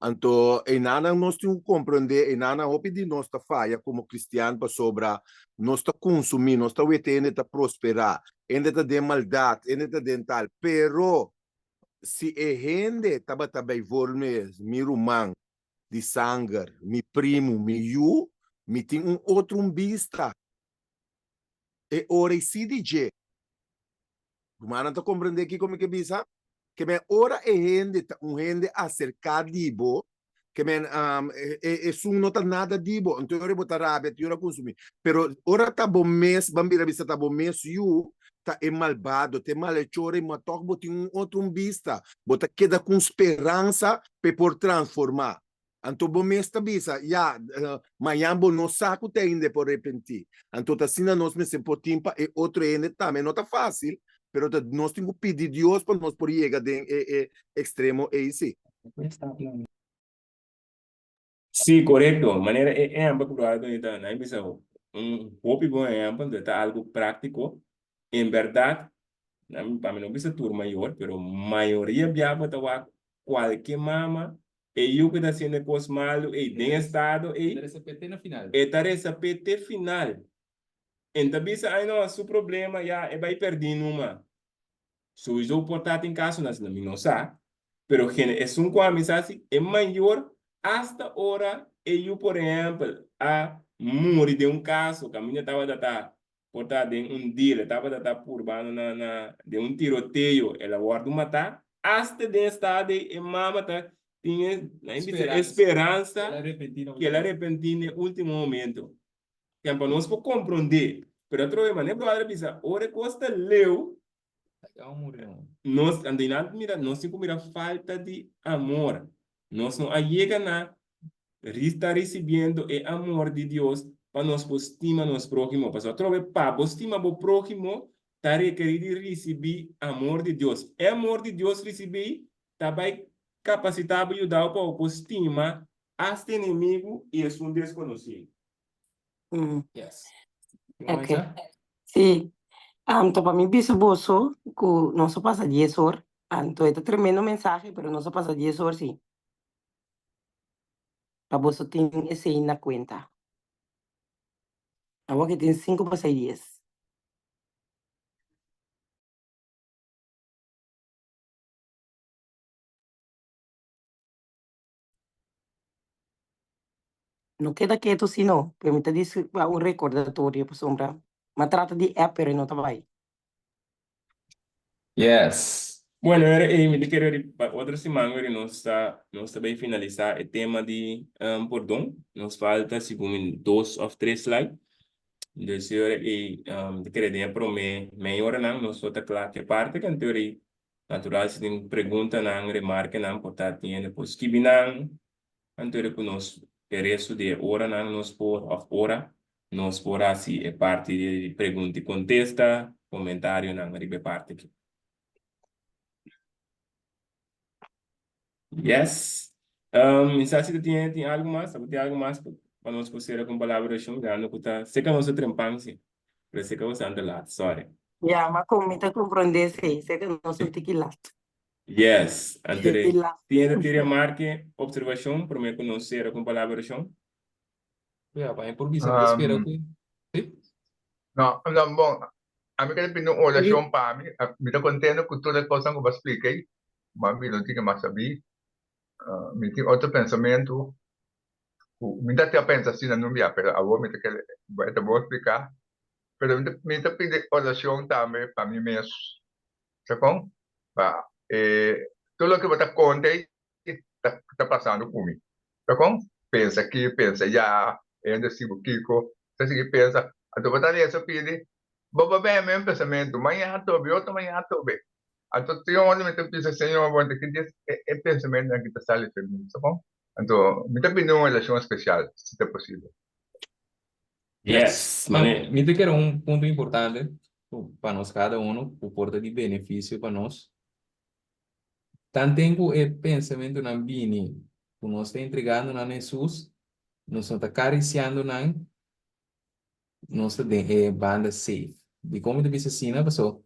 Anto einanan nos tin ku komprendé, einanan hopi di nos ta faya komo kristian pasobra nos ta kunsumí, nos ta wete hende ta prosperá, hende ta den maldat, hende ta den tal, pero si e hende tabata bijvoorbeeld mi ruman di sanger, mi primu, mi yu, mi tin un otro un bista. E ora ei si di dje. Rumannan ta komprendé kiko mi ke bisa? Ke men ora e hende ta un hende aserká di bo, ke men esun no ta nada di bo, anto e ora bo ta rabia, tin ora kunsumí. Pero ora ta bo mes, ban bira bisa ta bo mes yu, ta e malbado, ta e malhechor ei, ma tòg bo tin un otro un bista. Bo ta keda ku un speransa pa e por transformá. Anto bo mes ta bisa, ya, mañan bo no sa ku ta ainda e por repentí. Anto ta asina nos mester por tin pa e otro hende tambe. No ta fásil, pero ta nos tin ku pidi Dios pa nos por yega den e e ekstremo ei sí. Sí, korekto. Manera e ehèmpel ku Bròder Tony ta na bisa un hopi bon ehèmpel, ta algu práktiko. En bèrdat, pa mi no bisa tur mayor, pero mayoria bia bo ta wak kualke mama E yu ku ta hasiendo e kos malu ei den estado ei, e ta resap'é te final. E ta bisa, Ai no, su problema ya, e bai pèrdí numa. Souiso por ta tin kasonan asina, mi no sa, pero esun ku ami sa si e mayor asta ora e yu por ehèmpel a muri den un kaso kaminda tabata ta por ta den un deal, e tabata ta purbando na na den un tiroteo, el a wòrdu matá, asta den estado ei e mama ta tin e nan bisa e speransa ku el a repentí na e último momento. Ken pa nos por komprondé, pero atrobe manera bròder a bisa, ora e kos ta leu, nos, anto nan mira, nos tin ku mira falta di amor. Nos no a yega na ta risibiendo e amor di Dios pa nos por stima nos próhimo. Pasobra atrobe pa bo stima bo próhimo ta rekerí di risibí amor di Dios. E amor di Dios risibí ta bai kapasitá bo, yuda bo pa bo por stima asta enemigu i esun deskonosí. Yes. Ok. Sí. Anto pa mi bisa boso ku nos a pasa dies or. Anto e ta tremendo mensahe, pero nos a pasa dies or sí. Pa boso tin esei na kuenta. Awor ke tin sinku pasai dies. No keda ketu si no, pero mi ta disi pa un recordatorio pasobra m'a trata di app pero e no ta bai. Yes. Bueno, era ei, mi ta kere ri pa otro siman weri nos ta nos ta bay finalisa e tema di pordon. Nos falta segun mi dos of tres slide. Dus e ora ei mi ta kere den e prome mei oranan nos lo ta kla ku e parti ku anto ora ei natural si tin preguntanan, remarkenan por ta tin hende por skibi nan. Anto ora ku nos e resto di e oranan nos por of ora nos por hasi e parti di pregunta i kontesta, komentarionan riba e parti aki. Yes. Um, mi sa si ta tin, tin algo mas, abo tin algo mas pa nos por sera ku un palabra di orashon, mirando ku ta seka nos a trempan si, pero seka bastante lat, sorry. Ya, ma kon mi ta komprondé esei, seka nos un tiki lat. Yes, anto Tiki de lat. tin hende tin remarke, observashon, promé ku nos sera ku un palabra di orashon? Ya, pa mi por bisa, mi ta spera Um, ku. Sí? no, no, bon, ami kere pidi un orashon pa mi, mi ta kontento ku tur e kosnan ku bo a splika ei, ma mi no tin ke mas sabí. Mi tin otro pensamentu ku mi ta tin a pensa asina nun bia, pero awor mi ta kere bo e ta bon spliká. Pero mi ta mi ta pidi orashon tambe pa mi mes, sa kon? Pa e tur loke bo ta konta ei ta ta pasando ku mi. Ta kon? Pensa aki, pensa ya, hende si bo kiko, ta sigui pensa. Anto bo ta resa pidi, bo ba bèn men pensamentu, maña tobe, otro maña tobe. Anto tin ora mi ta bisa, Señor, bo ta ki e e pensamentunan aki ta sali for mi, ta kon? Anto mi ta pidi un orashon spesial, si ta posibel. Yes, Ma mane. mi ta kere un punto importante pa nos kada uno ku por ta di benefisio pa nos. Tanten ku e pensamentunan bini ku nos ta entregando nan na Hesus, nos no ta karisiando nan, nos ta den e banda safe. Dikon mi ta bisa asina? Pasobra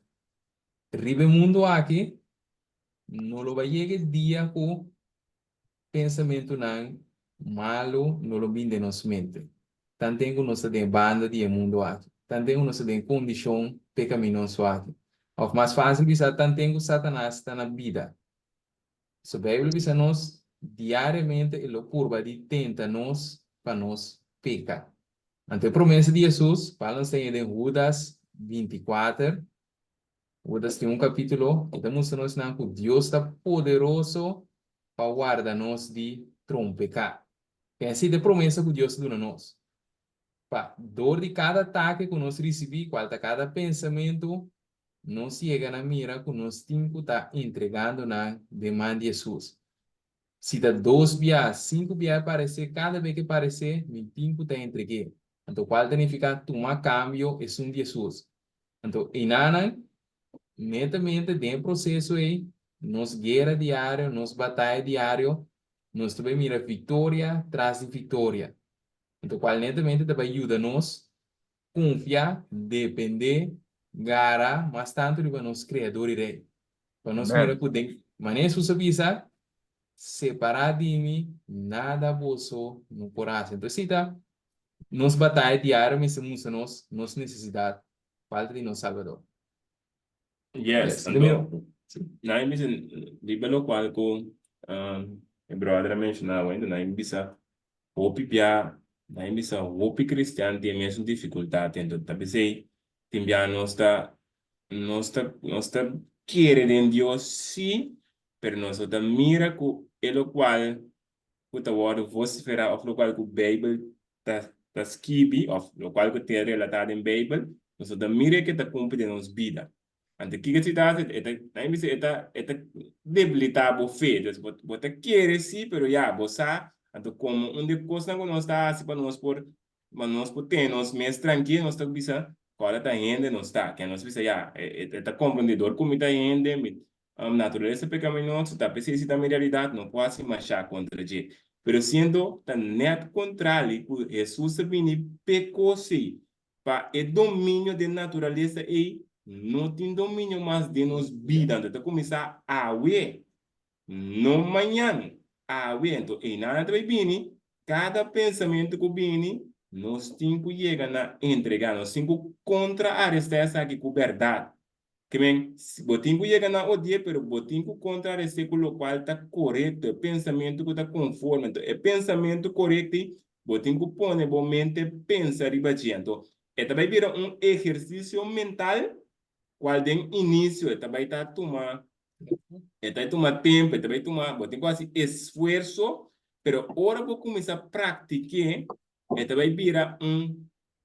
riba e mundu aki no lo bai yega e dia ku pensamentunan malu no lo bin den nos mente. Tanten ku nos ta den e banda di e mundu aki, tanten ku nos ta den e kondishon pekaminoso aki. Òf mas fásil bisa, tanten ku Satanas ta na bida. So Beibel bisa nos, diariamente e lo purba di tenta nos pa nos peka. Anto e promesa di Hesus, kual nos ta haña den Hudas 24, Hudas tin un kapítulo, e ta mustra nos nan ku Dios ta poderoso pa warda nos di trompeká. Esei ta e promesa ku Dios ta duna nos. Pa dor di kada atake ku nos risibí, kual ta kada pensamentu. nos yega na mira ku nos tin ku ta entregando nan den man di Hesus. Si ta dos bia, sinku bia e paresé, kada be ku e paresé, mi tin ku ta entreg'é. Anto kual ta nifiká tuma kambio esun di Hesus? Anto einanan, netamente den e proseso ei, nos guera diario, nos bataya diario, nos ta bai mira viktoria tras di viktoria. Anto kual netamente ta bai yuda nos konfia, dependé, gara mas tantu riba nos Kreador i Rei. Pa nos mira Amen. ku den manera Hesus a bisa, Separá di mi, nada boso no por hasi. Anto esei ta nos bataya diario mester mustra nos nos nesesidat, falta di nos Salbador. Yes, Yes, mira, anto nan a bisa riba lokual ku e brother a menshoná awor, nan a bisa hopi bia, nan a bisa hopi kristian tin e mesun difikultat, anto ta p'esei tin bia nos ta nos ta nos ta kere den Dios sí, pero nos no ta mira ku e lokual ku ta wòrdu vosiferá òf lokual ku Beibel ta ta skibi òf lokual ku tin relatá den Beibel, nos no ta mira ke ta kumpli den nos bida. Anto kiko si ta hasi? E ta, nan bisa e ta e ta debilitá bo fe. Dus bo bo ta kere sí, pero ya, bo sa, anto komo un di e kosnan ku nos ta hasi pa nos por pa nos por tene nos mes trankil, nos ta bisa, kòrda ta hende nos ta. Ke nos bisa ya, e e ta komprendé dor ku mi ta hende, mi Naturalesa pecaminoso ta p'esei si ta mi realidad no por haci mashá contra dje. Pero siendo ta net contrali cu Jesus a bini p'e cos ei, pa e dominio den naturalesa ei no tin dominio mas den nos bida, anto ta cuminsa awe, no mañan, awe. Anto einan ta bay bini, cada pensamento cu bini, nos tin cu yega na entrega, nos tin cu contra-aresta esaki cu berdad. Ke men, bo tin ku yega na odi'é, pero bo tin ku kontraresé ku lokual ta korekto, e pensamentu ku ta konforme. Anto, e pensamentu korekto ei, bo tin ku pone bo mente pensa riba dje. Anto, e ta bai bira un ehersisio mental, kual den inisio e ta bai ta tuma, e ta tuma tempu, e ta bai tuma, bo tin ku hasi esfuerso, pero ora bo kuminsá praktik'é, e ta bai bira un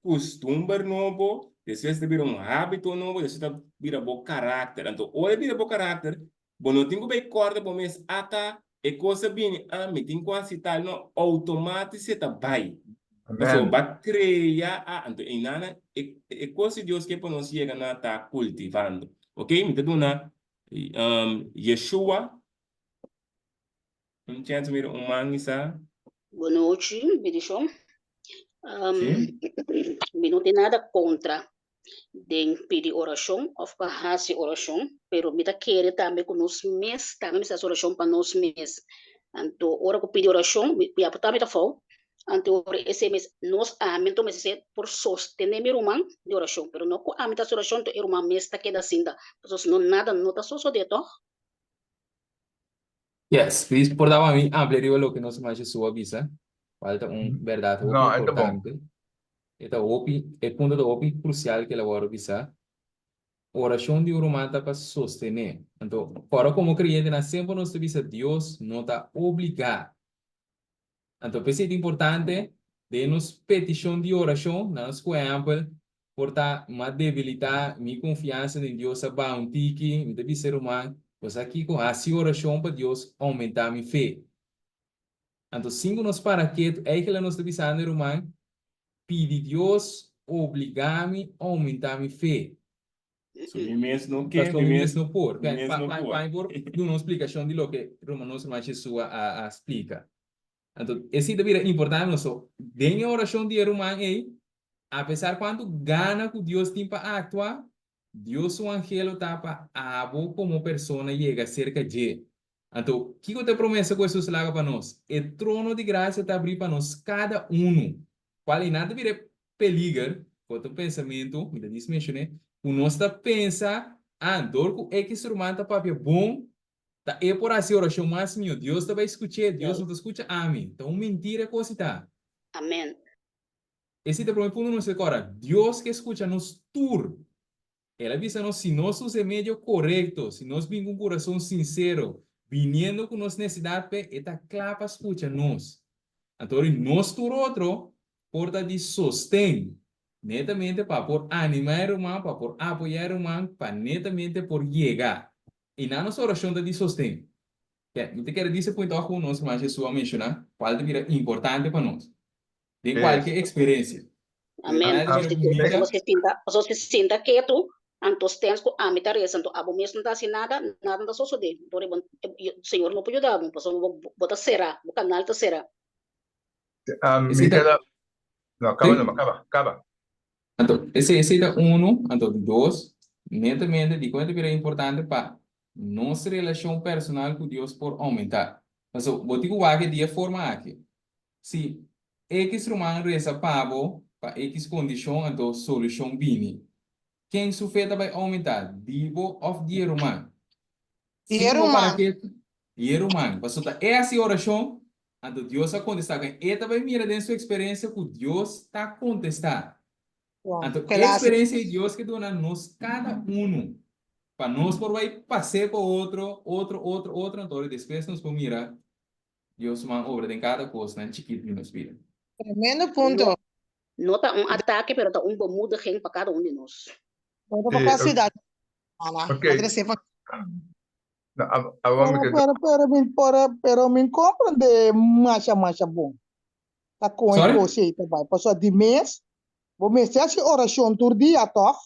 kustumber nobo, despues ta bira un hábito nobo, despues ta bira bo karakter. Anto ora e bira bo karakter, bo no tin ku bai kòrda bo mes, ata e kos a bini, ah, mi tin ku hasi tal. No, outomátis e ta bai. Pasobra bo a krea, ah, anto einana e e kos di Dios ke pa nos yega na ta kultivando. Oke, mi ta duna Yeshua. Un chance mira un man isa. Bon nochi, bendishon. Um, mi no tin nada kontra den pidi orashon òf pa hasi orashon, pero mi ta kere tambe ku nos mes tambe mester hasi orashon pa nos mes. Anto ora ku pidi orashon, mi ya por tambe ta fout, anto ora esei mes nos ami anto mester ser por sostené mi ruman di orashon, pero no ku ami ta hasi orashon anto e ruman mes ta keda sinta, pasobra si no nada no ta sosodé tòg. Yes, please por daba mi amplia riba loke nos hermano Jesús a bisa. Cual ta un berdad hopi No, e ta bon. importante. E ta hopi, e punto ta hopi crucial ke el a wòrdu bisa. Oracion di un ruman ta pa sostené. Anto, ora como creyentenan semper nos ta bisa Dios no ta obligá. Anto p'esei ta importante den nos petishon di orashon, na nos ku ehèmpel, por ta m'a debilitá mi konfiansa den Dios a baha un tiki, mi ta bisa e ruman, Bo sa kiko? Hasi orashon pa Dios oumentá mi fe. Anto sin ku nos para ketu, eigentlik nos ta bisando e ruman, Pidi Dios obligá mi oumentá mi fe. So mi mes no ke, Pasobra mi mi mes mes no por. mi mes Pa no pa por. pa mi por duna un splikashon di loke ruman nos hermano Jesús a a splika. Anto esei ta bira importante pasobra den e orashon di e ruman ei, apesar kuantu gana ku Dios tin pa aktua, Dios su angelo ta pa abo komo persona yega serka dje. Anto, kiko ta e promesa ku Hesus laga pa nos? E trono di grasia ta abrí pa nos kada unu. Kual einan ta bira e peliger, ku otro pensamentu, mi ta dis menshoné, ku nos ta pensa, Ah, dor ku ekis ruman ta papia bon, ta e por hasi orashon mas mihó. Dios ta bai skuch'é, Dios no ta skucha ami. Ta un mentira e kos ei ta. Amen. Esei ta e promé punto ku nos ta kòrda. Dios ke skucha nos tur. El a bisa nos si nos usa e medio korekto, si nos bin ku un kurason sinsero, biniendo ku nos nesidat p'e, e ta kla pa skucha nos. Anto ora nos tur otro por ta di sosten. Netamente pa por animá e ruman, pa por apoyá e ruman, pa netamente por yega. I nan nos orashon ta di sosten. Ke, mi ta kere dise punto ku nos ruman Jesús a menshoná, kual ta bira importante pa nos den kualke eksperensia. Amen. Pasobra si sinta ketu, anto stens ku ami ta resa, anto abo mes no ta hasi nada, nada no ta sosodé. Señor no por yuda bo, pasobra bo ta será, bo kanal ta será. Mi ta No, kaba numa, kaba, kaba. Anto, esei, esei ta unu. Anto, di dos, netamente, dikon e ta bira importante pa nos relashon personal ku Dios por oumentá? Pasobra bo tin ku wak e di e forma aki, si ekis ruman resa pa bo pa ekis kondishon, anto solushon bini. Ken su fe ta bai oumentá, di bo òf di e ruman? Di Si e ku bo para ruman. ketu, di e ruman. Pasobra ta e hasi orashon, anto Dios a kontestá. Ken e ta bai mira den su eksperensia ku Dios ta kontestá. Bon, Anto ku e el a hasi. eksperensia ei Dios ke duna nos kada unu, pa nos por bai pas'é pa otro, otro, otro, otro, anto ora despues nos por mira Dios su man obra den kada kosnan chikitu di nos bida. Tremendo punto. No ta un atake, pero ta un bemoediging pa kada un di nos. No ta pa Sí, kasualidad, Ana. ok. Ta trese pa. No, awor mi Pero, ke pero, pero, mi, pero, pero mi comprende masha, masha bon. Ta con e Sorry? cos ei ta bai. Pasobra di mes, bo mester haci oracion tur dia, toch?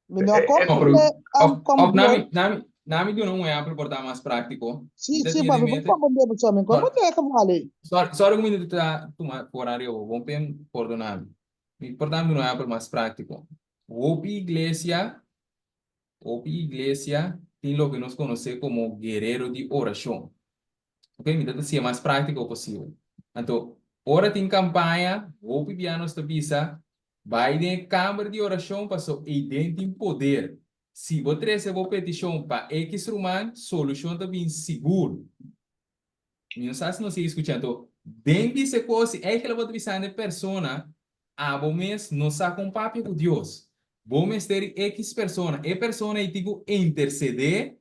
Mi no Eh, eh, No, pero comprende of, um, com of Dios. nami, nami, nami duna un ehempel por ta mas práctico. Sí, Mi ta sí, tin pa den mi por mente. comprende, pasobra mi Sorry, comprende e geval ei. sorry, sorry ku mi ta tuma por ariba, bon pen pordona mi. Mi por ta duna un ehempel mas práctico. Hopi iglesia, hopi iglesia tin loke nos konosé komo guerero di orashon. Ok, mi ta ta siña mas práctico posibel. Anto, ora tin campaña, hopi bia nos ta bisa, bai den e kamber di orashon paso eiden tin poder. Si bo trese bo petishon pa X ruman, solushon ta bin sigur. Mi no sa si nos sigui skucha. Anto, den bisa e kos, si eigenlijk bo ta bisando e persona, abo mes no sa kon papia ku Dios. Bo mester di X persona. E persona ei tin ku intersedé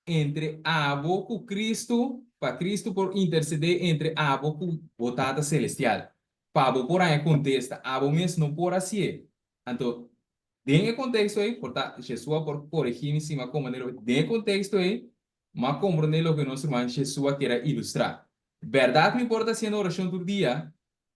entre abo ku Kristu, pa Kristu por intersedé entre abo ku bo Tata Selestial, pa bo por haña kontesta. Abo mes no por hasié. Anto, den e konteksto ei, por ta Jesua por koregí mi si mi a komprendé loke, den e konteksto ei, mi a komprendé loke nos ruman Jesua kier a ilustrá. Bèrdat mi por ta hasiendo orashon tur dia,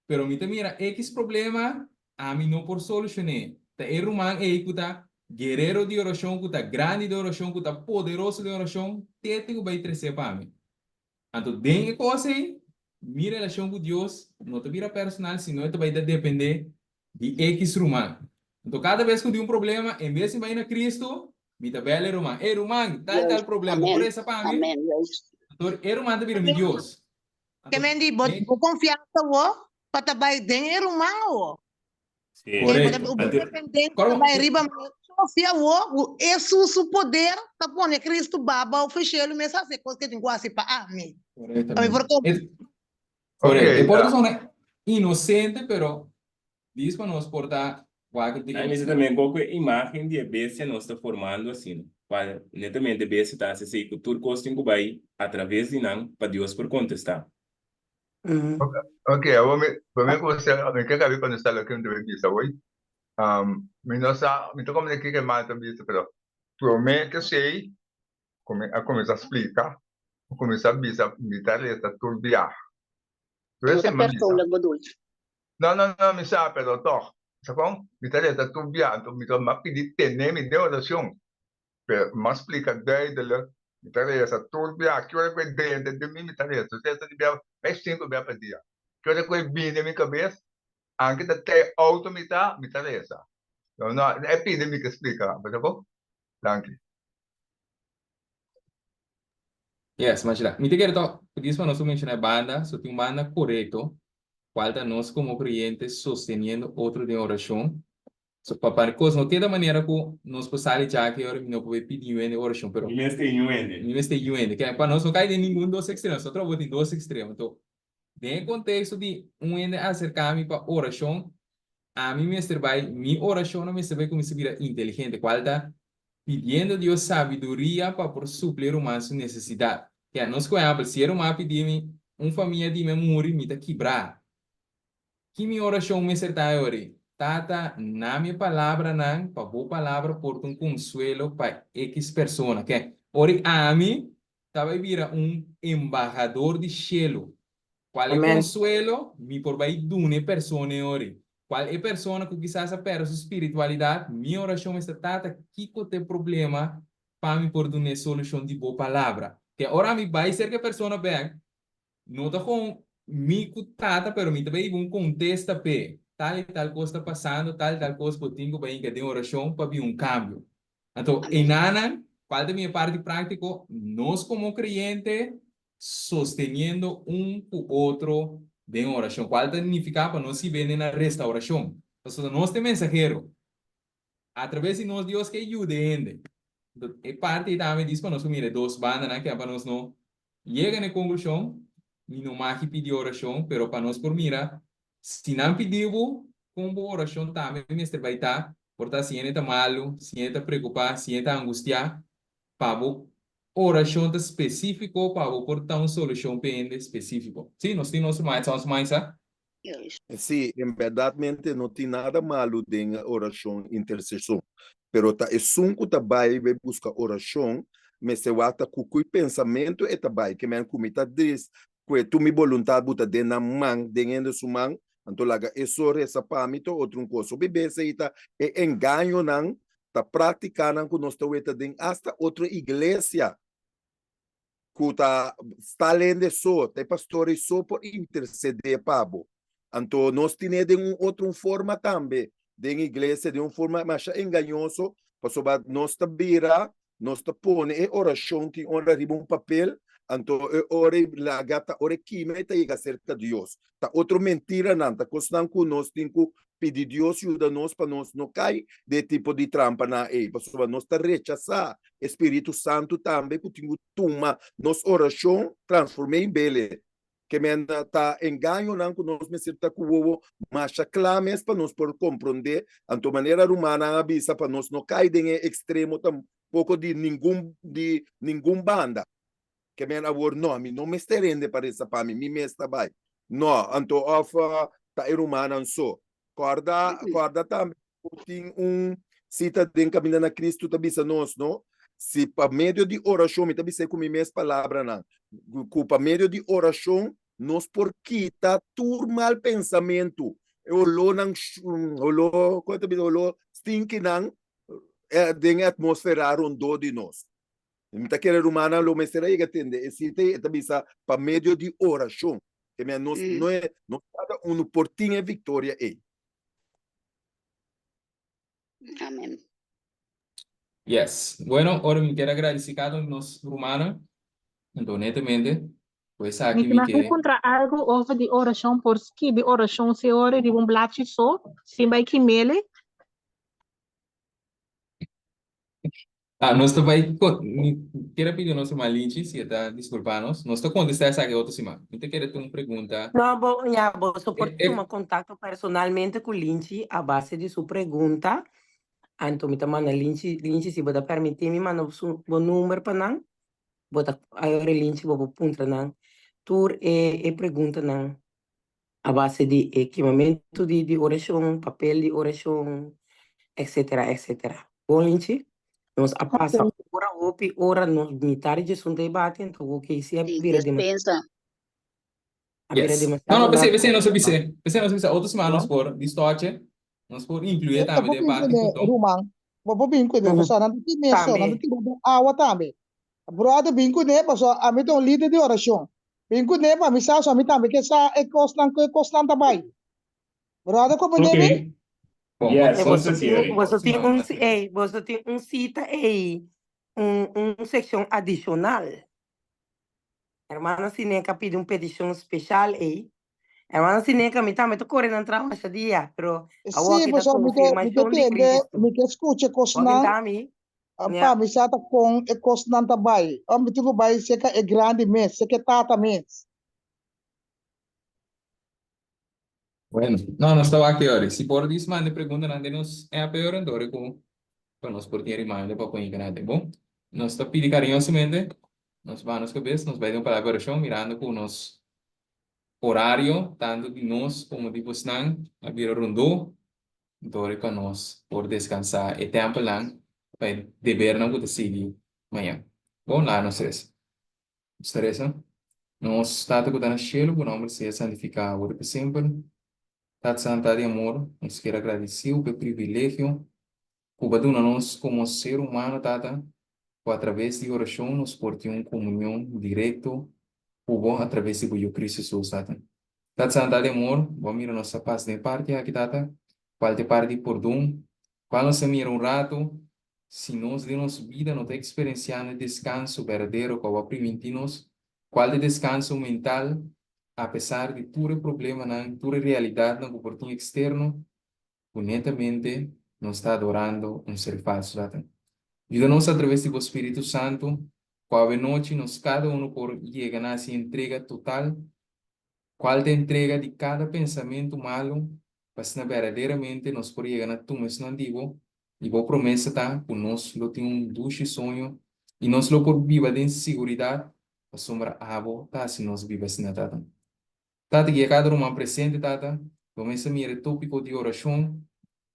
Pero mi ta mira X problema, ami no por solucion'é. Ta e ruman ei cu ta guerero di oracion, cu ta grandi den oracion, cu ta poderoso den oracion, t'e tin cu bay trecé pa mi. Anto den e cos ei, mi relacion cu Dios no ta bira personal, sino e ta bay ta depende di X ruman. Anto cada bes cu tin un problema, en bes di bay na Cristo, mi ta bel e ruman, Ey ruman, tal y tal Juist. problema, bo por Amen. reza pa mi? Amen. Juist. Anto e ruman ta bira mi Dios. Ke men di bo bo konfiansa wo pa ta bai den e ruman awo. Sí. Ke bo Korekto. bo Anto, dependensia ta Kòrda, bai riba Sofia wo ku Hesus su poder ta pone Kristu baba of shelu mes hasi e kos ke tin ku hasi pa ami. Pa mi por Korektamente. kom E, korekto. Ok, E por ta sona inosente, pero Dis pa nos por ta wak di Ai mester tambe con cu e imagen di e bestia nos ta formando asina, cual netamente e bestia ta haci esey cu tur cos tin cu bay a traves di nan pa Dios por contesta. Ok, awor mi, prome cu usted, mi ke cabi contesta loke mi ta bay bisa awor. Mi no sa, mi ta comprende kiko e mal ta bisa, pero prome ke esey, cu mi a cuminsa splica, mi cuminsa bisa mi ta reza tur biaha. Tur No esey ta mi a bisa. persoonlijk bedoeld. No, no, no, mi sa, pero tòg. Sa kon? Mi ta resa tur bia, anto mi ta m'a pidi tene mi den orashon. Pero m'a splika duidelik, mi ta resa tur bia. Ki ora ku e drenta den mi, mi ta resa. Mi ta resa di bia mes sinku bia pa dia. Ki ora ku e bini den mi kabes, anke ta tei outo mi ta, mi ta resa. No, no, e pidi mi ke splika. Bo sa kon? Danki. Yes, masha. Mi ta kere tòg, dispa nos a menshona e banda, so tin un banda korekto, cual ta nos como creyente sosteniendo otro den oracion. So pa pa cos no keda manera cu nos por sali djaki ora mi no por bay pidi yu hende oracion, pero Mi mester yu hende. Mi mester yu hende. Ke pa nos no cay den ningun dos extremo. Nosotros abo tin dos extremo. Enton, den e contexto di un hende acerca mi pa oracion, ami mester bay, mi oracionnan mester bay cuminsa bira inteligente, cual ta pidiendo Dios sabiduria pa por supli e ruman su necesidad. Ke nos ku ehempel, si e ruman pidi mi un famia di mi a muri, mi ta kibrá. Ki mi orashon mester ta e ora ei? Tata, na mi palabranan, pa bo palabra por ta un konsuelo pa ekis persona. Ke ora ami ta bai bira un embahador di shelu. Kual e Amen. konsuelo mi por bai duna e persona e ora ei? Kual e persona ku kisas a pèrdè su spiritualidat, mi orashon mester Tata, kiko ta e problema pa mi por dun'é solushon di bo palabra? Ke ora mi bai serka e persona bèk, No ta kon mi ku tata pero mi ta bai hiba un kontesta p'e, tal i tal kos ta pasando, tal i tal kos bo tin ku bai hinka den orashon pa bin un kambio. Anto enanan, kual ta bin e parti práktiko? Nos komo kreyente sosteniendo un ku otro den orashon, kual ta nifiká pa nos hib'é na restaurashon, pasobra nos ta e mensahero. Atraves di nos Dios ke yuda e hende. Enton e parti ei tambe dis pa nos por mira e dos bandanan ke pa nos no yega na e konklushon, mi no maki pidi orashon, pero pa nos por mira si nan pidi bo kon bo orashon tambe mester bai ta, por ta si hende ta malu, si hende ta preokupá, si hende ta angustiá, pa bo orashon ta spesífiko pa bo por ta un solushon pa e hende spesífiko. Sí, nos tin nos ruman Edson Smaisa. Sí, en bèrdatmente no tin nada malu den orashon interseson, pero ta esun ku ta bai bai buska orashon mester wak ta ku kui pensamentu e ta bai, ke men ku mi ta dris kue tur mi boluntat bo ta den nan man, den hende su man, anto laga eso resa pa mi ta otro un kos. Hopi bes ei ta e engañonan, ta práktikanan ku nos ta weta den asta otro iglesia. ku ta sta lende so, ta e pastor ei so por intersedé pa bo. Anto nos tin'é den un otro un forma tambe den iglesia, den un forma masha engañoso, pasobra nos ta bira, nos ta pone e orashon tin ora riba un papel, anto e ora ei laga ta ora e kima e ta yega serka Dios. Ta otro mentiranan, ta kosnan ku nos tin ku pidi Dios yuda nos pa nos no kai den e tipo di trampanan ei, pasobra nos ta rechasá e Spiritu Santu tambe ku tin ku tuma nos orashon transform'é en bele. Ke men ta engañonan ku nos mester ta ku wowo masha kla mes pa nos por komprondé. Anto manera rumannan a bisa pa nos no kai den e ekstremo tampoko di ningun di ningun banda. Ke men awor, no, mi no mester hende pa resa pa mi, mi mes ta bai. No, anto òf ta e rumannan so. Kòrda, kòrda tambe ku tin un sita den Kaminda na Kristu ta bisa nos, no, si pa medio di orashon, mi ta bis'é ku mi mes palabranan, ku pa medio di orashon nos por kita tur mal pensamentu, e olónan, oló, kon ta bisa, oló stinkinan den e atmósfera rondó di nos. Mi ta kere rumannan lo mester a yega tende e sita ei, e ta bisa pa medio di orashon. Ke mea nos no e, nos kada unu por tin e viktoria ei. Amen. Yes. Bueno, ora mi kier a gradisi kada un di nos rumannan. Anto netamente, ku Mi esaki ta mi na ke. puntra algu over di orashon por skibi orashon si ora riba un blachi so, sin bai kimele. Ah, nos ta bai con, mi kier a pidi nos ruman Linchi si e ta disculpa nos. Nos ta contesta esaki otro siman. Mi ta kere tin un pregunta. No, bo, ya, boso por E, e, tuma contacto personalmente cu Linchi a base di su pregunta. Anto mi ta manda Linchi, Linchi si bo ta permiti mi manda su, bo number pa nan. Bo ta ayora Linchi bo por puntra nan tur e, e preguntanan a base di e kimamentu di di orashon, papel di orashon, etcetera, etcetera. Bon Linchi, nos a pasa ora hopi ora, nos mitar di djesun ta e bati, anto oke si a Di bira dema despensa. a bira Yes. No, demasiado no, p'esei, largu. p'esei nos a bis'é. P'esei nos a bisa otro siman nos No? por di stoche, nos por incluye E tambe bo den e bin parti kuné, ku ruman. Bo por bin kuné, pasobra nan ta tin meso, nan ta Tambe. tira den awa tambe. Bròder bin kuné, pasobra ami ta un lider di orashon. Bin kuné pa mi sa, so ami tambe ke sa e kosnan, ku e kosnan ta bai. Bròder komprendé mi? Ok. Bon, Yes, Eh, nos boso ta tin, sieri. boso tin siman un, mas. ey, boso tin un sita ey, un, un sekshon adishonal. Hermana Sineca pidi un petishon speshal ey. Hermana Sineca, mi tambe ta kore nan traha masha dia, pero awor Sí, aki ta pasobra mi ke, mi ke konfirmashon di tende, Cristo. mi ke skucha e Bo kosnan, kenta mi? pa Ja. mi sa ta kon e kosnan ta bai. Ora mi tin ku bai serka e grandi mes, serka e tata mes. Bueno, no, nos ta wak ori. Si por dis manda e preguntanan den nos app ori, anto ori ku pa nos por tin e reminder pa pon e kanal. Bon, nos ta pidi kariñosamente, nos baha nos kabes, nos bai den un palabra di orashon mirando ku nos orario, tantu di nos komo di bosnan, a bira rondó. Dori pa nos por descansá e tempelnan pa e debernan cu ta sigui mañan. Bon, laga nos resa. Nos ta resa, Nos Tata cu ta na cielo, bo nomber sea santificá awor i pa semper. Tata Santa di amor, nos kier a gradiciu pa e privilegio cu bo a duna nos como ser humano, Tata, cu a traves di oracion nos por tin un comunion directo cu bo a traves di bo Yu Cristo Jesus, Tata. Tata Santa di amor, bo a mira nos a pas den e parti aki, Tata, cual ta e parti di pordon, cual nos a mira un rato, si nos den nos bida no ta experienciando e descanso berdadero cu bo a priminti nos, cual ta e descanso mental, apesar di tur e problemanan, tur e realidadnan cu por tin externo, cu netamente nos ta adorando un ser falso, Tata. Yuda nos a traves di bo Spiritu Santo, cu awe nochi nos cada uno por yega na haci entrega total, cual ta entrega di cada pensamento malo, pa asina berdaderamente nos por yega na tuma esnan di bo, y bo promesa ta cu nos lo tin un dushi soño y nos lo por biba den siguridad, pasobra abo ta haci nos biba asina, Tata. Tata guia kada ruman presente, Tata. Bo mester mira e tópiko di orashon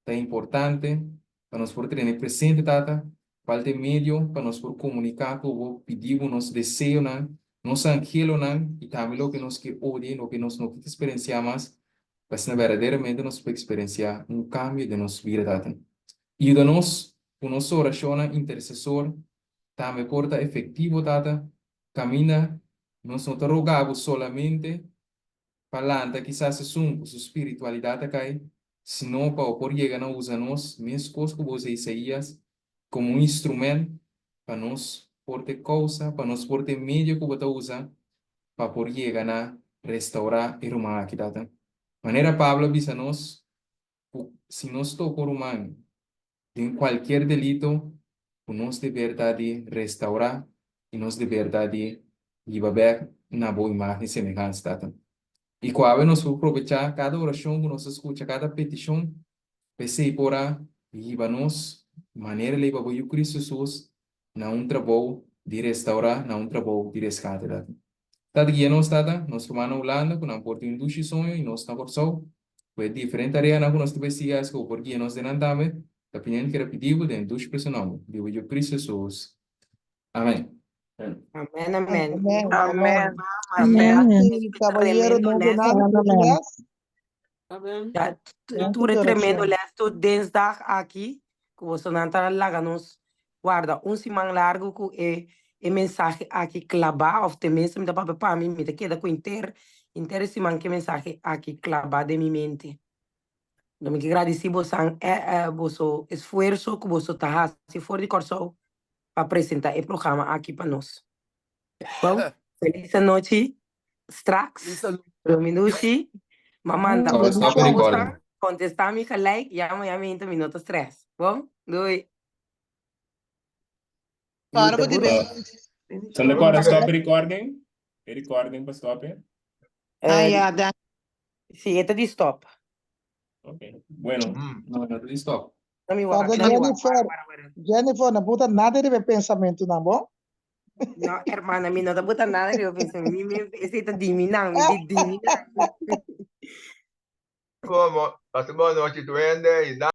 ta importante pa nos por tene presente, Tata, kual ta e medio pa nos por komuniká ku bo, pidi bo nos deseonan, nos anhelonan i tambe loke nos ke odia i loke nos no ke eksperensiá mas, pa asina berdaderamente nos por eksperensiá un kambio den nos bida, Tata. Yuda nos ku nos orashonnan intersesor tambe por ta efektivo, Tata, Kaminda nos no ta roga bo solamente pa lanta kisas esun ku su spiritualidat a kai, sino pa bo por yega na usa nos, meskos ku bo usa Isaías, komo un instrument pa nos por ta e kousa, pa nos por ta e medio ku bo ta usa pa por yega na restaurá e ruman aki, Tata. Manera Pablo a bisa nos ku si nos toka un ruman den cualkier delito cu nos deber ta di restaura y nos deber ta di hiba bek na bo imagen y semehansa, Tata. Y cu awe nos por probecha cada oracion cu nos a scucha, cada peticion, p'esey por a hiba nos, manera ley pa bo Yu Cristo Jesus, na un trabou di restaura, na un trabou di rescate, Tata. Tata guia nos, Tata, nos ruman na Hulanda cu nan por tin un dushi soño y nos na Corsou, Ku e diferente areanan ku nos ta bestiga es ku bo por guia nos den nan tambe, ta pidiendo keda pidi bo den dushi preso nomber di bo Yu Cristo Jesus. Amen. Amen, amen. Amen. Amen. Amen. Caballero, Tremendo no les. donando Amen. Ja, Danki tur e pa tremendo oracion. les tur dinsdag aki, ku bosonan ta laga nos warda un siman largu ku e e mensahe aki klabá, òf tenminste mi ta papia pa mi, mi ta keda ku henter henter e siman ku e mensahe aki klabá den mi mente. Lo mi ke gradisí bosan boso esfuerso ku boso ta hasi for di Kòrsou pa presentá e programa aki pa nos. Bon, felis anochi, straks, Rominushi, m'a manda Stop, un stop pa e recording. bosan, kontestá mi gelijk, ya mañana mi hinta mi no ta stress. Bon, doei. Para bo di Uh, Santa Cora, stop recording. E recording pa stop e. Ah, ja, dan. Sí, e ta di stop. Ok, bueno. No, no ta di stop. Na mi wak, Tata na mi wak. Jennifer, Jennifer, no buta nada riba e pensamentunan, bo? No, hermana, mi no ta buta nada riba pensamentu. Mi, mi, esei ta di mi nan, mi di di mi nan. Bon, pasa bon nochi, tuende, y danki.